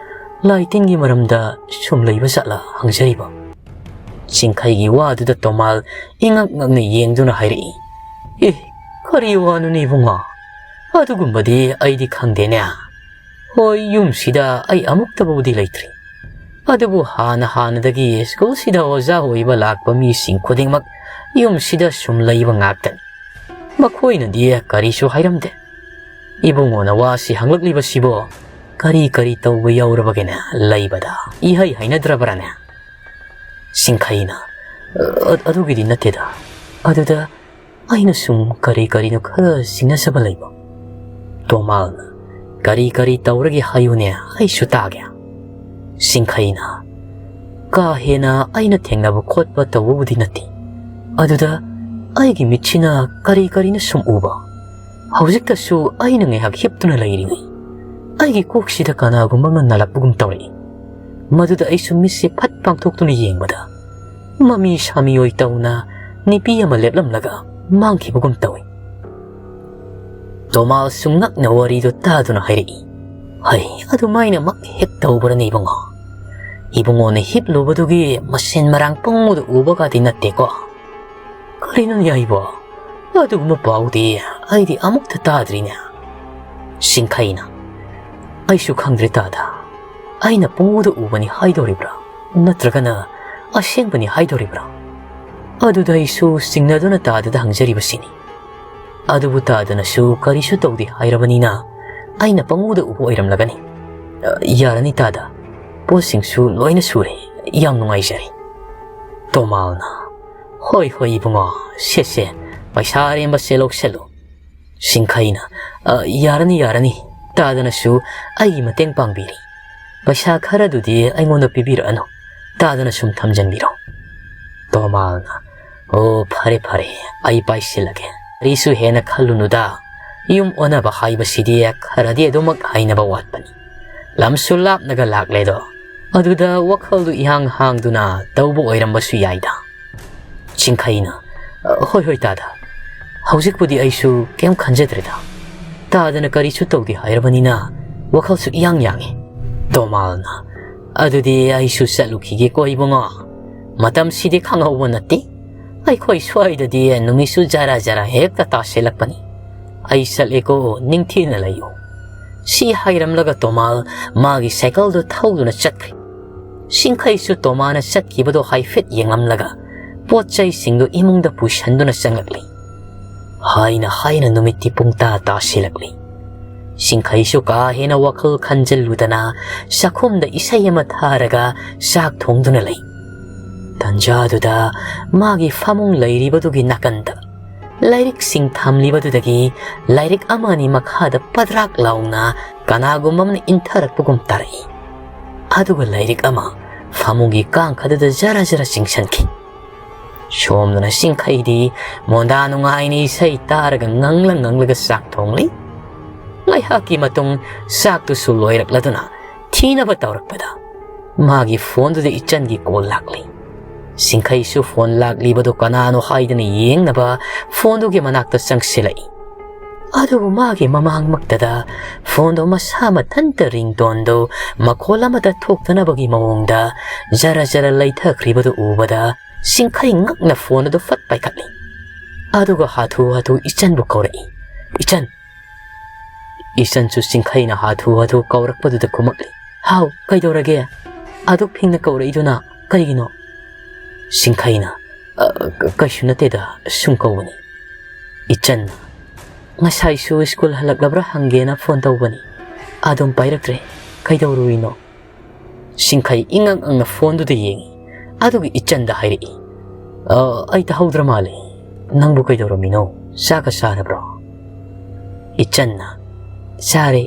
ꯂꯥꯏ ꯇꯤꯟꯒꯤ ꯃꯔꯝꯗ ꯁꯨꯝ ꯂꯩꯕ ꯖꯥꯠꯂ ꯍꯪꯖꯔꯤꯕ?" ꯆꯤꯡꯈꯩꯒꯤ ꯋꯥꯗꯨꯗ ꯇꯣꯃꯥꯜ ꯏꯉꯛ ꯉꯛꯅ ꯌꯦꯡꯗꯨꯅ ꯍꯥꯏꯔꯛꯏ, "ꯑꯦ, ꯀꯔꯤ ꯋꯥꯅꯣꯅꯦ ꯏꯕꯨꯡꯉꯣ? ꯑꯗꯨꯒꯨꯝꯕꯗꯤ ꯑꯩꯗꯤ ꯈꯪꯗꯦꯅꯦ꯫ ꯍꯣꯏ, ꯌꯨꯝꯁꯤꯗ ꯑꯩ ꯑꯃꯨꯛꯇꯐꯥꯎꯗꯤ ꯂꯩꯇ꯭ꯔꯤ꯫ ꯑꯗꯨꯕꯨ ꯍꯥꯟꯅ ꯍꯥꯟꯅꯗꯒꯤ ꯁ꯭ꯀꯨꯜꯁꯤꯗ ꯑꯣꯖꯥ ꯑꯣꯏꯕ ꯂꯥꯛꯄ ꯃꯤꯁꯤꯡ ꯈꯨꯗꯤꯡꯃꯛ ꯌꯨꯝꯁꯤꯗ ꯁꯨꯝ ꯂꯩꯕ ꯉꯥꯛꯇꯅꯤ꯫ ꯃꯈꯣꯏꯅꯗꯤ ꯀꯔꯤꯁꯨ ꯍꯥꯏꯔꯝꯗꯦ꯫ ꯏꯕꯨꯡꯉꯣꯅ ꯋꯥꯁꯤ ꯍꯪꯂꯛꯂꯤꯕꯁꯤꯕꯣ ꯀꯔꯤ ꯀꯔꯤ ꯇꯧꯕ ꯌꯥꯎꯔꯕꯒꯦꯅꯦ? ꯂꯩꯕꯗ ꯏꯍꯩ ꯍꯩꯅꯗ꯭ꯔꯕ꯭ꯔꯥꯅꯦ?" ꯆꯤꯡꯈꯩꯅ, "ꯑ-, ꯑꯗꯨꯒꯤꯗꯤ ꯅꯠꯇꯦꯗ꯫ ꯑꯗꯨꯗ ꯑꯩꯅ ꯁꯨꯝ ꯀꯔꯤ ꯀꯔꯤꯅꯣ ꯈꯔ ꯆꯤꯡꯅꯖꯕ ꯂꯩꯕ꯫" ꯇꯣꯃꯥꯜꯅ, "ꯀꯔꯤ ꯀꯔꯤ ꯇꯧꯔꯒꯦ ꯍꯥꯏꯌꯨꯅꯦ, ꯑꯩꯁꯨ ꯇꯥꯒꯦ꯫" ꯆꯤꯡꯈꯩꯅ, "ꯀꯥ ꯍꯦꯟꯅ ꯑꯩꯅ ꯊꯦꯡꯅꯕ ꯈꯣꯠꯄ ꯇꯧꯕꯕꯨꯗꯤ ꯅꯠꯇꯦ꯫ ꯑꯗꯨꯗ ꯑꯩꯒꯤ ꯃꯤꯠꯁꯤꯅ ꯀꯔꯤ ꯀꯔꯤꯅꯣ ꯁꯨꯝ ꯎꯕ꯫ ꯍꯧꯖꯤꯛꯇꯁꯨ ꯑꯩꯅ ꯉꯥꯏꯍꯥꯛ ꯍꯤꯞꯇꯨꯅ ꯂꯩꯔꯤꯉꯩ ꯑꯩꯒꯤ ꯀꯣꯛꯁꯤꯗ ꯀꯅꯥꯒꯨꯝꯕ ꯑꯃ ꯅꯥꯜꯂꯛꯄꯒꯨꯝ ꯇꯧꯔꯛꯏ꯫ ꯃꯗꯨꯗ ꯑꯩꯁꯨ ꯃꯤꯠꯁꯦ ꯐꯠ ꯄꯥꯡꯊꯣꯛꯇꯨꯅ ꯌꯦꯡꯕꯗ ꯃꯃꯤ ꯁꯥꯃꯤ ꯑꯣꯏ ꯇꯧꯅ ꯅꯨꯄꯤ ꯑꯃ ꯂꯦꯞꯂꯝꯂꯒ ꯃꯥꯡꯈꯤꯕꯒꯨꯝ ꯇꯧꯏ꯫ ꯇꯣꯃꯥꯜꯁꯨ ꯉꯛꯅ ꯋꯥꯔꯤꯗꯨ ꯇꯥꯗꯨꯅ ꯍꯥꯏꯔꯛꯏ, "ꯍꯩ, ꯑꯗꯨꯃꯥꯏꯅꯃꯛ ꯍꯦꯛ ꯇꯧꯕ꯭ꯔꯅꯦ ꯏꯕꯨꯡꯉꯣ? ꯏꯕꯨꯡꯉꯣꯅ ꯍꯤꯞꯂꯨꯕꯗꯨꯒꯤ ꯃꯁꯦꯟ ꯃꯔꯥꯡ ꯄꯨꯡꯎꯗ ꯎꯕꯒꯗꯤ ꯅꯠꯇꯦꯀꯣ?" "ꯀꯔꯤꯅꯣꯅꯦ ꯍꯥꯏꯕꯣ? ꯑꯗꯨꯒꯨꯝꯕ ꯄꯥꯎꯗꯤ ꯑꯩꯗꯤ ꯑꯃꯨꯛꯇ ꯇꯥꯗ꯭ꯔꯤꯅꯦ꯫" ꯁꯤꯡꯈꯩꯅ, "ꯑꯩꯁꯨ ꯈꯪꯗ꯭ꯔꯦ ꯇꯥꯗ꯫ ꯑꯩꯅ ꯄꯨꯡꯎꯗ ꯎꯕꯅꯤ ꯍꯥꯏꯗꯧꯔꯤꯕ꯭ꯔꯥ, ꯅꯠꯇ꯭ꯔꯒꯅ ꯑꯁꯦꯡꯕꯅꯤ ꯍꯥꯏꯗꯧꯔꯤꯕ꯭ꯔꯥ? ꯑꯗꯨꯗ ꯑꯩꯁꯨ ꯆꯤꯡꯅꯗꯨꯅ ꯇꯥꯗꯗ ꯍꯪꯖꯔꯤꯕꯁꯤꯅꯤ꯫ ꯑꯗꯨꯕꯨ ꯇꯥꯗꯅꯁꯨ ꯀꯔꯤꯁꯨ ꯇꯧꯗꯦ ꯍꯥꯏꯔꯕꯅꯤꯅ ꯑꯩꯅ ꯄꯪꯎꯗ ꯎꯕ ꯑꯣꯏꯔꯝꯂꯒꯅꯤ꯫ ꯑ, ꯌꯥꯔꯅꯤ ꯇꯥꯗ, ꯄꯣꯠꯁꯤꯡꯁꯨ ꯂꯣꯏꯅ ꯁꯨꯔꯦ꯫ ꯌꯥꯝ ꯅꯨꯡꯉꯥꯏꯖꯔꯦ꯫" ꯇꯣꯃꯥꯜꯅ, "ꯍꯣꯏ, ꯍꯣꯏ ꯏꯕꯨꯡꯉꯣ, ꯁꯦ, ꯁꯦ, ꯄꯩꯁꯥ ꯑꯔꯦꯝꯕꯁꯦ ꯂꯧꯁꯜꯂꯨ꯫" ꯁꯤꯡꯈꯩꯅ, "ꯑ, ꯌꯥꯔꯅꯤ, ꯌꯥꯔꯅꯤ꯫ ꯇꯥꯗꯅꯁꯨ ꯑꯩꯒꯤ ꯃꯇꯦꯡ ꯄꯥꯡꯕꯤꯔꯤ꯫ ꯄꯩꯁꯥ ꯈꯔꯗꯨꯗꯤ ꯑꯩꯉꯣꯟꯗ ꯄꯤꯕꯤꯔꯛꯑꯅꯨ꯫ ꯇꯥꯗꯅ ꯁꯨꯝ ꯊꯝꯖꯟꯕꯤꯔꯣ꯫" ꯇꯣꯃꯥꯜꯅ, "ꯑꯣ, ꯐꯔꯦ, ꯐꯔꯦ, ꯑꯩ ꯄꯥꯏꯁꯤꯜꯂꯒꯦ꯫ ꯀꯔꯤꯁꯨ ꯍꯦꯟꯅ ꯈꯜꯂꯨꯅꯨꯗ꯫ ꯌꯨꯝ ꯑꯣꯟꯅꯕ ꯍꯥꯏꯕꯁꯤꯗꯤ ꯈꯔꯗꯤ ꯑꯗꯨꯃꯛ ꯍꯥꯏꯅꯕ ꯋꯥꯠꯄꯅꯤ꯫ ꯂꯝꯁꯨ ꯂꯥꯞꯅꯒ ꯂꯥꯛꯂꯦꯗꯣ꯫ ꯑꯗꯨꯗ ꯋꯥꯈꯜꯗꯨ ꯏꯍꯥꯡ ꯍꯥꯡꯗꯨꯅ ꯇꯧꯕ ꯑꯣꯏꯔꯝꯕꯁꯨ ꯌꯥꯏꯗ꯫" ꯁꯤꯡꯈꯩꯅ, "ꯑ, ꯍꯣꯏ, ꯍꯣꯏ, ꯇꯥꯗ꯫ ꯍꯧꯖꯤꯛꯄꯨꯗꯤ ꯑꯩꯁꯨ ꯀꯩꯝ ꯈꯟꯖꯗ꯭ꯔꯦꯗ꯫ ꯇꯥꯗꯅ ꯀꯔꯤꯁꯨ ꯇꯧꯗꯦ ꯍꯥꯏꯔꯕꯅꯤꯅ ꯋꯥꯈꯜꯁꯨ ꯏꯌꯥꯡ ꯌꯥꯡꯉꯤ꯫" ꯇꯣꯃꯥꯜꯅ, "ꯑꯗꯨꯗꯤ ꯑꯩꯁꯨ ꯆꯠꯂꯨꯈꯤꯒꯦꯀꯣ ꯏꯕꯨꯡꯉꯣ꯫ ꯃꯇꯝꯁꯤꯗꯤ ꯈꯪꯍꯧꯕ ꯅꯠꯇꯦ꯫ ꯑꯩꯈꯣꯏ ꯁ꯭ꯋꯥꯏꯗꯗꯤ ꯅꯨꯃꯤꯠꯁꯨ ꯖꯔ ꯖꯔ ꯍꯦꯛꯇ ꯇꯥꯁꯤꯜꯂꯛꯄꯅꯤ꯫ ꯑꯩ ꯆꯠꯂꯦꯀꯣ, ꯅꯤꯡꯊꯤꯅ ꯂꯩꯌꯨ꯫" ꯁꯤ ꯍꯥꯏꯔꯝꯂꯒ ꯇꯣꯃꯥꯜ ꯃꯥꯒꯤ ꯁꯥꯏꯀꯜꯗꯨ ꯊꯧꯗꯨꯅ ꯆꯠꯈ꯭ꯔꯦ꯫ ꯁꯤꯡꯈꯩꯁꯨ ꯇꯣꯃꯥꯅ ꯆꯠꯈꯤꯕꯗꯣ ꯍꯥꯏꯐꯦꯠ ꯌꯦꯡꯂꯝꯂꯒ ꯄꯣꯠ ꯆꯩꯁꯤꯡꯗꯨ ꯏꯃꯨꯡꯗ ꯄꯨꯁꯟꯗꯨꯅ ꯆꯪꯂꯛꯂꯤ꯫ ꯍꯥꯏꯅ ꯍꯥꯏꯅ ꯅꯨꯃꯤꯠꯇꯤ ꯄꯨꯡ ꯇꯥ ꯇꯥꯁꯤꯜꯂꯛꯂꯤ꯫ ꯁꯤꯡꯈꯩꯁꯨ ꯀꯥ ꯍꯦꯟꯅ ꯋꯥꯈꯜ ꯈꯟꯖꯤꯜꯂꯨꯗꯅ ꯆꯥꯛꯈꯨꯝꯗ ꯏꯁꯩ ꯑꯃ ꯊꯥꯔꯒ ꯆꯥꯛ ꯊꯣꯡꯗꯨꯅ ꯂꯩ꯫ ꯇꯟꯖꯥꯗꯨꯗ ꯃꯥꯒꯤ ꯐꯃꯨꯡ ꯂꯩꯔꯤꯕꯗꯨꯒꯤ ꯅꯥꯀꯟꯗ ꯂꯥꯏꯔꯤꯛꯁꯤꯡ ꯊꯝꯂꯤꯕꯗꯨꯗꯒꯤ ꯂꯥꯏꯔꯤꯛ ꯑꯃ ꯑꯅꯤ ꯃꯈꯥꯗ ꯄꯗ꯭ꯔꯥꯛ ꯂꯥꯎꯅ ꯀꯅꯥꯒꯨꯝꯕ ꯑꯃꯅ ꯏꯟꯊꯔꯛꯄꯒꯨꯝ ꯇꯥꯔꯛꯏ꯫ ꯑꯗꯨꯒ ꯂꯥꯏꯔꯤꯛ ꯑꯃ ꯐꯃꯨꯡꯒꯤ ꯀꯥꯡꯈꯗꯨꯗ ꯖꯔ ꯖꯔ ꯆꯤꯡꯁꯤꯟꯈꯤ꯫ ꯁꯣꯝꯗꯅ ꯁꯤꯡꯈꯩꯗꯤ ꯃꯣꯟꯗꯥ ꯅꯨꯡꯉꯥꯏꯅ ꯏꯁꯩ ꯇꯥꯔꯒ ꯉꯪꯂ ꯉꯪꯂꯒ ꯆꯥꯛ ꯊꯣꯡꯂꯤ꯫ ꯉꯥꯏꯍꯥꯛꯀꯤ ꯃꯇꯨꯡ ꯆꯥꯛꯇꯨꯁꯨ ꯂꯣꯏꯔꯛꯂꯗꯨꯅ ꯊꯤꯅꯕ ꯇꯧꯔꯛꯄꯗ ꯃꯥꯒꯤ ꯐꯣꯟꯗꯨꯗ ꯏꯆꯟꯒꯤ ꯀꯣꯜ ꯂꯥꯛꯂꯤ꯫ ꯁꯤꯡꯈꯩꯁꯨ ꯐꯣꯟ ꯂꯥꯛꯂꯤꯕꯗꯨ ꯀꯅꯥꯅꯣ ꯍꯥꯏꯗꯨꯅ ꯌꯦꯡꯅꯕ ꯐꯣꯟꯗꯨꯒꯤ ꯃꯅꯥꯛꯇ ꯆꯪꯁꯤꯜꯂꯛꯏ꯫ ꯑꯗꯨꯕꯨ ꯃꯥꯒꯤ ꯃꯃꯥꯡꯃꯛꯇꯗ ꯐꯣꯟꯗꯣ ꯃꯁꯥ ꯃꯊꯟꯇ ꯔꯤꯡꯇꯣꯟꯗꯨ ꯃꯈꯣꯜ ꯑꯃꯠꯇ ꯊꯣꯛꯇꯅꯕꯒꯤ ꯃꯑꯣꯡꯗ ꯖꯔ ꯖꯔ ꯂꯩꯊꯈ꯭ꯔꯤꯕꯗꯨ ꯎꯕꯗ ꯁꯤꯡꯈꯩ ꯉꯛꯅ ꯐꯣꯟ ꯑꯗꯨ ꯐꯠ ꯄꯥꯏꯈꯠꯂꯤ꯫ ꯑꯗꯨꯒ ꯍꯥꯊꯨ ꯍꯥꯊꯨ ꯏꯆꯟꯕꯨ ꯀꯧꯔꯛꯏ꯫ "ꯏꯆꯟ!" ꯏꯆꯟꯁꯨ ꯁꯤꯡꯈꯩꯅ ꯍꯥꯊꯨ ꯍꯥꯊꯨ ꯀꯧꯔꯛꯄꯗꯨꯗ ꯈꯨꯝꯃꯛꯂꯤ꯫ "ꯍꯥꯎ, ꯀꯩꯗꯧꯔꯒꯦ? ꯑꯗꯨꯛ ꯐꯤꯡꯅ ꯀꯧꯔꯛꯏꯗꯨꯅ ꯀꯩꯒꯤꯅꯣ?" ꯁꯤꯡꯈꯩꯅ, "ꯑ, ꯀ-, ꯀꯩꯁꯨ ꯅꯠꯇꯦꯗ, ꯁꯨꯝ ꯀꯧꯕꯅꯤ꯫" ꯏꯆꯟꯅ, "ꯉꯁꯥꯏꯁꯨ ꯁ꯭ꯀꯨꯜ ꯍꯜꯂꯛꯂꯕ꯭ꯔꯥ ꯍꯪꯒꯦꯅ ꯐꯣꯟ ꯇꯧꯕꯅꯤ, ꯑꯗꯨꯝ ꯄꯥꯏꯔꯛꯇ꯭ꯔꯦ꯫ ꯀꯩꯗꯧꯔꯨꯔꯤꯅꯣ?" ꯁꯤꯡꯈꯩ ꯏꯉꯛ ꯉꯛꯅ ꯐꯣꯟꯗꯨꯗ ꯌꯦꯡꯉꯤ꯫ ꯑꯗꯨꯒ ꯏꯆꯟꯗ ꯍꯥꯏꯔꯛꯏ, "ꯑ, ꯑꯩ ꯇꯥꯍꯧꯗ꯭ꯔ ꯃꯥꯜꯂꯦ꯫ ꯅꯪꯕꯨ ꯀꯩꯗꯧꯔꯝꯃꯤꯅꯣ? ꯆꯥꯛꯀ ꯆꯥꯔꯕ꯭ꯔꯣ?" ꯏꯆꯟꯅ, "ꯆꯥꯔꯦ꯫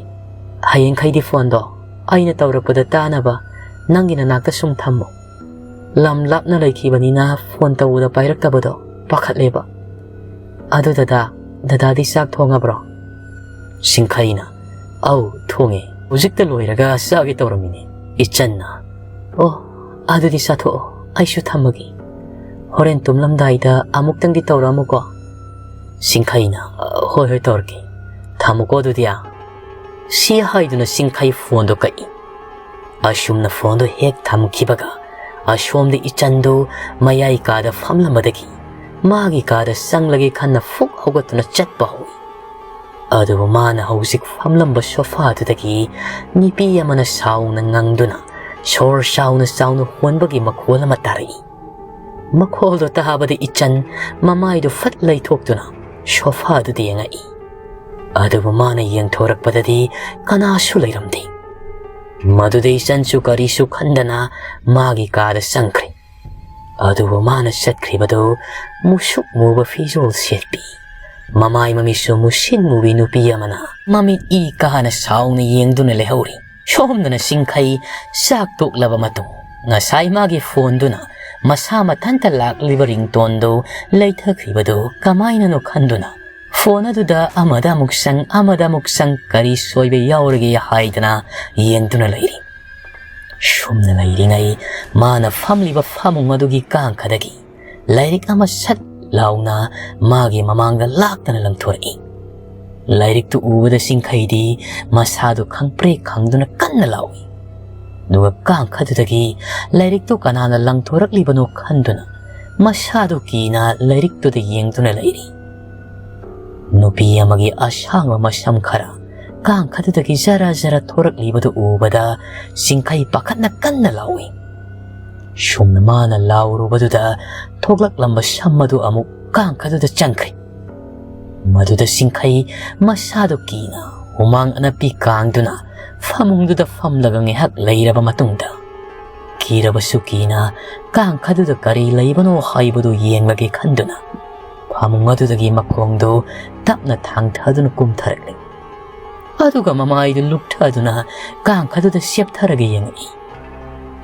ꯍꯌꯦꯡꯈꯩꯗꯤ ꯐꯣꯟꯗꯣ ꯑꯩꯅ ꯇꯧꯔꯛꯄꯗ ꯇꯥꯅꯕ ꯅꯪꯒꯤ ꯅꯅꯥꯛꯇ ꯁꯨꯝ ꯊꯝꯃꯣ꯫ ꯂꯝ ꯂꯥꯞꯅ ꯂꯩꯈꯤꯕꯅꯤꯅ ꯐꯣꯟ ꯇꯧꯕꯗ ꯄꯥꯏꯔꯛꯇꯕꯗꯣ ꯄꯥꯈꯠꯂꯦꯕ꯫ ꯑꯗꯨ ꯗꯗꯥ, ꯗꯗꯥꯗꯤ ꯆꯥꯛ ꯊꯣꯡꯉꯕ꯭ꯔꯣ?" ꯁꯤꯡꯈꯩꯅ, "ꯑꯧ, ꯊꯣꯡꯉꯦ꯫ ꯍꯧꯖꯤꯛꯇ ꯂꯣꯏꯔꯒ ꯆꯥꯒꯦ ꯇꯧꯔꯝꯃꯤꯅꯦ꯫" ꯏꯆꯟꯅ, "ꯑꯣ, ꯑꯗꯨꯗꯤ ꯆꯥꯊꯣꯛꯑꯣ, ꯑꯩꯁꯨ ꯊꯝꯃꯒꯦ꯫ ꯍꯣꯔꯦꯟ ꯇꯨꯝꯂꯝꯗꯥꯏꯗ ꯑꯃꯨꯛꯇꯪꯗꯤ ꯇꯧꯔꯛꯑꯝꯃꯨꯀꯣ꯫" ꯁꯤꯡꯈꯩꯅ, "ꯍꯣꯏ, ꯍꯣꯏ, ꯇꯧꯔꯛꯀꯦ꯫ ꯊꯝꯃꯨꯀꯣ ꯑꯗꯨꯗꯤ꯫" ꯁꯤ ꯍꯥꯏꯗꯨꯅ ꯁꯤꯡꯈꯩ ꯐꯣꯟꯗꯣ ꯀꯛꯏ꯫ ꯑꯁꯨꯝꯅ ꯐꯣꯟꯗꯣ ꯍꯦꯛ ꯊꯝꯈꯤꯕꯒ ꯑꯁꯣꯝꯗ ꯏꯆꯟꯗꯨ ꯃꯌꯥꯏ ꯀꯥꯗ ꯐꯝꯂꯝꯕꯗꯒꯤ ꯃꯥꯒꯤ ꯀꯥꯗ ꯆꯪꯂꯒꯦ ꯈꯟꯅ ꯐꯨꯛ ꯍꯧꯒꯠꯇꯨꯅ ꯆꯠꯄ ꯍꯧꯏ꯫ ꯑꯗꯨꯕꯨ ꯃꯥꯅ ꯍꯧꯖꯤꯛ ꯐꯝꯂꯝꯕ ꯁꯣꯐꯥꯗꯨꯗꯒꯤ ꯅꯨꯄꯤ ꯑꯃꯅ ꯁꯥꯎꯅ ꯉꯪꯗꯨꯅ ꯁꯣꯔ ꯆꯥꯎꯅ ꯆꯥꯎꯅ ꯍꯣꯟꯕꯒꯤ ꯃꯈꯣꯜ ꯑꯃ ꯇꯥꯔꯛꯏ꯫ ꯃꯈꯣꯜꯗꯣ ꯇꯥꯕꯗ ꯏꯆꯟ ꯃꯃꯥꯏꯗꯨ ꯐꯠ ꯂꯩꯊꯣꯛꯇꯨꯅ ꯁꯣꯐꯥꯗꯨꯗ ꯌꯦꯡꯉꯛꯏ꯫ ꯑꯗꯨꯕꯨ ꯃꯥꯅ ꯌꯦꯡꯊꯣꯔꯛꯄꯗꯗꯤ ꯀꯅꯥꯁꯨ ꯂꯩꯔꯝꯗꯦ꯫ ꯃꯗꯨꯗ ꯏꯆꯟꯁꯨ ꯀꯔꯤꯁꯨ ꯈꯟꯗꯅ ꯃꯥꯒꯤ ꯀꯥꯗ ꯆꯪꯈ꯭ꯔꯦ꯫ ꯑꯗꯨꯕꯨ ꯃꯥꯅ ꯆꯠꯈ꯭ꯔꯤꯕꯗꯨ ꯃꯨꯁꯨꯛ ꯃꯨꯕ ꯐꯤꯖꯣꯜ ꯁꯦꯠꯄꯤ, ꯃꯃꯥꯏ ꯃꯃꯤꯠꯁꯨ ꯃꯨꯁꯤꯟ ꯃꯨꯕꯤ ꯅꯨꯄꯤ ꯑꯃꯅ ꯃꯃꯤꯠ ꯏ ꯀꯥꯅ ꯁꯥꯎꯅ ꯌꯦꯡꯗꯨꯅ ꯂꯩꯍꯧꯔꯤ꯫ ꯁꯣꯝꯗꯅ ꯁꯤꯡꯈꯩ ꯆꯥꯛ ꯇꯣꯛꯂꯕ ꯃꯇꯨꯡ ꯉꯁꯥꯏ ꯃꯥꯒꯤ ꯐꯣꯟꯗꯨꯅ ꯃꯁꯥ ꯃꯊꯟꯇ ꯂꯥꯛꯂꯤꯕ ꯔꯤꯡꯇꯣꯟꯗꯨ ꯂꯩꯊꯈ꯭ꯔꯤꯕꯗꯨ ꯀꯃꯥꯏꯅꯅꯣ ꯈꯟꯗꯨꯅ ꯐꯣꯟ ꯑꯗꯨꯗ ꯑꯃꯗ ꯑꯃꯨꯛ ꯆꯪ, ꯑꯃꯗ ꯑꯃꯨꯛ ꯆꯪ, ꯀꯔꯤ ꯁꯣꯏꯕ ꯌꯥꯎꯔꯒꯦ ꯍꯥꯏꯗꯅ ꯌꯦꯡꯗꯨꯅ ꯂꯩꯔꯤ꯫ ꯁꯨꯝꯅ ꯂꯩꯔꯤꯉꯩ ꯃꯥꯅ ꯐꯝꯂꯤꯕ ꯐꯃꯨꯡ ꯑꯗꯨꯒꯤ ꯀꯥꯡꯈꯗꯒꯤ ꯂꯥꯏꯔꯤꯛ ꯑꯃ ꯁꯠ ꯂꯥꯎꯅ ꯃꯥꯒꯤ ꯃꯃꯥꯡꯗ ꯂꯥꯛꯇꯅ ꯂꯪꯊꯣꯔꯛꯏ꯫ ꯂꯥꯏꯔꯤꯛꯇꯨ ꯎꯕꯗ ꯆꯤꯡꯈꯩꯗꯤ ꯃꯁꯥꯗꯨ ꯈꯪꯄ꯭ꯔꯦꯛ ꯈꯪꯗꯨꯅ ꯀꯟꯅ ꯂꯥꯎꯏ꯫ ꯑꯗꯨꯒ ꯀꯥꯡꯈꯗꯨꯗꯒꯤ ꯂꯥꯏꯔꯤꯛꯇꯨ ꯀꯅꯥꯅ ꯂꯪꯊꯣꯔꯛꯂꯤꯕꯅꯣ ꯈꯟꯗꯨꯅ ꯃꯁꯥꯗꯨ ꯀꯤꯅ ꯂꯥꯏꯔꯤꯛꯇꯨꯗ ꯌꯦꯡꯗꯨꯅ ꯂꯩꯔꯤ꯫ ꯅꯨꯄꯤ ꯑꯃꯒꯤ ꯑꯁꯥꯡꯕ ꯃꯁꯝ ꯈꯔ ꯀꯥꯡꯈꯗꯨꯗꯒꯤ ꯖꯔ ꯖꯔ ꯊꯣꯔꯛꯂꯤꯕꯗꯨ ꯎꯕꯗ ꯆꯤꯡꯈꯩ ꯄꯥꯈꯠꯅ ꯀꯟꯅ ꯂꯥꯎꯏ꯫ ꯁꯨꯝꯅ ꯃꯥꯅ ꯂꯥꯎꯔꯨꯕꯗꯨꯗ ꯊꯣꯛꯂꯛꯂꯝꯕ ꯁꯝ ꯑꯗꯨ ꯑꯃꯨꯛ ꯀꯥꯡꯈꯗꯨꯗ ꯆꯪꯈ꯭ꯔꯦ꯫ ꯃꯗꯨꯗ ꯆꯤꯡꯈꯩ ꯃꯁꯥꯗꯨ ꯀꯤꯅ ꯍꯨꯃꯥꯡ ꯑꯅꯞꯄꯤ ꯀꯥꯡꯗꯨꯅ ꯐꯃꯨꯡꯗꯨꯗ ꯐꯝꯂꯒ ꯉꯥꯏꯍꯥꯛ ꯂꯩꯔꯕ ꯃꯇꯨꯡꯗ, ꯀꯤꯔꯕꯁꯨ ꯀꯤꯅ ꯀꯥꯡꯈꯗꯨꯗ ꯀꯔꯤ ꯂꯩꯕꯅꯣ ꯍꯥꯏꯕꯗꯨ ꯌꯦꯡꯂꯒꯦ ꯈꯟꯗꯨꯅ ꯐꯃꯨꯡ ꯑꯗꯨꯗꯒꯤ ꯃꯈꯣꯡꯗꯨ ꯇꯞꯅ ꯊꯥꯡꯊꯗꯨꯅ ꯀꯨꯝꯊꯔꯛꯂꯤ꯫ ꯑꯗꯨꯒ ꯃꯃꯥꯏꯗꯨ ꯂꯨꯛꯊꯗꯨꯅ ꯀꯥꯡꯈꯗꯨꯗ ꯆꯦꯞꯊꯔꯒ ꯌꯦꯡꯉꯛꯏ꯫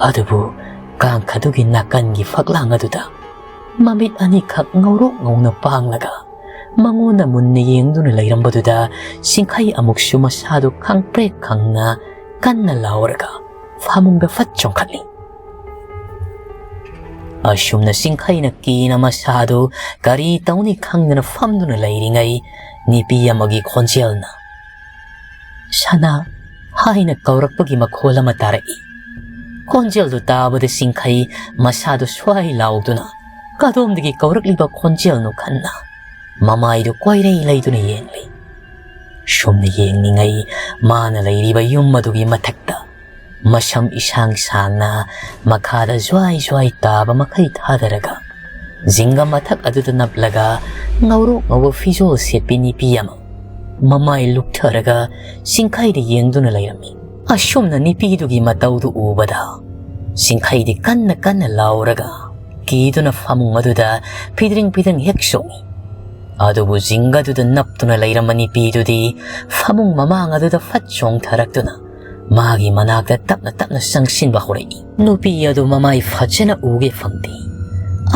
ꯑꯗꯨꯕꯨ ꯀꯥꯡꯈꯗꯨꯒꯤ ꯅꯥꯀꯟꯒꯤ ꯐꯛꯂꯥꯡ ꯑꯗꯨꯗ ꯃꯃꯤꯠ ꯑꯅꯤꯈꯛ ꯉꯧꯔꯣꯛ ꯉꯧꯅ ꯄꯥꯡꯂꯒ ꯃꯉꯣꯟꯗ ꯃꯨꯟꯅ ꯌꯦꯡꯗꯨꯅ ꯂꯩꯔꯝꯕꯗꯨꯗ ꯆꯤꯡꯈꯩ ꯑꯃꯨꯛꯁꯨ ꯃꯁꯥꯗꯨ ꯈꯪꯄ꯭ꯔꯦꯛ ꯈꯪꯅ ꯀꯟꯅ ꯂꯥꯎꯔꯒ ꯐꯃꯨꯡꯗ ꯐꯠ ꯆꯣꯡꯈꯠꯂꯤ꯫ ꯑꯁꯨꯝꯅ ꯆꯤꯡꯈꯩꯅ ꯀꯤꯅ ꯃꯁꯥꯗꯨ ꯀꯔꯤ ꯇꯧꯅꯤ ꯈꯪꯗꯅ ꯐꯝꯗꯨꯅ ꯂꯩꯔꯤꯉꯩ ꯅꯨꯄꯤ ꯑꯃꯒꯤ ꯈꯣꯟꯖꯦꯜꯅ "ꯁꯅꯥ" ꯍꯥꯏꯅ ꯀꯧꯔꯛꯄꯒꯤ ꯃꯈꯣꯜ ꯑꯃ ꯇꯥꯔꯛꯏ꯫ ꯈꯣꯟꯖꯦꯜꯗꯨ ꯇꯥꯕꯗ ꯆꯤꯡꯈꯩ ꯃꯁꯥꯗꯨ ꯁ꯭ꯋꯥꯏ ꯂꯥꯎꯗꯨꯅ ꯀꯗꯣꯝꯗꯒꯤ ꯀꯧꯔꯛꯂꯤꯕ ꯈꯣꯟꯖꯦꯜꯅꯣ ꯈꯟꯅ ꯃꯃꯥꯏꯗꯨ ꯀꯣꯏꯔꯩ ꯂꯩꯗꯨꯅ ꯌꯦꯡꯂꯤ꯫ ꯁꯨꯝꯅ ꯌꯦꯡꯂꯤꯉꯩ ꯃꯥꯅ ꯂꯩꯔꯤꯕ ꯌꯨꯝ ꯑꯗꯨꯒꯤ ꯃꯊꯛꯇ ꯃꯁꯝ ꯏꯁꯥꯡ ꯁꯥꯡꯅ ꯃꯈꯥꯗ ꯖ꯭ꯋꯥꯏ ꯖ꯭ꯋꯥꯏ ꯇꯥꯕ ꯃꯈꯩ ꯊꯥꯗꯔꯒ ꯖꯤꯡꯒ ꯃꯊꯛ ꯑꯗꯨꯗ ꯅꯞꯂꯒ ꯉꯧꯔꯣꯛ ꯉꯧꯕ ꯐꯤꯖꯣꯜ ꯁꯦꯠꯄꯤ ꯅꯨꯄꯤ ꯑꯃ ꯃꯃꯥꯏ ꯂꯨꯛꯊꯔꯒ ꯆꯤꯡꯈꯩꯗ ꯌꯦꯡꯗꯨꯅ ꯂꯩꯔꯝꯃꯤ꯫ ꯑꯁꯨꯝꯅ ꯅꯨꯄꯤꯗꯨꯒꯤ ꯃꯇꯧꯗꯨ ꯎꯕꯗ ꯆꯤꯡꯈꯩꯗꯤ ꯀꯟꯅ ꯀꯟꯅ ꯂꯥꯎꯔꯒ ꯀꯤꯗꯨꯅ ꯐꯃꯨꯡ ꯑꯗꯨꯗ ꯐꯤꯗ꯭ꯔꯤꯡ ꯐꯤꯗ꯭ꯔꯤꯡ ꯍꯦꯛ ꯆꯣꯡꯏ꯫ ꯑꯗꯨꯕꯨ ꯖꯤꯡꯒꯗꯨꯗ ꯅꯞꯇꯨꯅ ꯂꯩꯔꯝꯕ ꯅꯨꯄꯤꯗꯨꯗꯤ ꯐꯃꯨꯡ ꯃꯃꯥꯡ ꯑꯗꯨꯗ ꯐꯠ ꯆꯣꯡꯊꯔꯛꯇꯨꯅ ꯃꯥꯒꯤ ꯃꯅꯥꯛꯇ ꯇꯞꯅ ꯇꯞꯅ ꯆꯪꯁꯤꯟꯕ ꯍꯧꯔꯛꯏ꯫ ꯅꯨꯄꯤ ꯑꯗꯨ ꯃꯃꯥꯏ ꯐꯖꯅ ꯎꯒꯦ ꯐꯪꯗꯦ꯫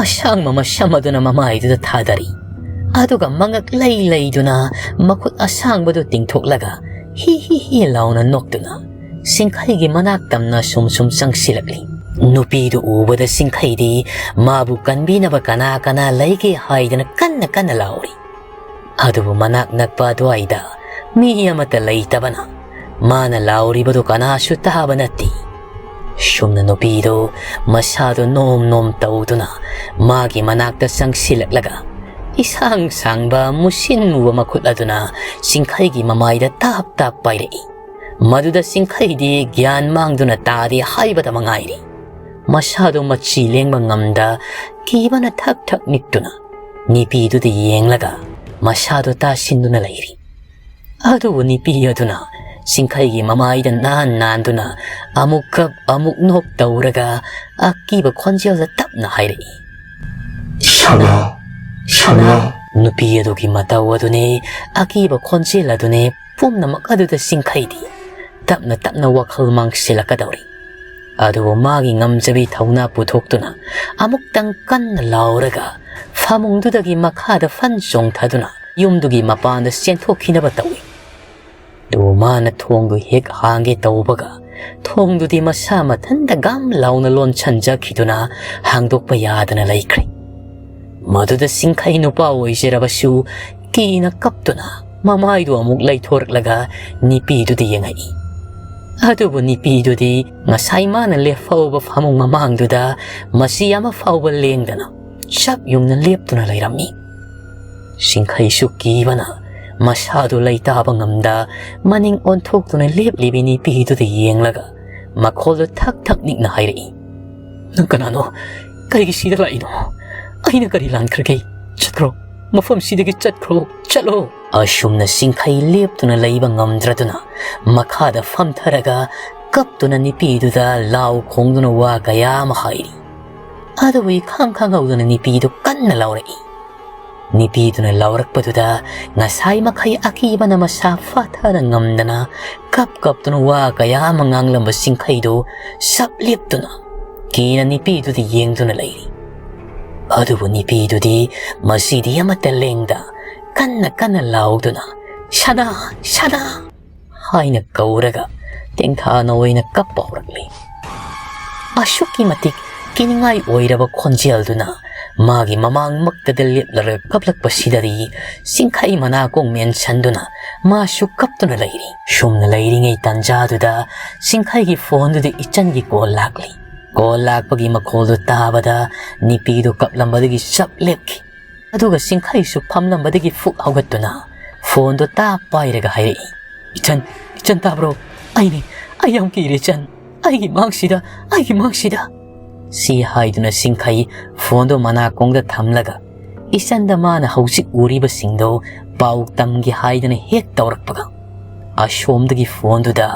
ꯑꯁꯥꯡꯕ ꯃꯁꯝ ꯑꯗꯨꯅ ꯃꯃꯥꯏꯗꯨꯗ ꯊꯥꯗꯔꯤ꯫ ꯑꯗꯨꯒ ꯃꯉꯛ ꯂꯩ ꯂꯩꯗꯨꯅ ꯃꯈꯨꯠ ꯑꯁꯥꯡꯕꯗꯨ ꯇꯤꯡꯊꯣꯛꯂꯒ ꯍꯤ ꯍꯤ ꯍꯤ ꯂꯥꯎꯅ ꯅꯣꯛꯇꯨꯅ ꯁꯤꯡꯈꯩꯒꯤ ꯃꯅꯥꯛ ꯇꯝꯅ ꯁꯨꯝ ꯁꯨꯝ ꯆꯪꯁꯤꯜꯂꯛꯂꯤ꯫ ꯅꯨꯄꯤꯗꯨ ꯎꯕꯗ ꯁꯤꯡꯈꯩꯗꯤ ꯃꯥꯕꯨ ꯀꯟꯕꯤꯅꯕ ꯀꯅꯥ ꯀꯅꯥ ꯂꯩꯒꯦ ꯍꯥꯏꯗꯅ ꯀꯟꯅ ꯀꯟꯅ ꯂꯥꯎꯔꯤ꯫ ꯑꯗꯨꯕꯨ ꯃꯅꯥꯛ ꯅꯛꯄ ꯑꯗꯨꯋꯥꯏꯗ ꯃꯤ ꯑꯃꯠꯇ ꯂꯩꯇꯕꯅ ꯃꯥꯅ ꯂꯥꯎꯔꯤꯕꯗꯨ ꯀꯅꯥꯁꯨ ꯇꯥꯕ ꯅꯠꯇꯦ꯫ ꯁꯨꯝꯅ ꯅꯨꯄꯤꯗꯨ ꯃꯁꯥꯗꯨ ꯅꯣꯝ ꯅꯣꯝ ꯇꯧꯗꯨꯅ ꯃꯥꯒꯤ ꯃꯅꯥꯛꯇ ꯆꯪꯁꯤꯜꯂꯛꯂꯒ ꯏꯁꯥꯡ ꯁꯥꯡꯕ ꯃꯨꯁꯤꯟ ꯃꯨꯕ ꯃꯈꯨꯠ ꯑꯗꯨꯅ ꯁꯤꯡꯈꯩꯒꯤ ꯃꯃꯥꯏꯗ ꯇꯥꯞ ꯇꯥꯞ ꯄꯥꯏꯔꯛꯏ꯫ ꯃꯗꯨꯗ ꯁꯤꯡꯈꯩꯗꯤ ꯒ꯭ꯌꯥꯟ ꯃꯥꯡꯗꯨꯅ ꯇꯥꯔꯤ ꯍꯥꯏꯕꯗ ꯃꯉꯥꯏꯔꯤ꯫ ꯃꯁꯥꯗꯨ ꯃꯆꯤ ꯂꯦꯡꯕ ꯉꯝꯗ ꯀꯤꯕꯅ ꯊꯛ ꯊꯛ ꯅꯤꯛꯇꯨꯅ ꯅꯨꯄꯤꯗꯨꯗ ꯌꯦꯡꯂꯒ ꯃꯁꯥꯗꯨ ꯇꯥꯁꯤꯟꯗꯨꯅ ꯂꯩꯔꯤ꯫ ꯑꯗꯨꯕꯨ ꯅꯨꯄꯤ ꯑꯗꯨꯅ ꯁꯤꯡꯈꯩꯒꯤ ꯃꯃꯥꯏꯗ ꯅꯥꯟ ꯅꯥꯟꯗꯨꯅ ꯑꯃꯨꯛ ꯀꯞ ꯑꯃꯨꯛ ꯅꯣꯛ ꯇꯧꯔꯒ ꯑꯀꯤꯕ ꯈꯣꯟꯖꯦꯜꯗ ꯇꯞꯅ ꯍꯥꯏꯔꯛꯏ, "ꯁꯅꯥ, ꯁꯅꯥ!" ꯅꯨꯄꯤ ꯑꯗꯨꯒꯤ ꯃꯇꯧ ꯑꯗꯨꯅꯦ, ꯑꯀꯤꯕ ꯈꯣꯟꯖꯦꯜ ꯑꯗꯨꯅꯦ, ꯄꯨꯝꯅꯃꯛ ꯑꯗꯨꯗ ꯁꯤꯡꯈꯩꯗꯤ ꯇꯞꯅ ꯇꯞꯅ ꯋꯥꯈꯜ ꯃꯥꯡꯁꯤꯜꯂꯛꯀꯗꯧꯔꯤ꯫ ꯑꯗꯨꯕꯨ ꯃꯥꯒꯤ ꯉꯝꯖꯕꯤ ꯊꯧꯅꯥ ꯄꯨꯊꯣꯛꯇꯨꯅ ꯑꯃꯨꯛꯇꯪ ꯀꯟꯅ ꯂꯥꯎꯔꯒ ꯐꯃꯨꯡꯗꯨꯗꯒꯤ ꯃꯈꯥꯗ ꯐꯟ ꯆꯣꯡꯊꯗꯨꯅ ꯌꯨꯝꯗꯨꯒꯤ ꯃꯄꯥꯟꯗ ꯆꯦꯟꯊꯣꯛꯈꯤꯅꯕ ꯇꯧꯏ꯫ ꯑꯗꯨꯕꯨ ꯃꯥꯅ ꯊꯣꯡꯗꯨ ꯍꯦꯛ ꯍꯥꯡꯒꯦ ꯇꯧꯕꯒ ꯊꯣꯡꯗꯨꯗꯤ ꯃꯁꯥ ꯃꯊꯟꯇ ꯒꯝ ꯂꯥꯎꯅ ꯂꯣꯟꯁꯤꯟꯖꯈꯤꯗꯨꯅ ꯍꯥꯡꯗꯣꯛꯄ ꯌꯥꯗꯅ ꯂꯩꯈ꯭ꯔꯦ꯫ ꯃꯗꯨꯗ ꯁꯤꯡꯈꯩ ꯅꯨꯄꯥ ꯑꯣꯏꯖꯔꯕꯁꯨ ꯀꯤꯅ ꯀꯞꯇꯨꯅ ꯃꯃꯥꯏꯗꯨ ꯑꯃꯨꯛ ꯂꯩꯊꯣꯔꯛꯂꯒ ꯅꯨꯄꯤꯗꯨꯗ ꯌꯦꯡꯉꯛꯏ꯫ ꯑꯗꯨꯕꯨ ꯅꯨꯄꯤꯗꯨꯗꯤ ꯉꯁꯥꯏ ꯃꯥꯅ ꯂꯦꯞꯍꯧꯕ ꯐꯃꯨꯡ ꯃꯃꯥꯡꯗꯨꯗ ꯃꯆꯤ ꯑꯃ ꯐꯥꯎꯕ ꯂꯦꯡꯗꯅ ꯆꯞ ꯌꯨꯡꯅ ꯂꯦꯞꯇꯨꯅ ꯂꯩꯔꯝꯃꯤ꯫ ꯁꯤꯡꯈꯩꯁꯨ ꯀꯤꯕꯅ ꯃꯁꯥꯗꯨ ꯂꯩꯇꯥꯕ ꯉꯝꯗ ꯃꯅꯤꯡ ꯑꯣꯟꯊꯣꯛꯇꯨꯅ ꯂꯦꯞꯂꯤꯕꯤ ꯅꯨꯄꯤꯗꯨꯗ ꯌꯦꯡꯂꯒ ꯃꯈꯣꯜꯗꯨ ꯊꯛ ꯊꯛ ꯅꯤꯛꯅ ꯍꯥꯏꯔꯛꯏ, "ꯅꯪ ꯀꯅꯥꯅꯣ? ꯀꯩꯒꯤ ꯁꯤꯗ ꯂꯥꯛꯏꯅꯣ? ꯑꯩꯅ ꯀꯔꯤ ꯂꯥꯟꯈ꯭ꯔꯒꯦ? ꯆꯠꯈ꯭ꯔꯣ, ꯃꯐꯝꯁꯤꯗꯒꯤ ꯆꯠꯈ꯭ꯔꯣ, ꯆꯠꯂꯣ!" ꯑꯁꯨꯝꯅ ꯁꯤꯡꯈꯩ ꯂꯦꯞꯇꯨꯅ ꯂꯩꯕ ꯉꯝꯗ꯭ꯔꯗꯨꯅ ꯃꯈꯥꯗ ꯐꯝꯊꯔꯒ ꯀꯞꯇꯨꯅ ꯅꯨꯄꯤꯗꯨꯗ ꯂꯥꯎ ꯈꯣꯡꯗꯨꯅ ꯋꯥ ꯀꯌꯥ ꯑꯃ ꯍꯥꯏꯔꯤ꯫ ꯑꯗꯨꯕꯨ ꯏꯈꯪ ꯈꯪꯍꯧꯗꯅ ꯅꯨꯄꯤꯗꯨ ꯀꯟꯅ ꯂꯥꯎꯔꯛꯏ꯫ ꯅꯨꯄꯤꯗꯨꯅ ꯂꯥꯎꯔꯛꯄꯗꯨꯗ ꯉꯁꯥꯏ ꯃꯈꯩ ꯑꯀꯤꯕꯅ ꯃꯁꯥ ꯐꯥꯊꯅ ꯉꯝꯗꯅ ꯀꯞ ꯀꯞꯇꯨꯅ ꯋꯥ ꯀꯌꯥ ꯑꯃ ꯉꯥꯡꯂꯝꯕ ꯁꯤꯡꯈꯩꯗꯨ ꯁꯞ ꯂꯦꯞꯇꯨꯅ ꯀꯤꯅ ꯅꯨꯄꯤꯗꯨꯗ ꯌꯦꯡꯗꯨꯅ ꯂꯩꯔꯤ꯫ ꯑꯗꯨꯕꯨ ꯅꯨꯄꯤꯗꯨꯗꯤ ꯃꯁꯤꯗꯤ ꯑꯃꯠꯇ ꯂꯦꯡꯗ ꯀꯟꯅ ꯀꯟꯅ ꯂꯥꯎꯗꯨꯅ, "ꯁꯅꯥ, ꯁꯅꯥ!" ꯍꯥꯏꯅ ꯀꯧꯔꯒ ꯇꯦꯡꯊꯥꯅ ꯑꯣꯏꯅ ꯀꯞꯄ ꯍꯧꯔꯛꯂꯤ꯫ ꯑꯁꯨꯛꯀꯤ ꯃꯇꯤꯛ ꯀꯤꯅꯤꯡꯉꯥꯏ ꯑꯣꯏꯔꯕ ꯈꯣꯟꯖꯦꯜꯗꯨꯅ ꯃꯥꯒꯤ ꯃꯃꯥꯡꯃꯛꯇꯗ ꯂꯦꯞꯂꯒ ꯀꯞꯂꯛꯄꯁꯤꯗꯗꯤ ꯁꯤꯡꯈꯩ ꯃꯅꯥꯀꯣꯡ ꯃꯦꯟꯁꯟꯗꯨꯅ ꯃꯥꯁꯨ ꯀꯞꯇꯨꯅ ꯂꯩꯔꯤ꯫ ꯁꯨꯝꯅ ꯂꯩꯔꯤꯉꯩ ꯇꯥꯟꯖꯥꯗꯨꯗ ꯁꯤꯡꯈꯩꯒꯤ ꯐꯣꯟꯗꯨꯗ ꯏꯆꯟꯒꯤ ꯀꯣꯜ ꯂꯥꯛꯂꯤ꯫ ꯀꯣꯜ ꯂꯥꯛꯄꯒꯤ ꯃꯈꯣꯜꯗꯨ ꯇꯥꯕꯗ ꯅꯤꯄꯤꯗꯨ ꯀꯞꯂꯝꯕꯗꯒꯤ ꯆꯞ ꯂꯦꯞꯈꯤ꯫ ꯑꯗꯨꯒ ꯁꯤꯡꯈꯩꯁꯨ ꯐꯝꯂꯝꯕꯗꯒꯤ ꯐꯨꯛ ꯍꯧꯒꯠꯇꯨꯅ ꯐꯣꯟꯗꯨ ꯇꯥ ꯄꯥꯏꯔꯒ ꯍꯥꯏꯔꯛꯏ, "ꯏꯆꯟ, ꯏꯆꯟ ꯇꯥꯕ꯭ꯔꯣ? ꯑꯩꯅꯦ, ꯑꯩ ꯌꯥꯝ ꯀꯤꯔꯦ ꯏꯆꯟ꯫ ꯑꯩꯒꯤ ꯃꯥꯡꯁꯤꯗ, ꯑꯩꯒꯤ ꯃꯥꯡꯁꯤꯗ!" ꯁꯤ ꯍꯥꯏꯗꯨꯅ ꯁꯤꯡꯈꯩ ꯐꯣꯟꯗꯨ ꯃꯅꯥꯀꯣꯡꯗ ꯊꯝꯂꯒ ꯏꯆꯟꯗ ꯃꯥꯅ ꯍꯧꯖꯤꯛ ꯎꯔꯤꯕꯁꯤꯡꯗꯨ ꯄꯥꯎ ꯇꯝꯒꯦ ꯍꯥꯏꯗꯅ ꯍꯦꯛ ꯇꯧꯔꯛꯄꯒ, ꯑꯁꯣꯝꯗꯒꯤ ꯐꯣꯟꯗꯨꯗ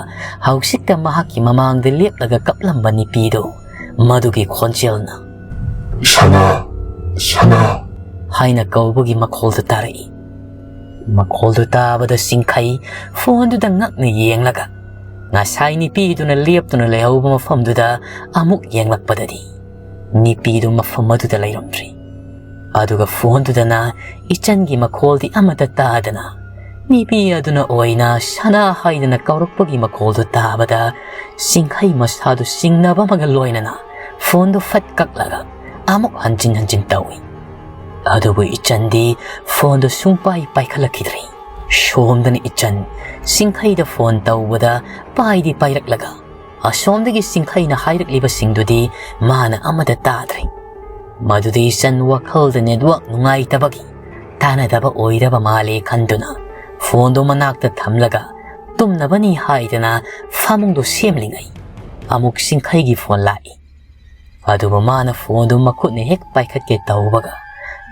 ꯍꯧꯖꯤꯛꯇ ꯃꯍꯥꯛꯀꯤ ꯃꯃꯥꯡꯗ ꯂꯦꯞꯂꯒ ꯀꯞꯂꯝꯕ ꯅꯤꯄꯤꯗꯨ ꯃꯗꯨꯒꯤ ꯈꯣꯟꯖꯦꯜꯅ, "ꯁꯅꯥ, ꯁꯅꯥ" ꯍꯥꯏꯅ ꯀꯧꯕꯒꯤ ꯃꯈꯣꯜꯗꯨ ꯇꯥꯔꯛꯏ꯫ ꯃꯈꯣꯜꯗꯨ ꯇꯥꯕꯗ ꯁꯤꯡꯈꯩ ꯐꯣꯟꯗꯨꯗ ꯉꯛꯅ ꯌꯦꯡꯂꯒ ꯉꯁꯥꯏ ꯅꯤꯄꯤꯗꯨꯅ ꯂꯦꯞꯇꯨꯅ ꯂꯩꯍꯧꯕ ꯃꯐꯝꯗꯨꯗ ꯑꯃꯨꯛ ꯌꯦꯡꯂꯛꯄꯗꯗꯤ ꯅꯤꯄꯤꯗꯨ ꯃꯐꯝ ꯑꯗꯨꯗ ꯂꯩꯔꯝꯗ꯭ꯔꯤ꯫ ꯑꯗꯨꯒ ꯐꯣꯟꯗꯨꯗꯅ ꯏꯆꯟꯒꯤ ꯃꯈꯣꯜꯗꯤ ꯑꯃꯠꯇ ꯇꯥꯗꯅ ꯅꯤꯄꯤ ꯑꯗꯨꯅ ꯑꯣꯏꯅ ꯁꯅꯥ ꯍꯥꯏꯗꯅ ꯀꯧꯔꯛꯄꯒꯤ ꯃꯈꯣꯜꯗꯨ ꯇꯥꯕꯗ ꯁꯤꯡꯈꯩ ꯃꯁꯥꯗꯨ ꯆꯤꯡꯅꯕ ꯑꯃꯒ ꯂꯣꯏꯅꯅ ꯐꯣꯟꯗꯨ ꯐꯠ ꯀꯛꯂꯒ ꯑꯃꯨꯛ ꯍꯟꯖꯤꯟ ꯍꯟꯖꯤꯟ ꯇꯧꯏ꯫ ꯑꯗꯨꯕꯨ ꯏꯆꯟꯗꯤ ꯐꯣꯟꯗꯨ ꯁꯨꯡꯄꯥꯏ ꯄꯥꯏꯈꯠꯂꯛꯈꯤꯗ꯭ꯔꯦ꯫ ꯁꯣꯝꯗꯅ ꯏꯆꯟ ꯁꯤꯡꯈꯩꯗ ꯐꯣꯟ ꯇꯧꯕꯗ ꯄꯥꯏꯗꯤ ꯄꯥꯏꯔꯛꯂꯒ ꯑꯁꯣꯝꯗꯒꯤ ꯁꯤꯡꯈꯩꯅ ꯍꯥꯏꯔꯛꯂꯤꯕꯁꯤꯡꯗꯨꯗꯤ ꯃꯥꯅ ꯑꯃꯠꯇ ꯇꯥꯗ꯭ꯔꯦ꯫ ꯃꯗꯨꯗꯤ ꯏꯆꯟ ꯋꯥꯈꯜꯗ ꯅꯦꯠꯋꯥꯛ ꯅꯨꯡꯉꯥꯏꯇꯕꯒꯤ ꯇꯥꯟꯅꯗꯕ ꯑꯣꯏꯔꯕ ꯃꯥꯜꯂꯦ ꯈꯟꯗꯨꯅ ꯐꯣꯟꯗꯨ ꯃꯅꯥꯛꯇ ꯊꯝꯂꯒ ꯇꯨꯝꯅꯕꯅꯤ ꯍꯥꯏꯗꯅ ꯐꯃꯨꯡꯗꯨ ꯁꯦꯝꯂꯤꯉꯩ ꯑꯃꯨꯛ ꯁꯤꯡꯈꯩꯒꯤ ꯐꯣꯟ ꯂꯥꯛꯏ꯫ ꯑꯗꯨꯕꯨ ꯃꯥꯅ ꯐꯣꯟꯗꯨ ꯃꯈꯨꯠꯅ ꯍꯦꯛ ꯄꯥꯏꯈꯠꯀꯦ ꯇꯧꯕꯒ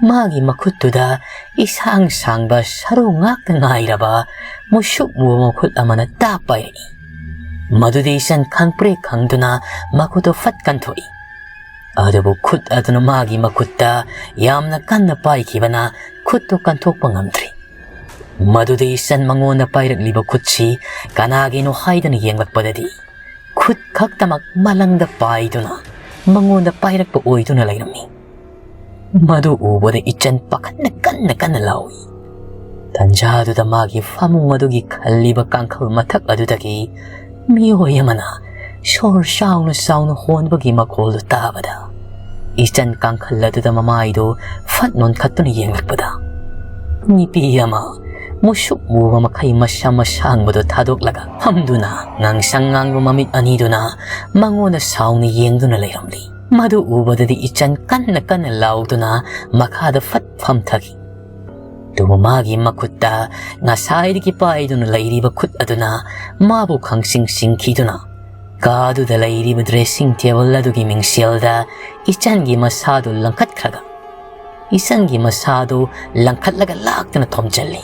ꯃꯥꯒꯤ ꯃꯈꯨꯠꯇꯨꯗ ꯏꯁꯥꯡ ꯁꯥꯡꯕ ꯁꯔꯨ ꯉꯥꯛꯇ ꯉꯥꯏꯔꯕ ꯃꯨꯁꯨꯛ ꯃꯨꯕ ꯃꯈꯨꯠ ꯑꯃꯅ ꯇꯥꯞ ꯄꯥꯏꯔꯛꯏ꯫ ꯃꯗꯨꯗꯤ ꯏꯆꯟ ꯈꯪꯄ꯭ꯔꯦꯛ ꯈꯪꯗꯨꯅ ꯃꯈꯨꯠꯇꯨ ꯐꯠ ꯀꯟꯊꯣꯛꯏ꯫ ꯑꯗꯨꯕꯨ ꯈꯨꯠ ꯑꯗꯨꯅ ꯃꯥꯒꯤ ꯃꯈꯨꯠꯇ ꯌꯥꯝꯅ ꯀꯟꯅ ꯄꯥꯏꯈꯤꯕꯅ ꯈꯨꯠꯇꯨ ꯀꯟꯊꯣꯛꯄ ꯉꯝꯗ꯭ꯔꯤ꯫ ꯃꯗꯨꯗꯤ ꯏꯆꯟ ꯃꯉꯣꯟꯗ ꯄꯥꯏꯔꯛꯂꯤꯕ ꯈꯨꯠꯁꯤ ꯀꯅꯥꯒꯤꯅꯣ ꯍꯥꯏꯗꯅ ꯌꯦꯡꯂꯛꯄꯗꯗꯤ ꯈꯨꯠ ꯈꯛꯇꯃꯛ ꯃꯂꯪꯗ ꯄꯥꯏꯗꯨꯅ ꯃꯉꯣꯟꯗ ꯄꯥꯏꯔꯛꯄ ꯑꯣꯏꯗꯨꯅ ꯂꯩꯔꯝꯃꯤ꯫ ꯃꯗꯨ ꯎꯕꯗ ꯏꯆꯟ ꯄꯥꯈꯠꯅ ꯀꯟꯅ ꯀꯟꯅ ꯂꯥꯎꯏ꯫ ꯇꯟꯖꯥꯗꯨꯗ ꯃꯥꯒꯤ ꯐꯃꯨꯡ ꯑꯗꯨꯒꯤ ꯈꯜꯂꯤꯕ ꯀꯥꯡꯈꯜ ꯃꯊꯛ ꯑꯗꯨꯗꯒꯤ ꯃꯤꯑꯣꯏ ꯑꯃꯅ ꯁꯣꯔ ꯆꯥꯎꯅ ꯆꯥꯎꯅ ꯍꯣꯟꯕꯒꯤ ꯃꯈꯣꯜꯗꯨ ꯇꯥꯕꯗ, ꯏꯆꯟ ꯀꯥꯡꯈꯜ ꯑꯗꯨꯗ ꯃꯃꯥꯏꯗꯨ ꯐꯠ ꯅꯣꯟꯈꯠꯇꯨꯅ ꯌꯦꯡꯂꯛꯄꯗ, ꯅꯨꯄꯤ ꯑꯃ ꯃꯨꯁꯨꯛ ꯃꯨꯕ ꯃꯈꯩ ꯃꯁꯝ ꯑꯁꯥꯡꯕꯗꯨ ꯊꯥꯗꯣꯛꯂꯒ ꯐꯝꯗꯨꯅ ꯉꯥꯡꯁꯪ ꯉꯥꯡꯕ ꯃꯃꯤꯠ ꯑꯅꯤꯗꯨꯅ ꯃꯉꯣꯟꯗ ꯁꯥꯎꯅ ꯌꯦꯡꯗꯨꯅ ꯂꯩꯔꯝꯂꯤ꯫ ꯃꯗꯨ ꯎꯕꯗꯗꯤ ꯏꯆꯟ ꯀꯟꯅ ꯀꯟꯅ ꯂꯥꯎꯗꯨꯅ ꯃꯈꯥꯗ ꯐꯠ ꯐꯝꯊꯈꯤ꯫ ꯑꯗꯨꯕꯨ ꯃꯥꯒꯤ ꯃꯈꯨꯠꯇ ꯉꯁꯥꯏꯗꯒꯤ ꯄꯥꯏꯗꯨꯅ ꯂꯩꯔꯤꯕ ꯈꯨꯠ ꯑꯗꯨꯅ ꯃꯥꯕꯨ ꯈꯪꯁꯤꯡ ꯁꯤꯡꯈꯤꯗꯨꯅ, ꯀꯥꯗꯨꯗ ꯂꯩꯔꯤꯕ dressing table ꯑꯗꯨꯒꯤ ꯃꯤꯡꯁꯦꯜꯗ ꯏꯆꯟꯒꯤ ꯃꯁꯥꯗꯨ ꯂꯪꯈꯠꯈ꯭ꯔꯒ, ꯏꯆꯟꯒꯤ ꯃꯁꯥꯗꯨ ꯂꯪꯈꯠꯂꯒ ꯂꯥꯛꯇꯨꯅ ꯊꯣꯝꯖꯤꯜꯂꯤ꯫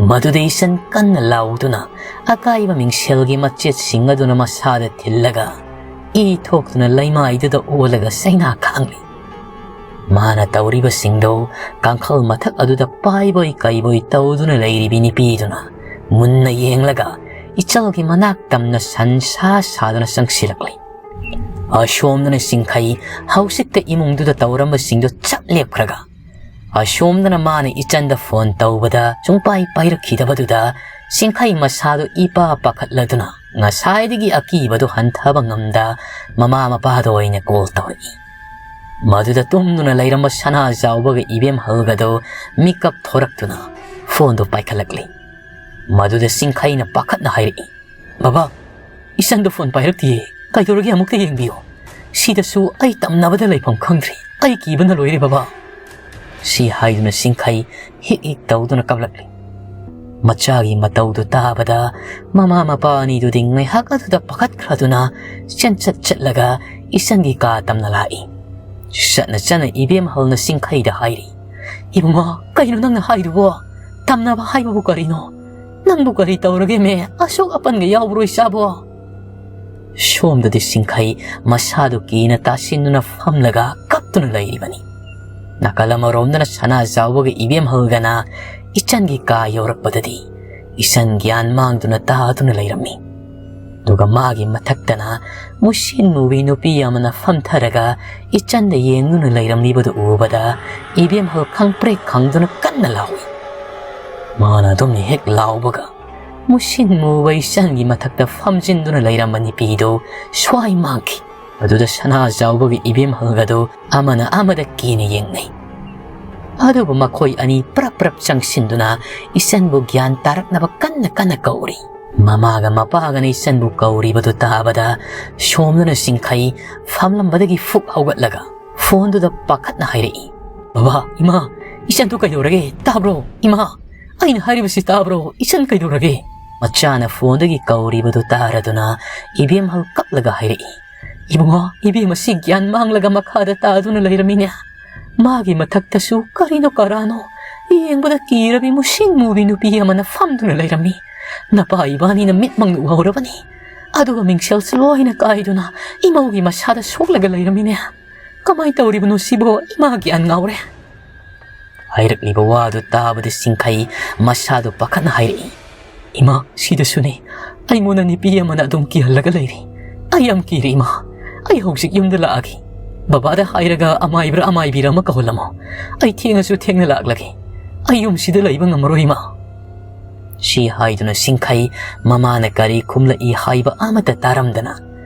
ꯃꯗꯨꯗ ꯏꯆꯟ ꯀꯟꯅ ꯂꯥꯎꯗꯨꯅ, ꯑꯀꯥꯏꯕ ꯃꯤꯡꯁꯦꯜꯒꯤ ꯃꯆꯦꯠꯁꯤꯡ ꯑꯗꯨꯅ ꯃꯁꯥꯗ ꯊꯤꯜꯂꯒ, ꯏ ꯊꯣꯛꯇꯨꯅ ꯂꯩꯃꯥꯏꯗꯨꯗ ꯑꯣꯜꯂꯒ ꯆꯩꯅꯥ ꯈꯥꯡꯂꯤ꯫ ꯃꯥꯅ ꯇꯧꯔꯤꯕꯁꯤꯡꯗꯨ ꯀꯥꯡꯈꯜ ꯃꯊꯛ ꯑꯗꯨꯗ ꯄꯥꯏꯕꯣꯏ ꯀꯩꯕꯣꯏ ꯇꯧꯗꯨꯅ ꯂꯩꯔꯤꯕꯤ ꯅꯨꯄꯤꯗꯨꯅ ꯃꯨꯟꯅ ꯌꯦꯡꯂꯒ, ꯏꯆꯜꯒꯤ ꯃꯅꯥꯛ ꯇꯝꯅ ꯁꯟ ꯁꯥ ꯁꯥꯗꯨꯅ ꯆꯪꯁꯤꯜꯂꯛꯂꯤ꯫ ꯑꯁꯣꯝꯗꯅ ꯁꯤꯡꯈꯩ ꯍꯧꯖꯤꯛꯇ ꯏꯃꯨꯡꯗꯨꯗ ꯇꯧꯔꯝꯕꯁꯤꯡꯗꯨ ꯆꯞ ꯂꯦꯞꯈ꯭ꯔꯒ, ꯑꯁꯣꯝꯗꯅ ꯃꯥꯅ ꯏꯆꯟꯗ phone ꯇꯧꯕꯗ ꯁꯨꯡꯄꯥꯏ ꯄꯥꯏꯔꯛꯈꯤꯗꯕꯗꯨꯗ, ꯁꯤꯡꯈꯩ ꯃꯁꯥꯗꯨ ꯏꯄꯥ ꯄꯥꯈꯠꯂꯗꯨꯅ ꯉꯁꯥꯏꯗꯒꯤ ꯑꯀꯤꯕꯗꯨ ꯍꯟꯊꯕ ꯉꯝꯗ ꯃꯃꯥ ꯃꯄꯥꯗ ꯑꯣꯏꯅ call ꯇꯧꯔꯛꯏ꯫ ꯃꯗꯨꯗ ꯇꯨꯝꯗꯨꯅ ꯂꯩꯔꯝꯕ ꯁꯅꯥꯖꯥꯎꯕꯒ ꯏꯕꯦꯝꯍꯜꯒꯗꯨ ꯃꯤꯀꯞ ꯊꯣꯔꯛꯇꯨꯅ phoneꯗꯨ ꯄꯥꯏꯈꯠꯂꯛꯂꯤ꯫ ꯃꯗꯨꯗ ꯁꯤꯡꯈꯩꯅ ꯄꯥꯈꯠꯅ ꯍꯥꯏꯔꯛꯏ, "ꯕꯕꯥ, ꯏꯆꯟꯗꯨ phone ꯄꯥꯏꯔꯛꯇꯤꯌꯦ꯫ ꯀꯩꯗꯧꯔꯒꯦ, ꯑꯃꯨꯛꯇ ꯌꯦꯡꯕꯤꯌꯨ꯫ ꯁꯤꯗꯁꯨ ꯑꯩ ꯇꯝꯅꯕꯗ ꯂꯩꯐꯝ ꯈꯪꯗ꯭ꯔꯦ꯫ ꯑꯩ ꯀꯤꯕꯅ ꯂꯣꯏꯔꯦ, ꯕꯕꯥ"꯫ ꯁꯤ ꯍꯥꯏꯗꯨꯅ ꯁꯤꯡꯈꯩ ꯍꯤꯛ ꯍꯤꯛ ꯇꯧꯗꯨꯅ ꯀꯞꯂꯛꯂꯤ꯫ ꯃꯆꯥꯒꯤ ꯃꯇꯧꯗꯨ ꯇꯥꯕꯗ ꯃꯃꯥ ꯃꯄꯥ ꯑꯅꯤꯗꯨꯗꯤ ꯉꯥꯏꯍꯥꯛ ꯑꯗꯨꯗ ꯄꯥꯈꯠꯈ꯭ꯔꯗꯨꯅ ꯆꯦꯟꯆꯠ ꯆꯠꯂꯒ ꯏꯆꯟꯒꯤ ꯀꯥ ꯇꯝꯅ ꯂꯥꯛꯏ꯫ ꯆꯠꯅ ꯆꯠꯅ ꯏꯕꯦꯝꯍꯜꯅ ꯁꯤꯡꯈꯩꯗ ꯍꯥꯏꯔꯤ, "ꯏꯕꯨꯡꯉꯣ, ꯀꯩꯅꯣ ꯅꯪꯅ ꯍꯥꯏꯗꯨꯕꯣ? ꯇꯝꯅꯕ ꯍꯥꯏꯕꯕꯨ ꯀꯔꯤꯅꯣ? ꯅꯪꯕꯨ ꯀꯔꯤ ꯇꯧꯔꯒꯦꯃꯦ? ꯑꯁꯨꯛ ꯑꯄꯟꯒ ꯌꯥꯎꯕ꯭ꯔꯣ ꯏꯆꯥꯕꯣ?" ꯁꯣꯝꯗꯗꯤ ꯁꯤꯡꯈꯩ ꯃꯁꯥꯗꯨ ꯀꯤꯅ ꯇꯥꯁꯤꯟꯗꯨꯅ ꯐꯝꯂꯒ ꯀꯞꯇꯨꯅ ꯂꯩꯔꯤꯕꯅꯤ꯫ ꯅꯥꯀꯜ ꯑꯃꯔꯣꯝꯗꯅ ꯁꯅꯥꯖꯥꯎꯕꯒ ꯏꯕꯦꯝꯍꯜꯒꯅ ꯏꯆꯟꯒꯤ ꯀꯥ ꯌꯧꯔꯛꯄꯗꯗꯤ ꯏꯆꯟ ꯒ꯭ꯌꯥꯟ ꯃꯥꯡꯗꯨꯅ ꯇꯥꯗꯨꯅ ꯂꯩꯔꯝꯃꯤ꯫ ꯑꯗꯨꯒ ꯃꯥꯒꯤ ꯃꯊꯛꯇꯅ ꯃꯨꯁꯤꯟ ꯃꯨꯕꯤ ꯅꯨꯄꯤ ꯑꯃꯅ ꯐꯝꯊꯔꯒ ꯏꯆꯟꯗ ꯌꯦꯡꯗꯨꯅ ꯂꯩꯔꯝꯂꯤꯕꯗꯨ ꯎꯕꯗ ꯏꯕꯦꯝꯍꯜ ꯈꯪꯄ꯭ꯔꯦꯛ ꯈꯪꯗꯨꯅ ꯀꯟꯅ ꯂꯥꯎꯏ꯫ ꯃꯥꯅ ꯑꯗꯨꯝꯅ ꯍꯦꯛ ꯂꯥꯎꯕꯒ ꯃꯨꯁꯤꯟ ꯃꯨꯕ ꯏꯆꯟꯒꯤ ꯃꯊꯛꯇ ꯐꯝꯖꯤꯟꯗꯨꯅ ꯂꯩꯔꯝꯕ ꯅꯨꯄꯤꯗꯨ ꯁ꯭ꯋꯥꯏ ꯃꯥꯡꯈꯤ꯫ ꯑꯗꯨꯗ ꯁꯅꯥ ꯆꯥꯎꯕꯒꯤ ꯏꯕꯦꯝꯍꯜꯒꯗꯨ ꯑꯃꯅ ꯑꯃꯗ ꯀꯤꯅ ꯌꯦꯡꯅꯩ꯫ ꯑꯗꯨꯕꯨ ꯃꯈꯣꯏ ꯑꯅꯤ ꯄ꯭ꯔꯞ ꯄ꯭ꯔꯞ ꯆꯪꯁꯤꯟꯗꯨꯅ ꯏꯆꯟꯕꯨ ꯒ꯭ꯌꯥꯟ ꯇꯥꯔꯛꯅꯕ ꯀꯟꯅ ꯀꯟꯅ ꯀꯧꯔꯤ꯫ ꯃꯃꯥꯒ ꯃꯄꯥꯒꯅ ꯏꯆꯟꯕꯨ ꯀꯧꯔꯤꯕꯗꯨ ꯇꯥꯕꯗ ꯁꯣꯝꯗꯅ ꯁꯤꯡꯈꯩ ꯐꯝꯂꯝꯕꯗꯒꯤ ꯐꯨꯛ ꯍꯧꯒꯠꯂꯒ ꯐꯣꯟꯗꯨꯗ ꯄꯥꯈꯠꯅ ꯍꯥꯏꯔꯛꯏ, "ꯕꯕꯥ, ꯏꯃꯥ, ꯏꯆꯟꯗꯨ ꯀꯩꯗꯧꯔꯒꯦ? ꯇꯥꯕ꯭ꯔꯣ? ꯏꯃꯥ, ꯑꯩꯅ ꯍꯥꯏꯔꯤꯕꯁꯤ ꯇꯥꯕ꯭ꯔꯣ? ꯏꯆꯟ ꯀꯩꯗꯧꯔꯒꯦ?" ꯃꯆꯥꯅ ꯐꯣꯟꯗꯒꯤ ꯀꯧꯔꯤꯕꯗꯨ ꯇꯥꯔꯗꯨꯅ ꯏꯕꯦꯝꯍꯜ ꯀꯞꯂꯒ ꯍꯥꯏꯔꯛꯏ, "ꯏꯕꯨꯡꯉꯣ, ꯏꯕꯦꯝ ꯑꯁꯤ ꯒ꯭ꯌꯥꯟ ꯃꯥꯡꯂꯒ ꯃꯈꯥꯗ ꯇꯥꯗꯨꯅ ꯂꯩꯔꯝꯃꯤꯅꯦ꯫ ꯃꯥꯒꯤ ꯃꯊꯛꯇꯁꯨ ꯀꯔꯤꯅꯣ ꯀꯔꯥꯅꯣ ꯌꯦꯡꯕꯗ ꯀꯤꯔꯕꯤ ꯃꯨꯁꯤꯡ ꯃꯨꯕꯤ ꯅꯨꯄꯤ ꯑꯃꯅ ꯐꯝꯗꯨꯅ ꯂꯩꯔꯝꯃꯤ꯫ ꯅꯄꯥ ꯏꯕꯥꯅꯤꯅ ꯃꯤꯠꯃꯛꯅ ꯎꯍꯧꯔꯕꯅꯤ꯫ ꯑꯗꯨꯒ ꯃꯤꯡꯁꯦꯜꯁꯨ ꯂꯣꯏꯅ ꯀꯥꯏꯗꯨꯅ ꯏꯃꯧꯒꯤ ꯃꯁꯥꯗ ꯁꯣꯛꯂꯒ ꯂꯩꯔꯝꯃꯤꯅꯦ꯫ ꯀꯃꯥꯏ ꯇꯧꯔꯤꯕꯅꯣ ꯁꯤꯕꯣ? ꯏꯃꯥ ꯒ꯭ꯌꯥꯟ ꯉꯥꯎꯔꯦ꯫" ꯍꯥꯏꯔꯛꯂꯤꯕ ꯋꯥꯗꯨ ꯇꯥꯕꯗ ꯁꯤꯡꯈꯩ ꯃꯁꯥꯗꯨ ꯄꯥꯈꯠꯅ ꯍꯥꯏꯔꯛꯏ, "ꯏꯃꯥ, ꯁꯤꯗꯁꯨꯅꯤ꯫ ꯑꯩꯉꯣꯟꯗ ꯅꯨꯄꯤ ꯑꯃꯅ ꯑꯗꯨꯝ ꯀꯤꯍꯜꯂꯒ ꯂꯩꯔꯤ꯫ ꯑꯩ ꯌꯥꯝ ꯀꯤꯔꯦ, ꯏꯃꯥ꯫ ꯑꯩ ꯍꯧꯖꯤꯛ ꯌꯨꯝꯗ ꯂꯥꯛꯑꯒꯦ꯫ ꯕꯕꯥꯗ ꯍꯥꯏꯔꯒ ꯑꯃꯥꯏꯕ꯭ꯔꯥ ꯑꯃꯥꯏꯕꯤꯔ ꯑꯃ ꯀꯧꯍꯜꯂꯝꯃꯣ꯫ ꯑꯩ ꯊꯦꯡꯉꯁꯨ ꯊꯦꯡꯅ ꯂꯥꯛꯂꯒꯦ꯫ ꯑꯩ ꯌꯨꯝꯁꯤꯗ ꯂꯩꯕ ꯉꯝꯃꯔꯣꯏ, ꯏꯃꯥ꯫" ꯁꯤ ꯍꯥꯏꯗꯨꯅ ꯁꯤꯡꯈꯩ ꯃꯃꯥꯅ ꯀꯔꯤ ꯈꯨꯝꯂꯛꯏ ꯍꯥꯏꯕ ꯑꯃꯠꯇ ꯇꯥꯔꯝꯗꯅ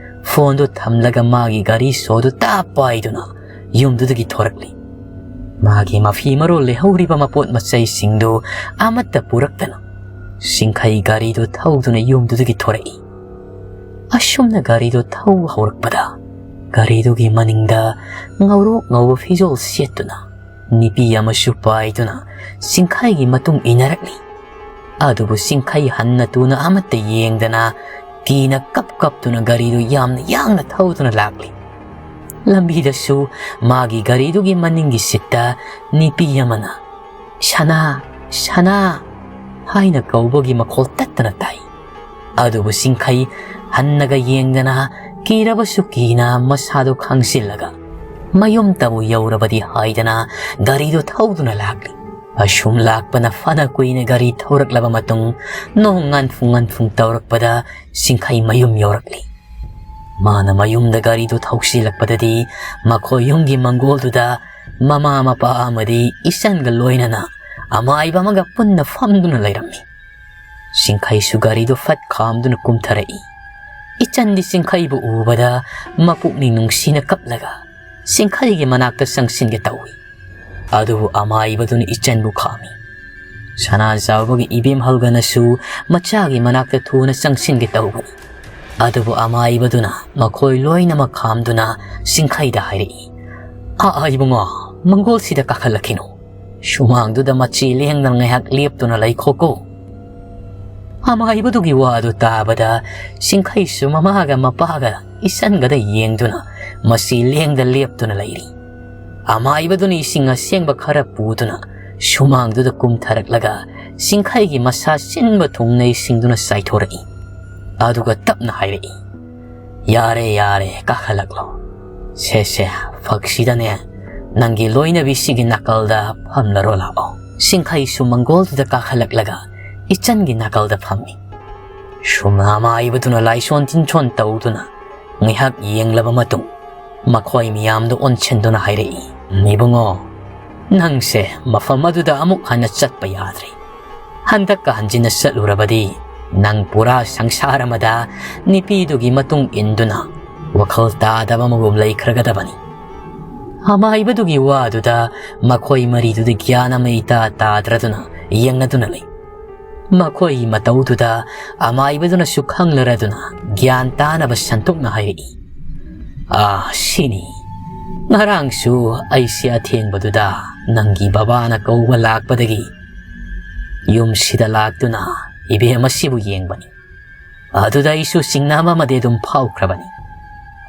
ꯐꯣꯟꯗꯨ ꯊꯝꯂꯒ ꯃꯥꯒꯤ ꯒꯥꯔꯤ ꯁꯣꯗꯨ ꯇꯥꯞ ꯄꯥꯏꯗꯨꯅ ꯌꯨꯝꯗꯨꯗꯒꯤ ꯊꯣꯔꯛꯂꯤ꯫ ꯃꯥꯒꯤ ꯃꯐꯤ ꯃꯔꯣꯜ ꯂꯩꯍꯧꯔꯤꯕ ꯃꯄꯣꯠ ꯃꯆꯩꯁꯤꯡꯗꯨ ꯑꯃꯠꯇ ꯄꯨꯔꯛꯇꯅ ꯁꯤꯡꯈꯩ ꯒꯥꯔꯤꯗꯨ ꯊꯧꯗꯨꯅ ꯌꯨꯝꯗꯨꯗꯒꯤ ꯊꯣꯔꯛꯏ꯫ ꯑꯁꯨꯝꯅ ꯒꯥꯔꯤꯗꯨ ꯊꯧꯕ ꯍꯧꯔꯛꯄꯗ ꯒꯥꯔꯤꯗꯨꯒꯤ ꯃꯅꯤꯡꯗ ꯉꯧꯔꯣꯛ ꯉꯧꯕ ꯐꯤꯖꯣꯜ ꯁꯦꯠꯇꯨꯅ ꯅꯨꯄꯤ ꯑꯃꯁꯨ ꯄꯥꯏꯗꯨꯅ ꯁꯤꯡꯈꯩꯒꯤ ꯃꯇꯨꯡ ꯏꯟꯅꯔꯛꯂꯤ꯫ ꯑꯗꯨꯕꯨ ꯁꯤꯡꯈꯩ ꯍꯟꯅ ꯇꯨꯅ ꯑꯃꯠꯇ ꯌꯦꯡꯗꯅ ꯀꯤꯅ ꯀꯞ ꯀꯞꯇꯨꯅ ꯒꯥꯔꯤꯗꯨ ꯌꯥꯝꯅ ꯌꯥꯡꯅ ꯊꯧꯗꯨꯅ ꯂꯥꯛꯂꯤ꯫ ꯂꯝꯕꯤꯗꯁꯨ ꯃꯥꯒꯤ ꯒꯥꯔꯤꯗꯨꯒꯤ ꯃꯅꯤꯡꯒꯤ ꯁꯤꯠꯇ ꯅꯨꯄꯤ ꯑꯃꯅ "ꯁꯅꯥ, ꯁꯅꯥ" ꯍꯥꯏꯅ ꯀꯧꯕꯒꯤ ꯃꯈꯣꯜ ꯇꯠꯇꯅ ꯇꯥꯏ꯫ ꯑꯗꯨꯕꯨ ꯁꯤꯡꯈꯩ ꯍꯟꯅꯒ ꯌꯦꯡꯗꯅ ꯀꯤꯔꯕꯁꯨ ꯀꯤꯅ ꯃꯁꯥꯗꯨ ꯈꯥꯡꯖꯤꯜꯂꯒ ꯃꯌꯨꯝꯇꯕꯨ ꯌꯧꯔꯕꯗꯤ ꯍꯥꯏꯗꯅ ꯒꯥꯔꯤꯗꯨ ꯊꯧꯗꯨꯅ ꯂꯥꯛꯂꯤ꯫ ꯑꯁꯨꯝ ꯂꯥꯛꯄꯅ ꯐꯅ ꯀꯨꯏꯅ ꯒꯥꯔꯤ ꯊꯧꯔꯛꯂꯕ ꯃꯇꯨꯡ ꯅꯣꯡ ꯉꯥꯟꯐꯨꯡ ꯉꯥꯟꯐꯨꯡ ꯇꯧꯔꯛꯄꯗ ꯁꯤꯡꯈꯩ ꯃꯌꯨꯝ ꯌꯧꯔꯛꯂꯤ꯫ ꯃꯥꯅ ꯃꯌꯨꯝꯗ ꯒꯥꯔꯤꯗꯨ ꯊꯧꯁꯤꯜꯂꯛꯄꯗꯗꯤ ꯃꯈꯣꯏ ꯌꯨꯝꯒꯤ ꯃꯪꯒꯣꯜꯗꯨꯗ ꯃꯃꯥ ꯃꯄꯥ ꯑꯃꯗꯤ ꯏꯆꯟꯒ ꯂꯣꯏꯅꯅ ꯑꯃꯥꯏꯕ ꯑꯃꯒ ꯄꯨꯟꯅ ꯐꯝꯗꯨꯅ ꯂꯩꯔꯝꯃꯤ꯫ ꯆꯤꯡꯈꯩꯁꯨ ꯒꯥꯔꯤꯗꯨ ꯐꯠ ꯈꯥꯝꯗꯨꯅ ꯀꯨꯝꯊꯔꯛꯏ꯫ ꯏꯆꯟꯗꯤ ꯆꯤꯡꯈꯩꯕꯨ ꯎꯕꯗ ꯃꯄꯨꯛꯅꯤꯡ ꯅꯨꯡꯁꯤꯅ ꯀꯞꯂꯒ ꯆꯤꯡꯈꯩꯒꯤ ꯃꯅꯥꯛꯇ ꯆꯪꯁꯤꯟꯒꯦ ꯇꯧꯏ꯫ ꯑꯗꯨꯕꯨ ꯑꯃꯥꯏꯕꯗꯨꯅ ꯏꯆꯟꯕꯨ ꯈꯥꯝꯃꯤ꯫ ꯁꯅꯥꯖꯥꯎꯕꯒꯤ ꯏꯕꯦꯝꯍꯜꯒꯅꯁꯨ ꯃꯆꯥꯒꯤ ꯃꯅꯥꯛꯇ ꯊꯨꯅ ꯆꯪꯁꯤꯟꯒꯦ ꯇꯧꯕꯅꯤ꯫ ꯑꯗꯨꯕꯨ ꯑꯃꯥꯏꯕꯗꯨꯅ ꯃꯈꯣꯏ ꯂꯣꯏꯅꯃꯛ ꯈꯥꯝꯗꯨꯅ ꯆꯤꯡꯈꯩꯗ ꯍꯥꯏꯔꯛꯏ, "ꯑꯥ, ꯏꯕꯨꯡꯉꯣ, ꯃꯪꯒꯣꯜꯁꯤꯗ ꯀꯥꯈꯠꯂꯛꯈꯤꯅꯨ꯫ ꯁꯨꯃꯥꯡꯗꯨꯗ ꯃꯆꯤ ꯂꯦꯡꯗꯅ ꯉꯥꯏꯍꯥꯛ ꯂꯦꯞꯇꯨꯅ ꯂꯩꯈꯣꯀꯣ꯫" ꯑꯃꯥꯏꯕꯗꯨꯒꯤ ꯋꯥꯗꯨ ꯇꯥꯕꯗ ꯆꯤꯡꯈꯩꯁꯨ ꯃꯃꯥꯒ ꯃꯄꯥꯒ ꯏꯆꯟꯒꯗ ꯌꯦꯡꯗꯨꯅ ꯃꯆꯤ ꯂꯦꯡꯗ ꯂꯦꯞꯇꯨꯅ ꯂꯩꯔꯤ꯫ ꯑꯃꯥꯏꯕꯗꯨꯅ ꯏꯁꯤꯡ ꯑꯁꯦꯡꯕ ꯈꯔ ꯄꯨꯗꯨꯅ ꯁꯨꯃꯥꯡꯗꯨꯗ ꯀꯨꯝꯊꯔꯛꯂꯒ ꯆꯤꯡꯈꯩꯒꯤ ꯃꯁꯥ ꯁꯤꯟꯕ ꯊꯨꯡꯅ ꯏꯁꯤꯡꯗꯨꯅ ꯆꯥꯏꯊꯣꯔꯛꯏ꯫ ꯑꯗꯨꯒ ꯇꯞꯅ ꯍꯥꯏꯔꯛꯏ, "ꯌꯥꯔꯦ, ꯌꯥꯔꯦ, ꯀꯥꯈꯠꯂꯛꯂꯣ꯫ ꯁꯦ, ꯁꯦ, ꯐꯛꯁꯤꯗꯅꯦ, ꯅꯪꯒꯤ ꯂꯣꯏꯅꯕꯤꯁꯤꯒꯤ ꯅꯥꯀꯜꯗ ꯐꯝꯂꯔꯣ ꯂꯥꯛꯑꯣ꯫" ꯆꯤꯡꯈꯩꯁꯨ ꯃꯪꯒꯣꯜꯗꯨꯗ ꯀꯥꯈꯠꯂꯛꯂꯒ ꯏꯆꯟꯒꯤ ꯅꯥꯀꯜꯗ ꯐꯝꯃꯤ꯫ ꯁꯨꯃꯥꯏꯕꯗꯨꯅ ꯂꯥꯏꯁꯣꯟ ꯇꯤꯟꯁꯣꯟ ꯇꯧꯗꯨꯅ ꯉꯥꯏꯍꯥꯛ ꯌꯦꯡꯂꯕ ꯃꯇꯨꯡ ꯃꯈꯣꯏ ꯃꯤꯌꯥꯝꯗ ꯑꯣꯟꯁꯤꯟꯗꯨꯅ ꯍꯥꯏꯔꯛꯏ, "ꯏꯕꯨꯡꯉꯣ, ꯅꯪꯁꯦ ꯃꯐꯝ ꯑꯗꯨꯗ ꯑꯃꯨꯛ ꯍꯟꯅ ꯆꯠꯄ ꯌꯥꯗ꯭ꯔꯦ꯫ ꯍꯟꯗꯛꯀ ꯍꯟꯖꯤꯟꯅ ꯆꯠꯂꯨꯔꯕꯗꯤ ꯅꯪ ꯄꯨꯔꯥ ꯁꯪꯁꯥꯔ ꯑꯃꯗ ꯅꯨꯄꯤꯗꯨꯒꯤ ꯃꯇꯨꯡ ꯏꯟꯗꯨꯅ ꯋꯥꯈꯜ ꯇꯥꯗꯕ ꯑꯃꯒꯨꯝ ꯂꯩꯈ꯭ꯔꯒꯗꯕꯅꯤ꯫" ꯑꯃꯥꯏꯕꯗꯨꯒꯤ ꯋꯥꯗꯨꯗ ꯃꯈꯣꯏ ꯃꯔꯤꯗꯨꯗꯤ ꯒ꯭ꯌꯥꯟ ꯑꯃ ꯏꯇꯥ ꯇꯥꯗ꯭ꯔꯗꯨꯅ ꯌꯦꯡꯅꯗꯨꯅ ꯂꯩ꯫ ꯃꯈꯣꯏꯒꯤ ꯃꯇꯧꯗꯨꯗ ꯑꯃꯥꯏꯕꯗꯨꯅꯁꯨ ꯈꯪꯂꯔꯗꯨꯅ ꯒ꯭ꯌꯥꯟ ꯇꯥꯅꯕ ꯁꯟꯇꯣꯛꯅ ꯍꯥꯏꯔꯛꯏ, "ꯑꯥ, ꯁꯤꯅꯤ꯫ ꯉꯔꯥꯡꯁꯨ ꯑꯩꯁꯦ ꯑꯊꯦꯡꯕꯗꯨꯗ ꯅꯪꯒꯤ ꯕꯕꯥꯅ ꯀꯧꯕ ꯂꯥꯛꯄꯗꯒꯤ ꯌꯨꯝꯁꯤꯗ ꯂꯥꯛꯇꯨꯅ ꯏꯕꯦꯝ ꯑꯁꯤꯕꯨ ꯌꯦꯡꯕꯅꯤ꯫ ꯑꯗꯨꯗ ꯑꯩꯁꯨ ꯆꯤꯡꯅꯕ ꯑꯃꯗꯤ ꯑꯗꯨꯝ ꯐꯥꯎꯈ꯭ꯔꯕꯅꯤ꯫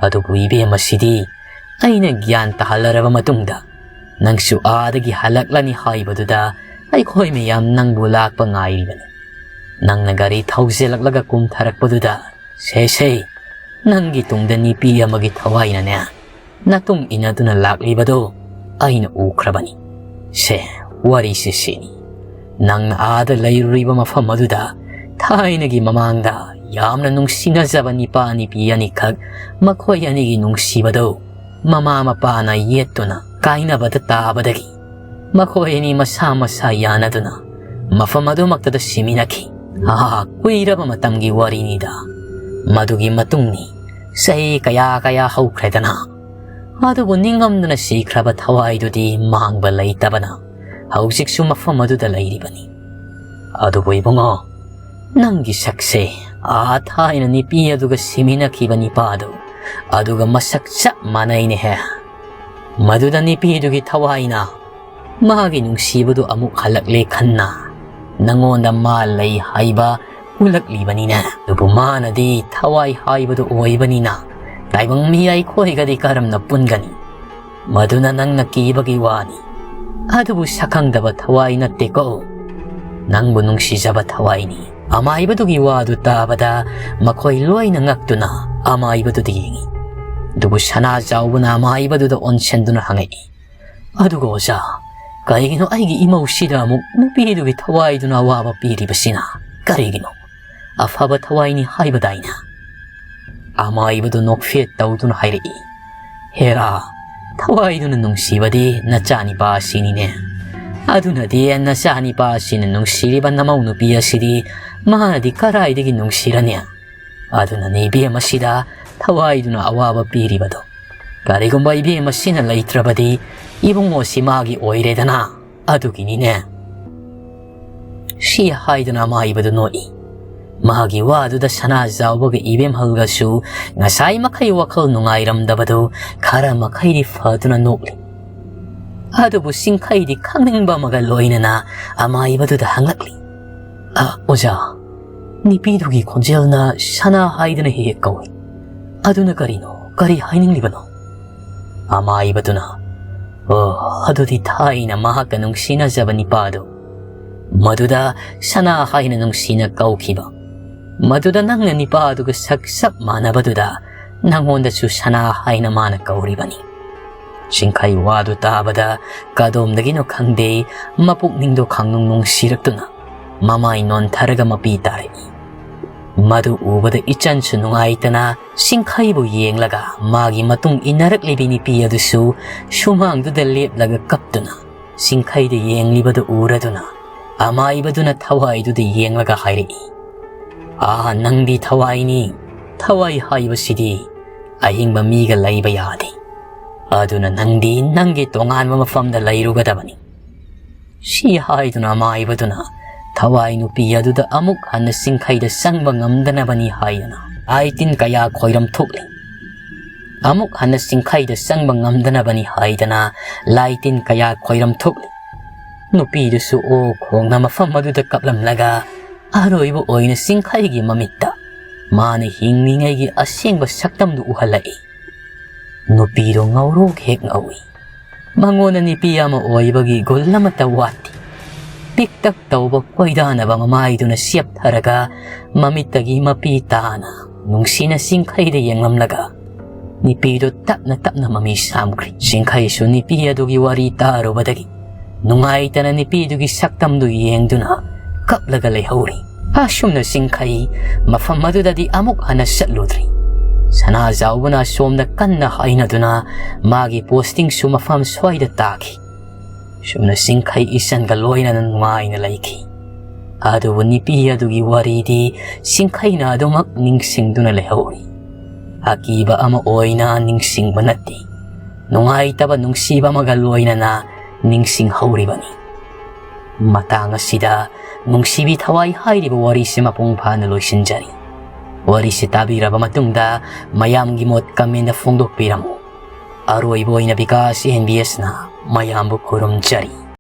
ꯑꯗꯨꯕꯨ ꯏꯕꯦꯝ ꯑꯁꯤꯗꯤ ꯑꯩꯅ ꯒ꯭ꯌꯥꯟ ꯇꯥꯍꯜꯂꯔꯕ ꯃꯇꯨꯡꯗ ꯅꯪꯁꯨ ꯑꯥꯗꯒꯤ ꯍꯜꯂꯛꯂꯅꯤ ꯍꯥꯏꯕꯗꯨꯗ ꯑꯩꯈꯣꯏ ꯃꯌꯥꯝ ꯅꯪꯕꯨ ꯂꯥꯛꯄ ꯉꯥꯏꯔꯤꯕꯅꯤ꯫ ꯅꯪꯅ ꯒꯥꯔꯤ ꯊꯧꯖꯤꯜꯂꯛꯂꯒ ꯀꯨꯝꯊꯔꯛꯄꯗꯨꯗ, ꯁꯦ, ꯁꯦ, ꯅꯪꯒꯤ ꯇꯨꯡꯗ ꯅꯨꯄꯤ ꯑꯃꯒꯤ ꯊꯋꯥꯏꯅꯅꯦ ꯅꯇꯨꯡ ꯏꯟꯅꯗꯨꯅ ꯂꯥꯛꯂꯤꯕꯗꯨ ꯑꯩꯅ ꯎꯈ꯭ꯔꯕꯅꯤ꯫ ꯁꯦ, ꯋꯥꯔꯤꯁꯤ ꯁꯤꯅꯤ꯫ ꯅꯪꯅ ꯑꯥꯗ ꯂꯩꯔꯨꯔꯤꯕ ꯃꯐꯝ ꯑꯗꯨꯗ ꯊꯥꯏꯅꯒꯤ ꯃꯃꯥꯡꯗ ꯌꯥꯝꯅ ꯅꯨꯡꯁꯤꯅꯖꯕ ꯅꯤꯄꯥ ꯅꯨꯄꯤ ꯑꯅꯤꯈꯛ ꯃꯈꯣꯏ ꯑꯅꯤꯒꯤ ꯅꯨꯡꯁꯤꯕꯗꯨ ꯃꯃꯥ ꯃꯄꯥꯅ ꯌꯦꯠꯇꯨꯅ ꯀꯥꯏꯅꯕꯗ ꯇꯥꯕꯗꯒꯤ ꯃꯈꯣꯏ ꯑꯅꯤ ꯃꯁꯥ ꯃꯁꯥ ꯌꯥꯅꯗꯨꯅ ꯃꯐꯝ ꯑꯗꯨꯃꯛꯇꯗ ꯁꯤꯃꯤꯟꯅꯈꯤ꯫ ꯑꯥ, ꯀꯨꯏꯔꯕ ꯃꯇꯝꯒꯤ ꯋꯥꯔꯤꯅꯤꯗ꯫ ꯃꯗꯨꯒꯤ ꯃꯇꯨꯡꯅꯤ꯫ ꯆꯍꯤ ꯀꯌꯥ ꯀꯌꯥ ꯍꯧꯈ꯭ꯔꯦꯗꯅ꯫ ꯑꯗꯨꯕꯨ ꯅꯤꯡꯉꯝꯗꯅ ꯁꯤꯈ꯭ꯔꯕ ꯊꯋꯥꯏꯗꯨꯗꯤ ꯃꯥꯡꯕ ꯂꯩꯇꯕꯅ ꯍꯧꯖꯤꯛꯁꯨ ꯃꯐꯝ ꯑꯗꯨꯗ ꯂꯩꯔꯤꯕꯅꯤ꯫ ꯑꯗꯨꯕꯨ ꯏꯕꯨꯡꯉꯣ, ꯅꯪꯒꯤ ꯁꯛꯁꯦ ꯑꯥ ꯊꯥꯏꯅ ꯅꯨꯄꯤ ꯑꯗꯨꯒ ꯁꯤꯃꯤꯟꯅꯈꯤꯕ ꯅꯤꯄꯥꯗꯨ ꯑꯗꯨꯒ ꯃꯁꯛ ꯆꯞ ꯃꯥꯟꯅꯩꯅꯦꯍꯦ꯫ ꯃꯗꯨꯗ ꯅꯨꯄꯤꯗꯨꯒꯤ ꯊꯋꯥꯏꯅ ꯃꯥꯒꯤ ꯅꯨꯡꯁꯤꯕꯗꯨ ꯑꯃꯨꯛ ꯍꯜꯂꯛꯂꯦ ꯈꯟꯅ ꯅꯪꯉꯣꯟꯗ ꯃꯥ ꯂꯩ ꯍꯥꯏꯕ ꯎꯠꯂꯛꯂꯤꯕꯅꯤꯅꯦ꯫ ꯑꯗꯨꯕꯨ ꯃꯥꯅꯗꯤ ꯊꯋꯥꯏ ꯍꯥꯏꯕꯗꯨ ꯑꯣꯏꯕꯅꯤꯅ ꯇꯥꯏꯕꯪ ꯃꯤ ꯑꯩꯈꯣꯏꯒꯗꯤ ꯀꯔꯝꯅ ꯄꯨꯟꯒꯅꯤ? ꯃꯗꯨꯅ ꯅꯪꯅ ꯀꯤꯕꯒꯤ ꯋꯥꯅꯤ꯫ ꯑꯗꯨꯕꯨ ꯁꯛꯈꯪꯗꯕ ꯊꯋꯥꯏ ꯅꯠꯇꯦꯀꯣ꯫ ꯅꯪꯕꯨ ꯅꯨꯡꯁꯤꯖꯕ ꯊꯋꯥꯏꯅꯤ꯫ ꯑꯃꯥꯏꯕꯗꯨꯒꯤ ꯋꯥꯗꯨ ꯇꯥꯕꯗ ꯃꯈꯣꯏ ꯂꯣꯏꯅ ꯉꯛꯇꯨꯅ ꯑꯃꯥꯏꯕꯗꯨꯗ ꯌꯦꯡꯉꯤ꯫ ꯑꯗꯨꯕꯨ ꯁꯅꯥꯖꯥꯎꯕꯅ ꯑꯃꯥꯏꯕꯗꯨꯗ ꯑꯣꯟꯁꯤꯟꯗꯨꯅ ꯍꯪꯉꯛꯏ, "ꯑꯗꯨꯒ ꯑꯣꯖꯥ, ꯀꯔꯤꯒꯤꯅꯣ ꯑꯩꯒꯤ ꯏꯃꯧꯁꯤꯗ ꯑꯃꯨꯛ ꯅꯨꯄꯤꯗꯨꯒꯤ ꯊꯋꯥꯏꯗꯨꯅ ꯑꯋꯥꯕ ꯄꯤꯔꯤꯕꯁꯤꯅ? ꯀꯔꯤꯒꯤꯅꯣ? ꯑꯐꯕ ꯊꯋꯥꯏꯅꯤ ꯍꯥꯏꯕꯗꯥꯏꯅꯦ?" ꯑꯃꯥꯏꯕꯗꯨ ꯅꯣꯛꯐꯦꯠ ꯇꯧꯗꯨꯅ ꯍꯥꯏꯔꯛꯏ, "ꯍꯦꯔꯥ, ꯊꯋꯥꯏꯗꯨꯅ ꯅꯨꯡꯁꯤꯕꯗꯤ ꯅꯆꯥꯅꯤꯄꯥ ꯑꯁꯤꯅꯤꯅꯦ꯫ ꯑꯗꯨꯅꯗꯤ ꯅꯆꯥꯅꯤꯄꯥ ꯑꯁꯤꯅ ꯅꯨꯡꯁꯤꯔꯤꯕ ꯅꯃꯧ ꯅꯨꯄꯤ ꯑꯁꯤꯗꯤ ꯃꯥꯅꯗꯤ ꯀꯔꯥꯏꯗꯒꯤ ꯅꯨꯡꯁꯤꯔꯅꯤ? ꯑꯗꯨꯅꯅꯦ ꯏꯕꯦꯝ ꯑꯁꯤꯗ ꯊꯋꯥꯏꯗꯨꯅ ꯑꯋꯥꯕ ꯄꯤꯔꯤꯕꯗꯣ꯫ ꯀꯔꯤꯒꯨꯝꯕ ꯏꯕꯦꯝ ꯑꯁꯤꯅ ꯂꯩꯇ꯭ꯔꯕꯗꯤ ꯏꯕꯨꯡꯉꯣꯁꯤ ꯃꯥꯒꯤ ꯑꯣꯏꯔꯦꯗꯅ꯫ ꯑꯗꯨꯒꯤꯅꯤꯅꯦ꯫" ꯁꯤ ꯍꯥꯏꯗꯨꯅ ꯑꯃꯥꯏꯕꯗꯨ ꯅꯣꯛꯏ꯫ ꯃꯥꯒꯤ ꯋꯥꯗꯨꯗ ꯁꯅꯥꯖꯥꯎꯕꯒ ꯏꯕꯦꯝꯍꯜꯒꯁꯨ ꯉꯁꯥꯏ ꯃꯈꯩ ꯋꯥꯈꯜ ꯅꯨꯡꯉꯥꯏꯔꯝꯗꯕꯗꯨ ꯈꯔ ꯃꯈꯩꯗꯤ ꯐꯗꯨꯅ ꯅꯣꯛꯂꯤ꯫ ꯑꯗꯨꯕꯨ ꯁꯤꯡꯈꯩꯗꯤ ꯈꯪꯅꯤꯡꯕ ꯑꯃꯒ ꯂꯣꯏꯅꯅ ꯑꯃꯥꯏꯕꯗꯨꯗ ꯍꯪꯂꯛꯂꯤ, "ꯑ, ꯑꯣꯖꯥ, ꯅꯨꯄꯤꯗꯨꯒꯤ ꯈꯣꯟꯖꯦꯜꯅ ꯁꯅꯥ ꯍꯥꯏꯗꯨꯅ ꯍꯦꯛ ꯍꯦꯛ ꯀꯧꯏ꯫ ꯑꯗꯨꯅ ꯀꯔꯤꯅꯣ? ꯀꯔꯤ ꯍꯥꯏꯅꯤꯡꯂꯤꯕꯅꯣ?" ꯑꯃꯥꯏꯕꯗꯨꯅ, "ꯑꯣ, ꯑꯗꯨꯗꯤ ꯊꯥꯏꯅ ꯃꯍꯥꯛꯀ ꯅꯨꯡꯁꯤꯅꯖꯕ ꯅꯤꯄꯥꯗꯨ, ꯃꯗꯨꯗ ꯁꯅꯥ ꯍꯥꯏꯅ ꯅꯨꯡꯁꯤꯅ ꯀꯧꯈꯤꯕ, ꯃꯗꯨꯗ ꯅꯪꯅ ꯅꯤꯄꯥꯗꯨꯒ ꯁꯛ ꯆꯞ ꯃꯥꯟꯅꯕꯗꯨꯗ ꯅꯪꯉꯣꯟꯗꯁꯨ ꯁꯅꯥ ꯍꯥꯏꯅ ꯃꯥꯅ ꯀꯧꯔꯤꯕꯅꯤ꯫" ꯁꯤꯡꯈꯩ ꯋꯥꯗꯨ ꯇꯥꯕꯗ ꯀꯗꯣꯝꯗꯒꯤꯅꯣ ꯈꯪꯗꯦ, ꯃꯄꯨꯛꯅꯤꯡꯗꯣ ꯈꯪꯅꯨꯡ ꯅꯨꯡꯁꯤꯔꯛꯇꯨꯅ ꯃꯃꯥꯏ ꯅꯣꯟꯊꯔꯒ ꯃꯄꯤ ꯇꯥꯔꯛꯏ꯫ ꯃꯗꯨ ꯎꯕꯗ ꯏꯆꯟꯁꯨ ꯅꯨꯡꯉꯥꯏꯇꯅ ꯁꯤꯡꯈꯩꯕꯨ ꯌꯦꯡꯂꯒ ꯃꯥꯒꯤ ꯃꯇꯨꯡ ꯏꯟꯅꯔꯛꯂꯤꯕꯤ ꯅꯨꯄꯤ ꯑꯗꯨꯁꯨ ꯁꯨꯃꯥꯡꯗꯨꯗ ꯂꯦꯞꯂꯒ ꯀꯞꯇꯨꯅ ꯁꯤꯡꯈꯩꯗ ꯌꯦꯡꯂꯤꯕꯗꯨ ꯎꯔꯗꯨꯅ ꯑꯃꯥꯏꯕꯗꯨꯅ ꯊꯋꯥꯏꯗꯨꯗ ꯌꯦꯡꯂꯒ ꯍꯥꯏꯔꯛꯏ, "ꯑꯥ, ꯅꯪꯗꯤ ꯊꯋꯥꯏꯅꯤ꯫ ꯊꯋꯥꯏ ꯍꯥꯏꯕꯁꯤꯗꯤ ꯑꯍꯤꯡꯕ ꯃꯤꯒ ꯂꯩꯕ ꯌꯥꯗꯦ꯫ ꯑꯗꯨꯅ ꯅꯪꯗꯤ ꯅꯪꯒꯤ ꯇꯣꯉꯥꯟꯕ ꯃꯐꯝꯗ ꯂꯩꯔꯨꯒꯗꯕꯅꯤ"꯫ ꯁꯤ ꯍꯥꯏꯗꯨꯅ ꯑꯃꯥꯏꯕꯗꯨꯅ ꯊꯋꯥꯏ ꯅꯨꯄꯤ ꯑꯗꯨꯗ ꯑꯃꯨꯛ ꯍꯟꯅ ꯆꯤꯡꯈꯩꯗ ꯆꯪꯕ ꯉꯝꯗꯅꯕꯅꯤ ꯍꯥꯏꯗꯅ ꯂꯥꯏ ꯇꯤꯟ ꯀꯌꯥ ꯈꯣꯏꯔꯝ ꯊꯣꯛꯂꯤ꯫ ꯑꯃꯨꯛ ꯍꯟꯅ ꯆꯤꯡꯈꯩꯗ ꯆꯪꯕ ꯉꯝꯗꯅꯕꯅꯤ ꯍꯥꯏꯗꯅ ꯂꯥꯏ ꯇꯤꯟ ꯀꯌꯥ ꯈꯣꯏꯔꯝ ꯊꯣꯛꯂꯤ꯫ ꯅꯨꯄꯤꯗꯨꯁꯨ ꯑꯣ ꯈꯣꯡꯅ ꯃꯐꯝ ꯑꯗꯨꯗ ꯀꯞꯂꯝꯂꯒ ꯑꯔꯣꯏꯕ ꯑꯣꯏꯅ ꯆꯤꯡꯈꯩꯒꯤ ꯃꯃꯤꯠꯇ ꯃꯥꯅ ꯍꯤꯡꯂꯤꯉꯩꯒꯤ ꯑꯁꯦꯡꯕ ꯁꯛꯇꯝꯗꯨ ꯎꯍꯜꯂꯛꯏ꯫ ꯅꯨꯄꯤꯗꯨ ꯉꯧꯔꯣꯛ ꯍꯦꯛ ꯉꯧꯏ꯫ ꯃꯉꯣꯟꯗ ꯅꯨꯄꯤ ꯑꯃ ꯑꯣꯏꯕꯒꯤ ꯒꯨꯜ ꯑꯃꯠꯇ ꯋꯥꯠꯇꯦ꯫ ꯄꯤꯛꯇꯛ ꯇꯧꯕ ꯀꯣꯏꯗꯥꯅꯕ ꯃꯃꯥꯏꯗꯨꯅ ꯆꯦꯞꯊꯔꯒ ꯃꯃꯤꯠꯇꯒꯤ ꯃꯄꯤ ꯇꯥꯅ ꯅꯨꯡꯁꯤꯅ ꯆꯤꯡꯈꯩꯗ ꯌꯦꯡꯂꯝꯂꯒ ꯅꯨꯄꯤꯗꯨ ꯇꯞꯅ ꯇꯞꯅ ꯃꯃꯤ ꯁꯥꯝꯈ꯭ꯔꯦ꯫ ꯆꯤꯡꯈꯩꯁꯨ ꯅꯨꯄꯤ ꯑꯗꯨꯒꯤ ꯋꯥꯔꯤ ꯇꯥꯔꯨꯕꯗꯒꯤ ꯅꯨꯡꯉꯥꯏꯇꯅ ꯅꯨꯄꯤꯗꯨꯒꯤ ꯁꯛꯇꯝꯗꯨ ꯌꯦꯡꯗꯨꯅ ꯀꯞꯂꯒ ꯂꯩꯍꯧꯔꯤ꯫ ꯑꯁꯨꯝꯅ ꯆꯤꯡꯈꯩ ꯃꯐꯝ ꯑꯗꯨꯗꯗꯤ ꯑꯃꯨꯛ ꯍꯟꯅ ꯆꯠꯂꯨꯗ꯭ꯔꯤ꯫ ꯁꯅꯥꯖꯥꯎꯕꯅ ꯑꯁꯣꯝꯗ ꯀꯟꯅ ꯍꯥꯏꯅꯗꯨꯅ ꯃꯥꯒꯤ ꯄꯣꯁꯇꯤꯡꯁꯨ ꯃꯐꯝ ꯁ꯭ꯋꯥꯏꯗ ꯇꯥꯈꯤ꯫ ꯁꯨꯝꯅ ꯆꯤꯡꯈꯩ ꯏꯆꯟꯒ ꯂꯣꯏꯅꯅ ꯅꯨꯡꯉꯥꯏꯅ ꯂꯩꯈꯤ꯫ ꯑꯗꯨꯕꯨ ꯅꯨꯄꯤ ꯑꯗꯨꯒꯤ ꯋꯥꯔꯤꯗꯤ ꯆꯤꯡꯈꯩꯅ ꯑꯗꯨꯃꯛ ꯅꯤꯡꯁꯤꯡꯗꯨꯅ ꯂꯩꯍꯧꯔꯤ꯫ ꯑꯀꯤꯕ ꯑꯃ ꯑꯣꯏꯅ ꯅꯤꯡꯁꯤꯡꯕ ꯅꯠꯇꯦ, ꯅꯨꯡꯉꯥꯏꯇꯕ ꯅꯨꯡꯁꯤꯕ ꯑꯃꯒ ꯂꯣꯏꯅꯅ ꯅꯤꯡꯁꯤꯡꯍꯧꯔꯤꯕꯅꯤ꯫ ꯃꯇꯥꯡ ꯑꯁꯤꯗ ꯅꯨꯡꯁꯤꯕꯤ ꯊꯋꯥꯏ ꯍꯥꯏꯔꯤꯕ ꯋꯥꯔꯤꯁꯤ ꯃꯄꯨꯡ ꯐꯥꯅ ꯂꯣꯏꯁꯤꯟꯖꯔꯤ꯫ ꯋꯥꯔꯤꯁꯤ ꯇꯥꯕꯤꯔꯕ ꯃꯇꯨꯡꯗ ꯃꯌꯥꯝꯒꯤ ꯃꯣꯠ ꯀꯃꯦꯟꯗ ꯐꯣꯡꯗꯣꯛꯄꯤꯔꯝꯃꯨ꯫ ꯑꯔꯣꯏꯕ ꯑꯣꯏꯅ ꯕꯤꯀꯥꯁ ꯑꯦꯟ ꯕꯤ ꯑꯦꯁꯅ ꯃꯌꯥꯝꯕꯨ ꯈꯨꯔꯨꯝꯖꯔꯤ꯫